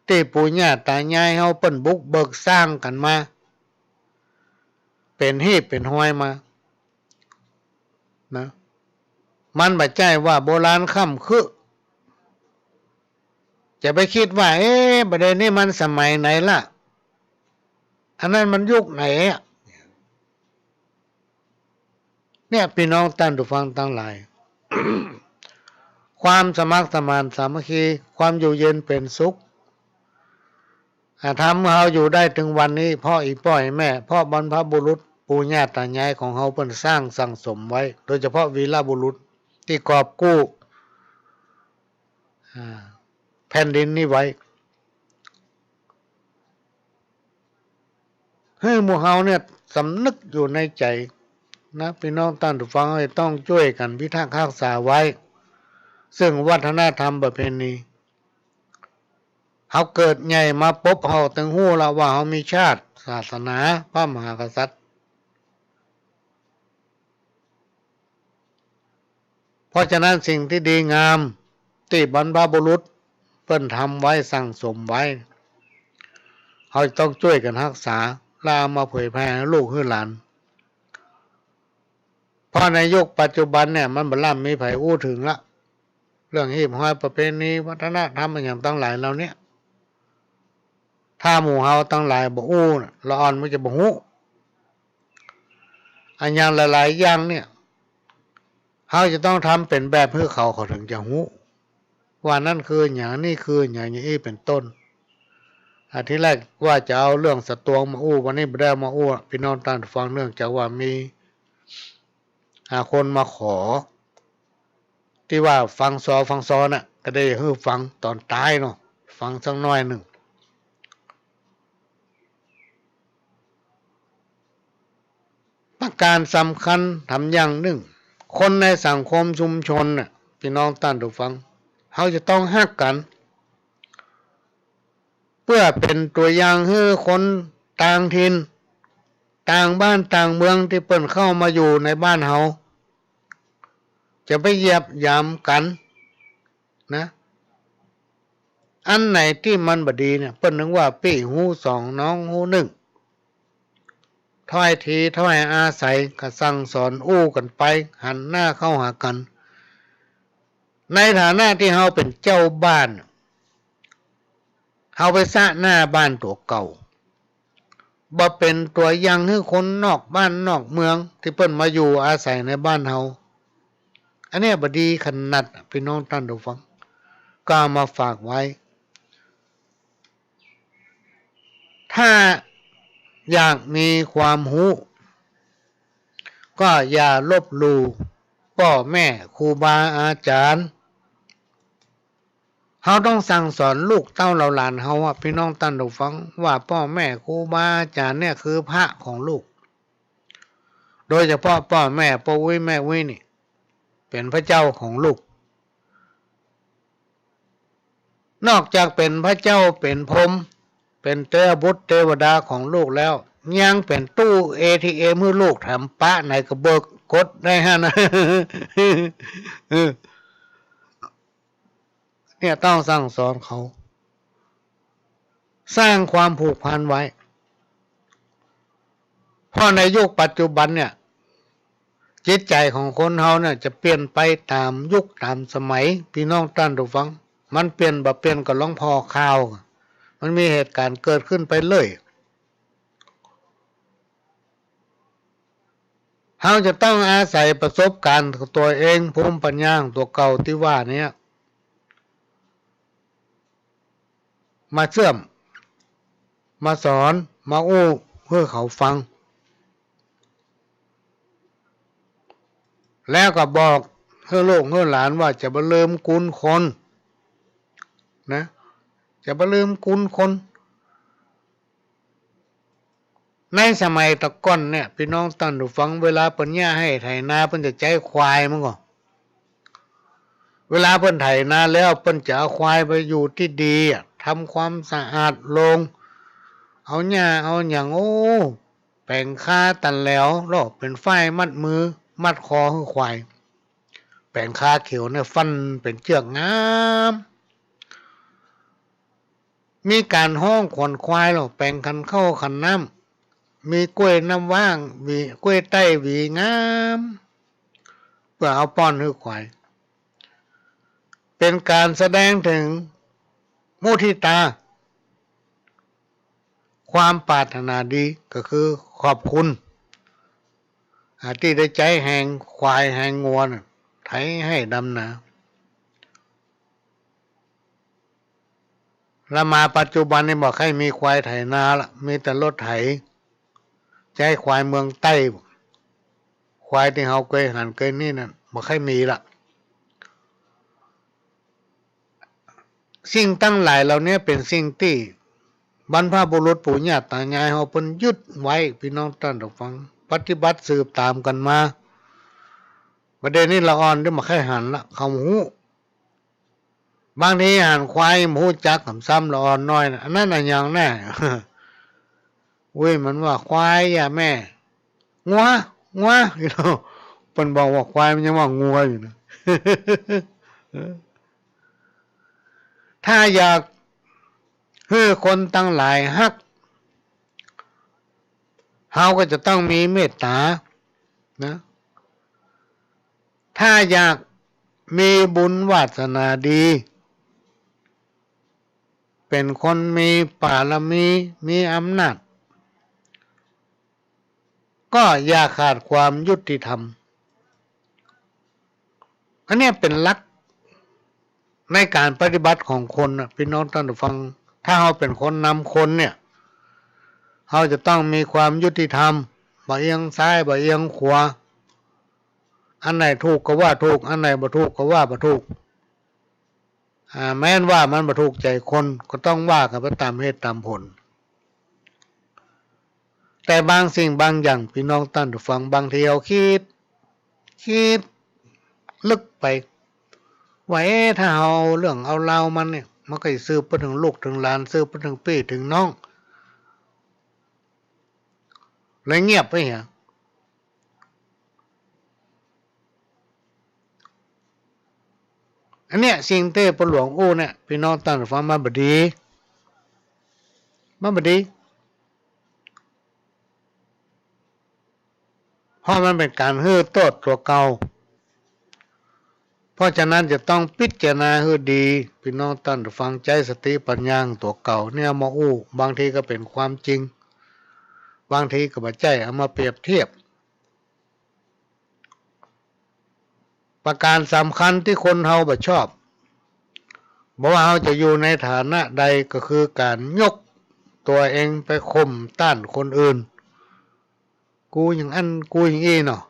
ตี้ปู่ย่าต๋ายายเฮาเปิ้นบุกเบิกสร้างกั๋นมา เป๋นฮีบเป๋นฮอยมา นะ มันบ่ใจ้ว่าโบราณค่ำคือ จะไปกึ๊ดว่า เอ๊ะ บ่าเดี่ยวนี้มันสมัยไหนละ อันนั้นมันยุคไหนอะ เนี่ย ปี้น้องต้านผู้ฟังตังหลาย ความสมัครสมานสามัคคี ความอยู่เย็นเป็นสุข อ่า ทำให้เฮาอยู่ได้ถึงวันนี้ เพราะอี่ป้ออี่แม่ เพราะบรรพบุรุษปู่ย่าตายายของเฮาเปิ้นสร้างสั่งสมไว้ โดยเฉพาะวีรบุรุษตี้กอบกู้ อ่า แผ่นดินนี้ไว้ หื้อหมู่เฮาเนี่ยสำนึกอยู่ในใจ๋นะ ปี้น้องต้านผู้ฟัง เฮาจะต้องจ้วยกั๋นพิทักษ์ฮักษาไว้ ซึ่งวัฒนธรรมประเพณี เฮาเกิดใหญ่มาปุ๊บ เฮาตึงฮู้ละว่าเฮามีชาติ ศาสนา พระมหากษัตริย์ เพราะฉะนั้นสิ่งที่ดีงามตี้บรรพบุรุษเปิ้นทำไว้สั่งสมไว้ เฮาจะต้องจ้วยกั๋นฮักษา และเอามาเผยแผ่หื้อลูกหื้อหลาน เพราะในยุคปัจจุบันเนี่ยมันบ่ล้ำมีใผอู้เถิงละ เรื่องฮีบฮอยประเพณีวัฒนธรรมอะหยังตังหลายเหล่าเนี้ย ถ้าหมู่เฮาตังหลายบ่อู้น่ะ ละอ่อนมันจะบ่ฮู้ อะหยังหลายๆ อย่างเนี่ย เฮาจะต้องทำเป๋นแบบหื้อเขา เขาเถิงจะฮู้ ว่านั้นคือหยัง นี่คือหยัง อย่างอี้เป๋นต้น อ่า ทีแรกว่าจะเอาเรื่องสะตวงมาอู้ วันนี้บ่ได้เอามาอู้ ปี้น้องต้านผู้ฟัง เนื่องจากว่ามี อ่า คนมาขอ ตี้ว่าฟังซอฟังซอน่ะ ก็ได้หื้อฟังต๋อนต๊ายเนาะ ฟังสักหน้อยนึ่ง ประการสำคัญถามอย่างนึ่ง คนในสังคมชุมชนน่ะ ปี้น้องต้านผู้ฟัง เฮาจะต้องฮักกั๋น เปื้อเป๋นตั๋วอย่างหื้อคนต่างถิ่น ต่างบ้านต่างเมืองตี้เปิ้นเข้ามาอยู่ในบ้านเฮา จะไปเหยียดหยามกั๋นนะ อันไหนตี้มันบ่ดีเนี่ย เปิ้นเถิงว่าปี้หูสองน้องหูนึ่ง ถ้อยทีถ้อยอาศัยก็สั่งสอนอู้กั๋นไป หันหน้าเข้าหากั๋น ในฐานะตี้เฮาเป๋นเจ้าบ้าน เฮาไปซะหน้าบ้านตั๋วเก่า บ่เป๋นตั๋วอย่างหื้อคนนอกบ้านนอกเมืองตี้เปิ้นมาอยู่อาศัยในบ้านเฮา อันเนี้ยบ่ดีขนาด ปี้น้องต้านผู้ฟัง ก็เอามาฝากไว้ ถ้าอยากมีความฮู้ ก็อย่าลบหลู่ป้อแม่ครูบาอาจ๋ารย์ เฮาต้องสั่งสอนลูกเต้าเหล่าหลานเฮาอะ ปี้น้องต้านผู้ฟัง ว่าป้อแม่ครูบาอาจ๋ารย์เนี่ยคือพระของลูก โดยเฉพาะป้อแม่ป้ออุ๊ยแม่อุ๊ยนี่ เป๋นพระเจ้าของลูก นอกจากเป๋นพระเจ้า เป๋นพรหม เป๋นเทพบุตรเทวดาของลูกแล้ว ยังเป๋นตู้เอทีเอ็มหื้อลูก แถมปะไหนก็เบิกกดได้หั้นนะ เออ เนี่ยต้องสั่งสอนเขา สร้างความผูกพันไว้ เพราะในยุคปัจจุบันเนี่ย จิตใจ๋ของคนเฮาเนี่ยจะเปลี่ยนไปต๋ามยุคต๋ามสมัย ปี้น้องต้านผู้ฟัง มันเปลี่ยนบ่เปลี่ยนก็ลองผ่อข่าว มันมีเหตุก๋ารณ์เกิดขึ้นไปเรื่อย เฮาจะต้องอาศัยประสบก๋ารณ์ของตั๋วเอง ภูมิปัญญาของตั๋วเก่าตี้ว่าเนี้ย มาเชื่อม มาสอน มาอู้หื้อเขาฟัง แล้วก็บอกหื้อลูกหื้อหลานว่าจะบ่ลืมคุณคน นะ จะบ่ลืมคุณคน ในสมัยตะก่อนเนี่ย ปี้น้องต้านผู้ฟัง เวลาเปิ้นเยียะไฮ่ไถนา เปิ้นจะใจ๊ควาย มันก็ เวลาเปิ้นไถนาแล้ว เปิ้นจะเอาควายไปอยู่ตี้ดีอะ ทำความสะอาดโรง เอาหญ้าเอาหยัง โอ้ แป๋งคาตันแหลว แล้วเป๋นฝ้ายมัดมือ มัดคอหื้อควาย แป๋งคาเขียวเนี่ย ฟั่นเป๋นเจื้อกงาม มีก๋านฮ้องขวัญควายแล้ว แป๋งขันข้าวขันน้ำ มีกล้วยน้ำว้าหวี กล้วยไต้หวีงาม เปื้อเอาป้อนหื้อควาย เป๋นก๋านแสดงเถิงมุทิตา ความปรารถนาดี ก็คือขอบคุณ อ่า ตี้ได้ใจ๊แฮงควายแฮงงัวน่ะ ไถไฮ่ดำนา แล้วมาปัจจุบันนี่บ่ใค่มีควายไถนาละ มีแต่รถไถ ใจ๊ควายเมืองใต้ ควายตี้เฮาเกยหันเกยนี่นั่น บ่ใค่มีละ สิ่งตังหลายเหล่านี้เป๋นสิ่งตี้บรรพบุรุษปู่ย่าต๋ายายเฮาเปิ้นยึดไว้ ปี้น้องต้านผู้ฟัง ปฏิบัติสืบต๋ามกั๋นมา บ่าเดี่ยวนี้ละอ่อนเดี๋ยวบ่ใค่หันละ เขาบ่ฮู้ บางทีหันควายบ่ฮู้จักซ้ำ ละอ่อนน้อยนะ อันนั้นอะหยังแน่ อุ้ย มันว่าควายอะแม่ งัว งัว เปิ้นบอกว่าควาย มันยังว่างัวอยู่นะ ถ้าอยากหื้อคนตังหลายฮัก เฮาก็จะต้องมีเมตต๋านะ ถ้าอยากมีบุญวาสนาดี เป๋นคนมีบารมี มีอำนาจ ก็อย่าขาดความยุติธรรม อันเนี้ยเป๋นหลักในก๋านปฏิบัติของคนน่ะ ปี้น้องต้านผู้ฟัง ถ้าเฮาเป๋นคนนำคนเนี่ย เฮาจะต้องมีความยุติธรรม บ่เอียงซ้าย บ่เอียงขวา อันไหนถูกก็ว่าถูก อันไหนบ่ถูกก็ว่าบ่ถูก อ่า แม้นว่ามันบ่ถูกใจ๋คน ก็ต้องว่ากั๋นไปต๋ามเหตุต๋ามผล แต่บางสิ่งบางอย่าง ปี้น้องต้านผู้ฟัง บางทีเฮาคิด คิดลึกไป ว่า เอ๊ะ ถ้าเฮาเอาเรื่องเอาราวมันเนี่ย มันก็จะสืบไปเถิงลูกเถิงหลาน สืบไปเถิงปี้เถิงน้อง เลยเงียบไปเหีย อันเนี้ยสิ่งตี้พ่อหลวงอู้เนี่ย ปี้น้องต้านผู้ฟัง มันบ่ดี มันบ่ดี เพราะมันเป๋นก๋านหื้อโต้ษตั๋วเก่า เพราะฉะนั้นจะต้องพิจารณาหื้อดี ปี้น้องต้านผู้ฟัง ใจ๊สติปัญญาตั๋วเก่าเนี่ยมาอู้ บางทีก็เป๋นความจริง บางทีก็บ่ใจ้ เอามาเปรียบเทียบ ประก๋านสำคัญตี้คนเฮาบ่ชอบ บ่ว่าเฮาจะอยู่ในฐานะใด ก็คือก๋านยกตั๋วเองไปข่มต้านคนอื่น กูอย่างอั้น กูอย่างอี้เนาะ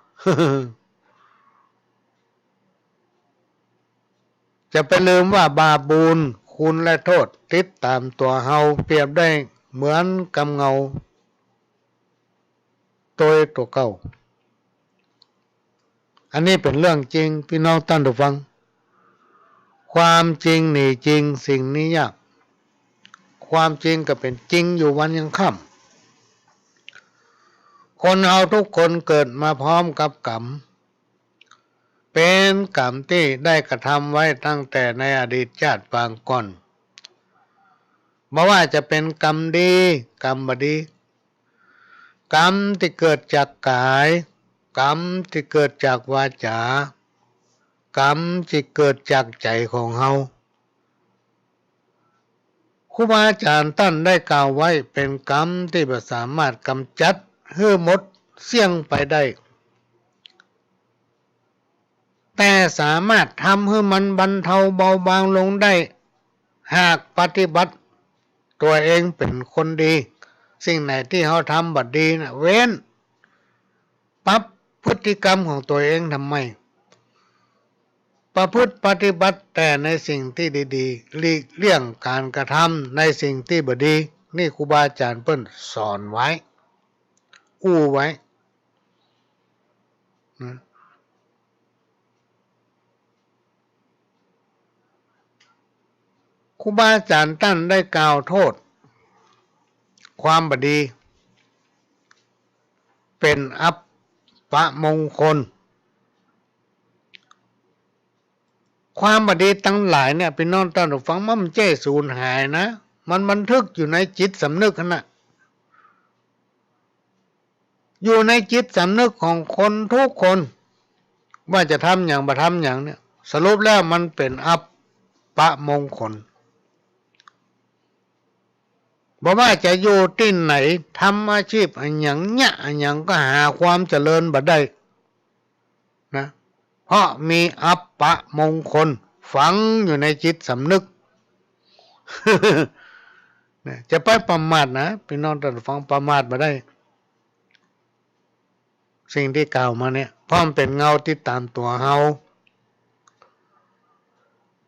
จะไปลืมว่าบาปบุญ คุณและโทษ ติดต๋ามตั๋วเฮา เปรียบได้เหมือนกำเงาโตยตั๋วเก่า อันนี้เป๋นเรื่องจริง ปี้น้องต้านผู้ฟัง ความจริงหนีจริง สิ่งนี้ยาก ความจริงก็เป๋นจริงอยู่วันยังค่ำ คนเฮาทุกคนเกิดมาพร้อมกับกรรม เป๋นกรรมตี้ได้กระทำไว้ตั้งแต่ในอดีตชาติปางก่อน บ่ว่าจะเป๋นกรรมดี กรรมบ่ดี กรรมตี้เกิดจากก๋าย กรรมตี้เกิดจากวาจา กรรมตี้เกิดจากใจ๋ของเฮา ครูบาอาจ๋ารย์ต้านได้กล่าวไว้ เป๋นกรรมตี้บ่สามารถก๋ำจัดหื้อหมดเสี้ยงไปได้ แต่สามารถทำหื้อมันบรรเทาเบาบางลงได้ หากปฏิบัติตั๋วเองเป๋นคนดี สิ่งไหนตี้เฮาทำบ่ดีน่ะ เว้น ปรับพฤติกรรมของตั๋วเองทำไม ประพฤติปฏิบัติแต่ในสิ่งตี้ดีๆ หลีกเลี่ยงก๋านกระทำในสิ่งตี้บ่ดี นี่ครูบาอาจ๋ารย์เปิ้นสอนไว้ อู้ไว้นะ ครูบาอาจ๋ารย์ต้านได้กล่าวโต้ษความบ่ดี เป๋นอัปมงคล ความบ่ดีตังหลายเนี่ย ปี้น้องต้านผู้ฟัง มันบ่ใจ้สูญหายนะ มันบันทึกอยู่ในจิตสำนึกหั้นน่ะ อยู่ในจิตสำนึกของคนทุกคน ว่าจะทำหยังบ่ทำหยังเนี่ย สรุปแล้วมันเป๋นอัปมงคล บ่ว่าจะอยู่ตี้ไหน ทำอาชีพอะหยัง เยียะอะหยัง ก็หาความเจริญบ่ได้นะ เพราะมีอัปมงคลฝังอยู่ในจิตสำนึก เนี่ย จะไปประมาทนะ ปี้น้องต้านฟัง ประมาทบ่ได้ สิ่งตี้กล่าวมาเนี่ย เพราะมันเป๋นเงาติดต๋ามตั๋วเฮา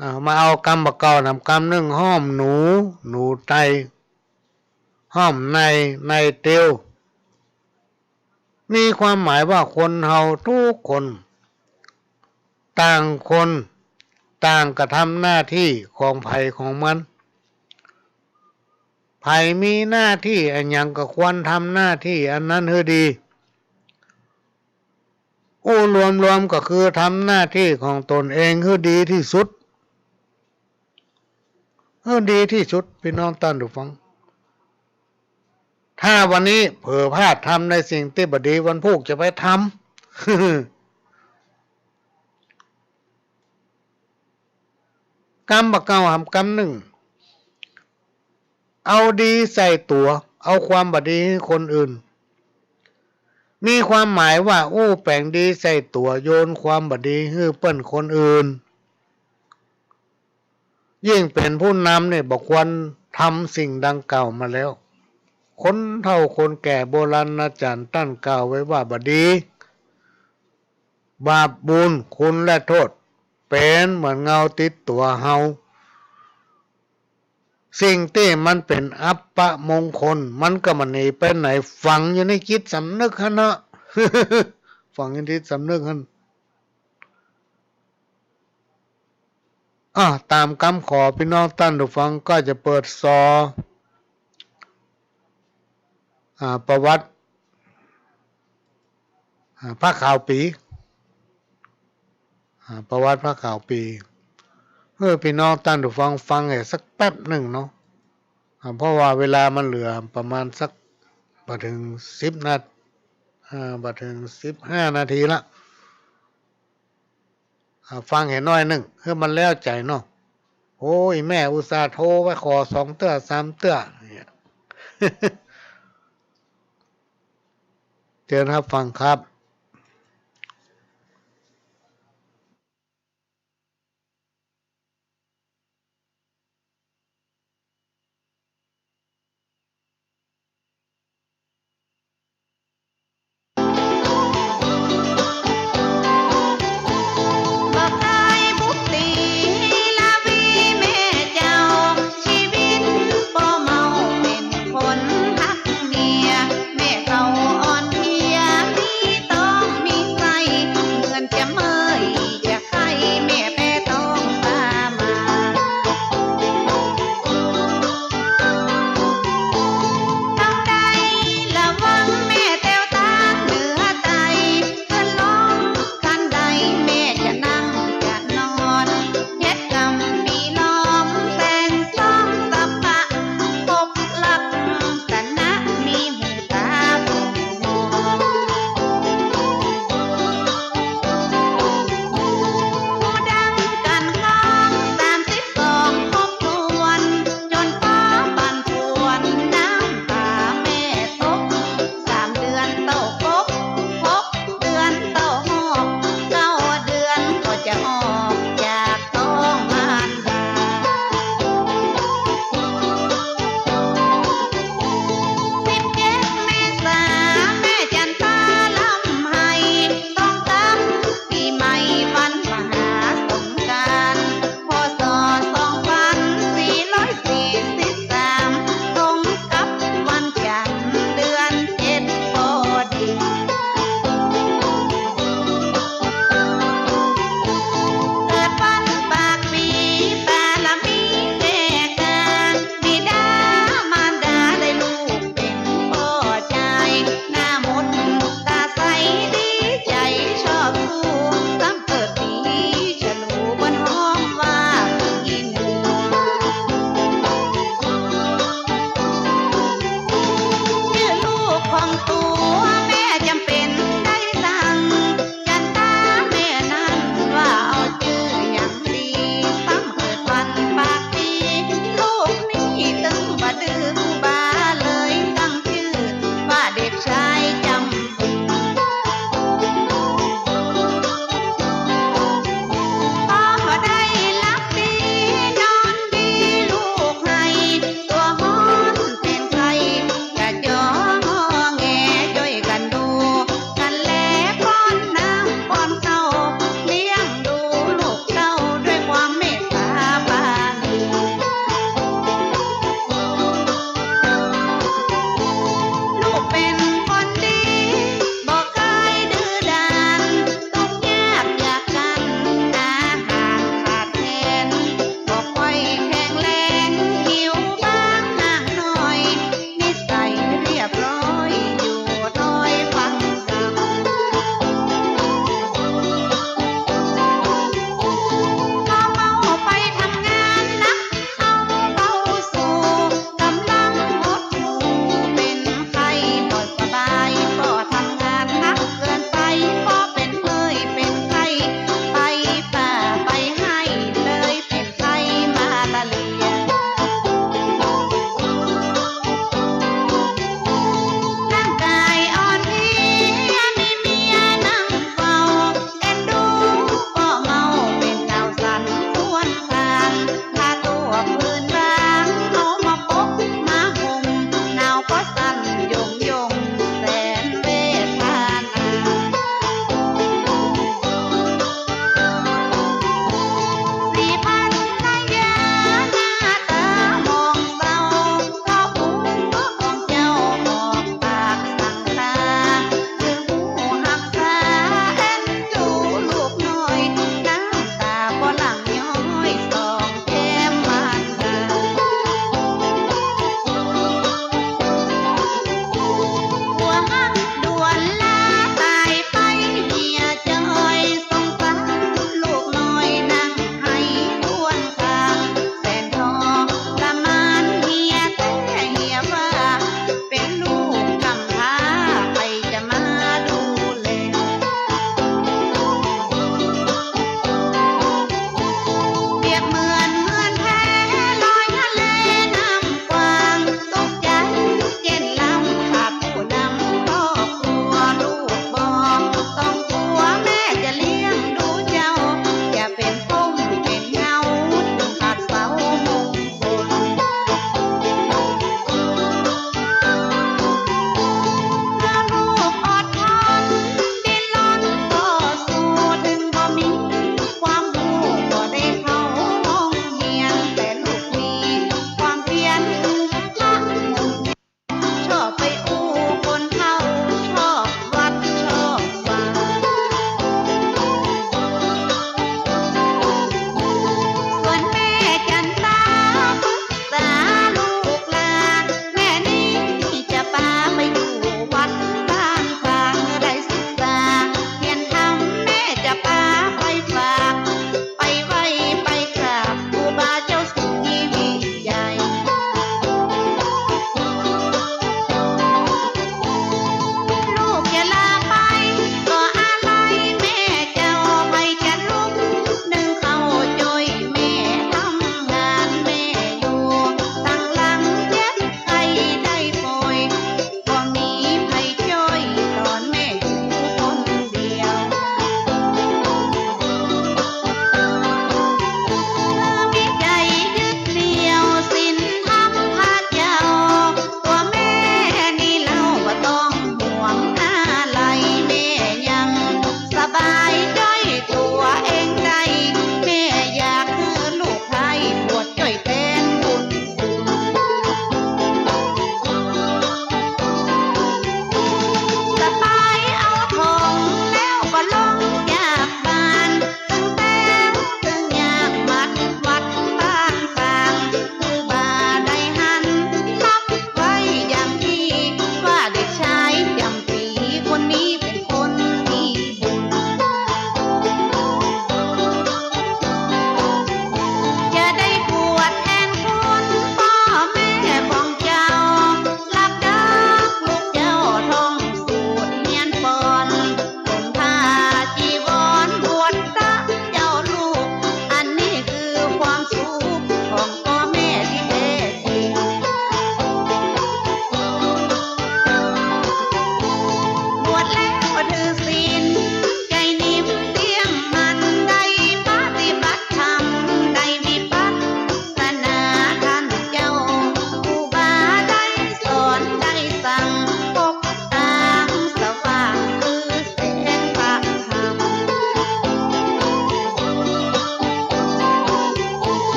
อ่า มาเอากำบ่าเก่าแหมกำนึ่ง ห้อมหนู หนูไต ห้อมใน ในเตียว มีความหมายว่าคนเฮากู้คน ต่างคนต่างกระทำหน้าตี้ของใผของมัน ใผมีหน้าตี้อะหยังก็ควรทำหน้าตี้อันนั้นหื้อดี อู้รวมๆ ก็คือทำหน้าตี้ของต๋นเองหื้อดีตี้สุด หื้อดีตี้สุด ปี้น้องต้านผู้ฟัง ถ้าวันนี้เผลอพลาดทำในสิ่งตี้บ่ดี วันพูกจะไปทำ กำบ่าเก่าแหมกำนึ่ง เอาดีใส่ตั๋ว เอาความบ่ดีหื้อคนอื่น มีความหมายว่าอู้แป๋งดีใส่ตั๋ว โยนความบ่ดีหื้อเปิ้นคนอื่น ยิ่งเป๋นผู้นำเนี่ยบ่ควรทำสิ่งดังกล่าวมาแล้ว คนเฒ่าคนแก่โบราณอาจ๋ารย์ต้านกล่าวไว้ว่าบ่ดี บาปบุญ คุณและโต้ษ เป๋นเหมือนเงาติดตั๋วเฮา สิ่งตี้มันเป๋นอัปมงคล มันก็บ่หนีไปไหน ฝังอยู่ในจิตสำนึกหั้นเนาะ ฝังอยู่ในจิตสำนึกหั้น อ่ะ ต๋ามกำขอปี้น้องต้านผู้ฟังก็จะเปิดซอ อ่า ประวัติ อ่า พระขาวปี๋ อ่า ประวัติพระขาวปี๋ หื้อปี้น้องต้านผู้ฟังฟังหื้อสักแป๊บนึ่งเนาะ อ่า เพราะว่าเวลามันเหลือประมาณสักบ่เถิงสิบนาที อ่า บ่เถิงสิบห้านาทีละ อ่า ฟังหื้อหน้อยนึ่ง หื้อมันแล้วใจ๋เนาะ โอ้ย แม่อุตส่าห์โทรไปขอสองเตื้อสามเตื้อเนี่ย เจิญฮับฟังครับ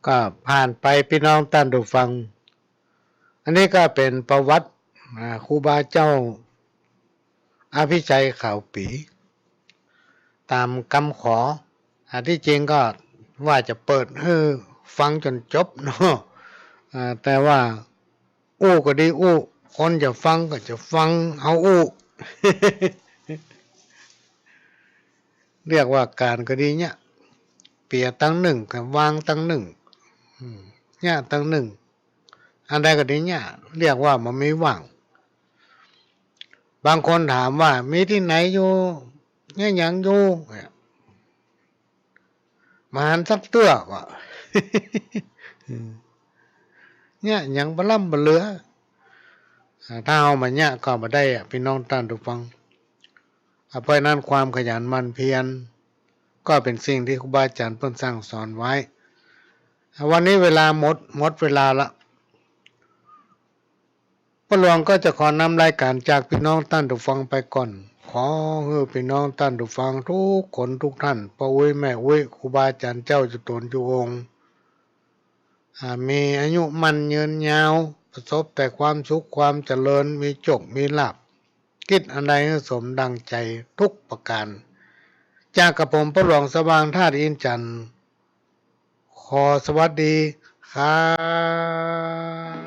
ก็ผ่านไป ปี้น้องต้านผู้ฟัง อันนี้ก็เป๋นประวัติ อ่า ครูบาเจ้าอภิชัยขาวปี๋ ต๋ามกำขอ อ่า ตี้จริงก็ว่าจะเปิดหื้อฟังจ๋นจบเนาะ อ่า แต่ว่าอู้ก็ดีอู้ คนจะฟังก็จะฟัง เฮาอู้ เรียกว่าก๋านก็ดีเนี่ย เปียตังนึ่งก็วางตังนึ่ง อืม เนี่ยตังนึ่ง อันใดก็ดีเนี่ย เรียกว่าบ่มีว่าง บางคนถามว่า มีตี้ไหนอยู่ เนี่ยหยังอยู่ เนี่ย บ่หันสักเตื้อว่ะ เนี่ยหยังบ่ล้ำบ่เหลือ อ่า ถ้าเฮาบ่เนี่ยก็บ่ได้อะ ปี้น้องต้านผู้ฟัง อ่า เพราะฉะนั้นความขยันหมั่นเพียร ก็เป๋นสิ่งตี้ครูบาอาจ๋ารย์เปิ้นสั่งสอนไว้ อ่า วันนี้เวลาหมด หมดเวลาละ ป้อหลวงก็จะขอนำรายก๋านจากปี้น้องต้านผู้ฟังไปก่อน ขอหื้อปี้น้องต้านผู้ฟังกู้คนกู้ต้าน ป้ออุ๊ยแม่อุ๊ย ครูบาอาจ๋ารย์เจ้าจุ๊ต๋นจุ๊องค์ อ่า มีอายุมั่นยืนยาว ประสบแต่ความสุขความเจริญ มีโจคมีลาภ กึ๊ดอันใดหื้อสมดังใจ๋กู้ประก๋าน จากกระผมป้อหลวงสว่างธาตุอินทร์จันทร์ ขอสวัสดีครับ